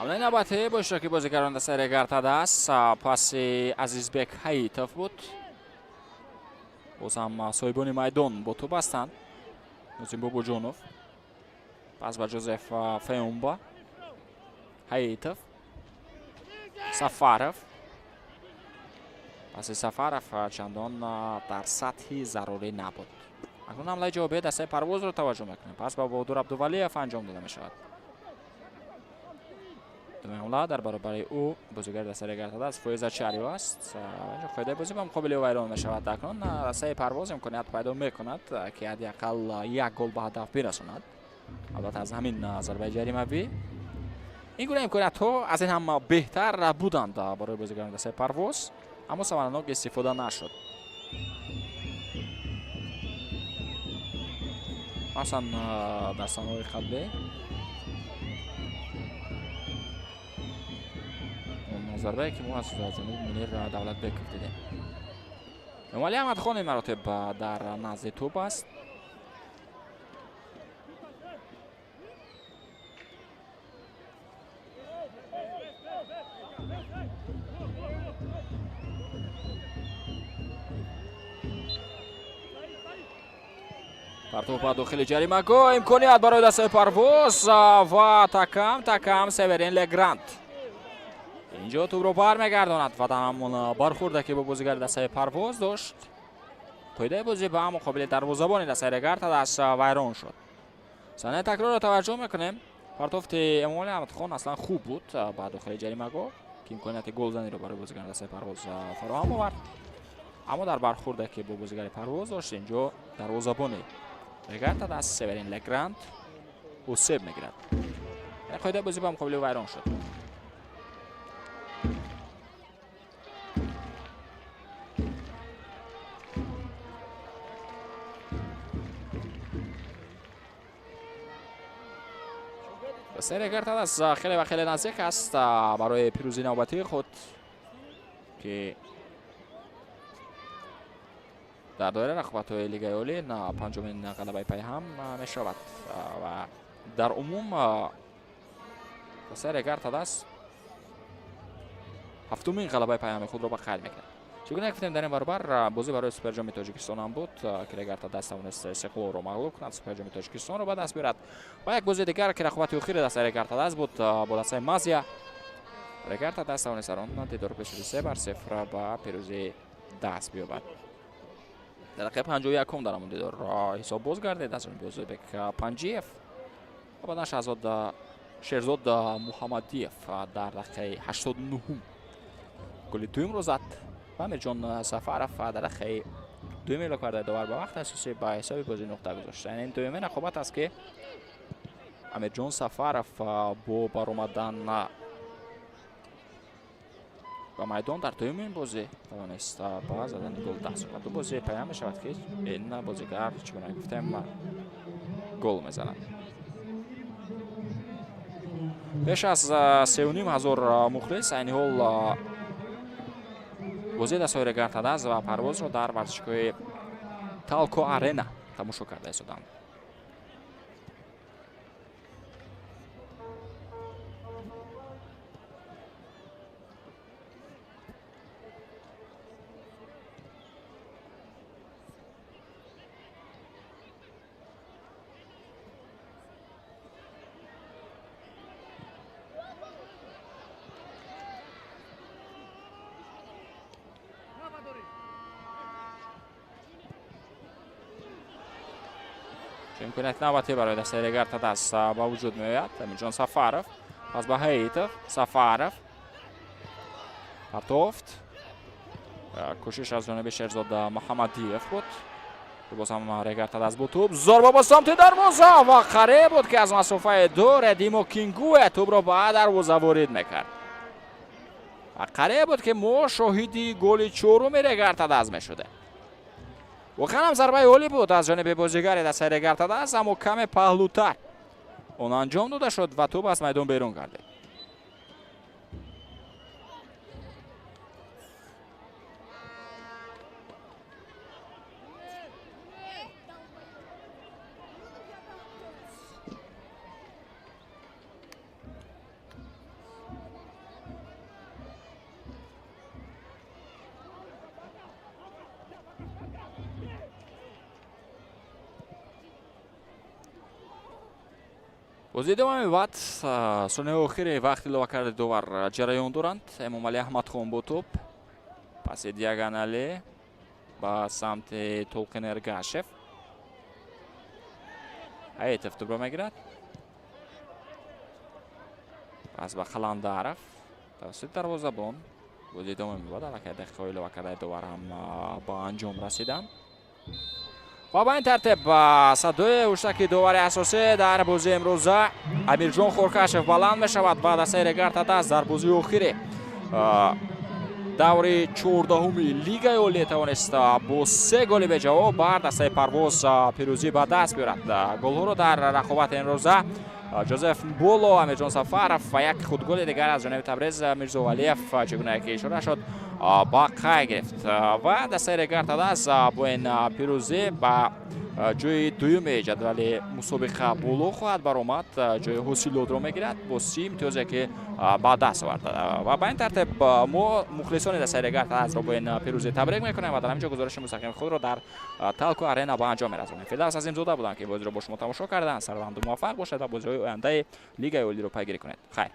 ҳамлаи навбатӣ бо иштироки бозигарон дастаи Регар-ТадАЗ паси Азизбек Ҳаитов буд. Боз ҳам соҳибони майдон бо тӯп ҳастанд. Нозим Бобоҷонов пас ба Ҷозеф Феумба. Ҳаитов, Сафаров. Паси Сафаров чандон дар сатҳи зарурӣ набуд. Акнун ҳамлаи ҷавобии дастаи Парвозро таваҷҷӯҳ мекунем. Пас ба Баҳодур Абдувалиев анҷом дода мешавад. Ҳамла дар баробари ӯ бозигари дастаи Регар-ТадАЗ Фоиза Чарио аст. Инҷо қоидаи бозӣ ба муқобили ӯ вайрон мешавад. Акнун дастаи Парвоз имконият пайдо мекунад, ки ҳадди ақал як гол ба ҳадаф бирасонад. Албатта аз ҳамин зарбаи ҷаримавӣ ин гуна имкониятҳо аз ин ҳам беҳтар буданд барои бозигарони дастаи Парвоз, аммо самаранок истифода нашуд. Масалан, дар санҳои қаблӣ зарбае ки мо аз ҷониби Мунир Давлатбеков дидем. Эмомалӣ Аҳмадхон ин маротиб дар назди тӯп аст. Партов ба дохили ҷаримагоҳ, имконият барои дастаи Парвоз ва такам такам Северин Легранд инҷо тӯпро бармегардонад ва дар ҳамон бархӯрде ки бо бозигари дастаи Парвоз дошт, қоидаи бозӣ ба муқобили дарвозабони дастаи Регар-ТадАЗ вайрон шуд. Санаи такрорро таваҷҷӯҳ мекунем. Партофти Эмомалӣ Аҳмадхон аслан хуб буд ба дохили ҷаримагоҳ, ки имконияти голзаниро барои бозигари дастаи Парвоз фароҳам овард, аммо дар бархӯрде ки бо бозигари Парвоз дошт, инҷо дарвозабони Регар-ТадАЗ Северин Легранд осеб мегирад. Қоидаи бозӣ ба муқобили вайрон шуд. Дастаи Регар-ТадАЗ хеле ва хеле наздик аст барои пирӯзии навбатии худ, ки дар доираи рақобатҳои Лигаи Олӣ панҷумин ғалабаи пайҳам мешавад ва дар умум дастаи Регар-ТадАЗ ҳафтумин ғалабаи пайҳами худро ба қайд мекунад. Чӣ гуна гуфтем, дар ин баробар бозӣ барои Суперҷоми Тоҷикистон ҳам буд, ки Регар-ТадАЗ тавонист Истиқлолро мағлуб кунад, Суперҷоми Тоҷикистонро ба даст биёрад. Ва як бозии дигар, ки рақобати охири дастаи Регар-ТадАЗ буд бо дастаи Мазия, Регар-ТадАЗ тавонист дар он дидор пеши 3-0 ба пирӯзӣ даст биёбад. Дар дақиқаи 51 дар ҳамон дидор ҳисоб боз гардид аз ҷониби Озодбек Панҷиев ва баъдан Шерзод Муҳаммадиев дар дақиқаи 89 голи дуюмро зад ва Амирҷон Сафаров дар дақиқаи дуюми иловакардаи довар ба вақти асосӣ ба ҳисоби бозӣ нуқта гузошт. Яъне ин дуюмин рақобат аст, ки Амирҷон Сафаров бо баромадан Ба майдон дар дуюми ин бозӣ тавонист ба задани гол даст ёбад. Ду бозии паём мешавад, ки ин бозигар, чӣ гуна гуфтем, гол мезанад. Беш аз 3500 мухлис айни ҳол бозии дастаҳои Регар Тадаз ва Парвозро дар варзишгоҳи Талко Арена тамошо карда истоданд. Имконияти навбатӣ барои дастаи Регар Тадаз ба вуҷуд меояд. Амирҷон Сафаров пас ба Ҳаитов. Сафаров партофт. Кӯшиш аз ҷониби Шерзод Муҳаммадиев буд. Боз ҳам Регар Тадаз бо тӯб, зарба ба самти дарвоза ва қариб буд, ки аз масофаи дур Эдимо Кингуе тӯбро ба дарвоза ворид мекард. Ва қариб буд, ки мо шоҳиди голи чоруми Регар Тадаз мешудем. Воқеан ҳам зарбаи олӣ буд аз ҷониби бозигари дастаи Регар Тадаз, аммо каме паҳлӯтар он анҷом дода шуд ва тӯб аз майдон берун гардид. Бозӣ идома меёбад. Сониҳои охири вақти иловакарди довар ҷараён доранд. Эмомалӣ Аҳмадхон бо тӯб, паси диагонале ба самти Толқин Эргашев. Ҳаитов тӯбро мегирад. Пас ба Қаландаров тавассути дарвозабон. Бозӣ идома меёбад. Аллакай дақиқаҳои иловакардаи довар ҳам ба анҷом расиданд. Ва ба ин тартиб садои ҳуштаки довари асосӣ дар бозии имрӯза Амирҷон Хоркашев баланд мешавад ва дастаи Регар Тадаз дар бозии охири даври 14-уми Лигаи Олӣ тавонист бо 3 голи беҷавоб бар дастаи Парвоз пирӯзӣ ба даст биёрад. Голҳоро дар рақобати имрӯза Ҷозеф Боло, Амирҷон Сафаров ва як худголи дигар аз ҷониби Табрез Мирзовалиев, чӣ гуна ки ишора шуд, ба қайд гирифт. Ва дастаи Регар Тадаз бо ин пирӯзӣ ба ҷои дуюми ҷадвали мусобиқа боло хоҳад баромад, ҷои ҳосилотро мегирад бо 30 имтиёзе, ки ба даст овард. Ва ба ин тартиб мо мухлисони дастаи Регар Тадазро бо ин пирӯзӣ табрик мекунем ва дар ҳамин ҷо гузориши мустақими худро дар Талко Арена ба анҷом мерасонем. Фирдавс Азимзода будам, ки бозиро бо шумо тамошо карданд. Сарбаланду муваффақ бошед ва бозиҳои ояндаи Лигаи Олиро пайгирӣ кунед. Хайр.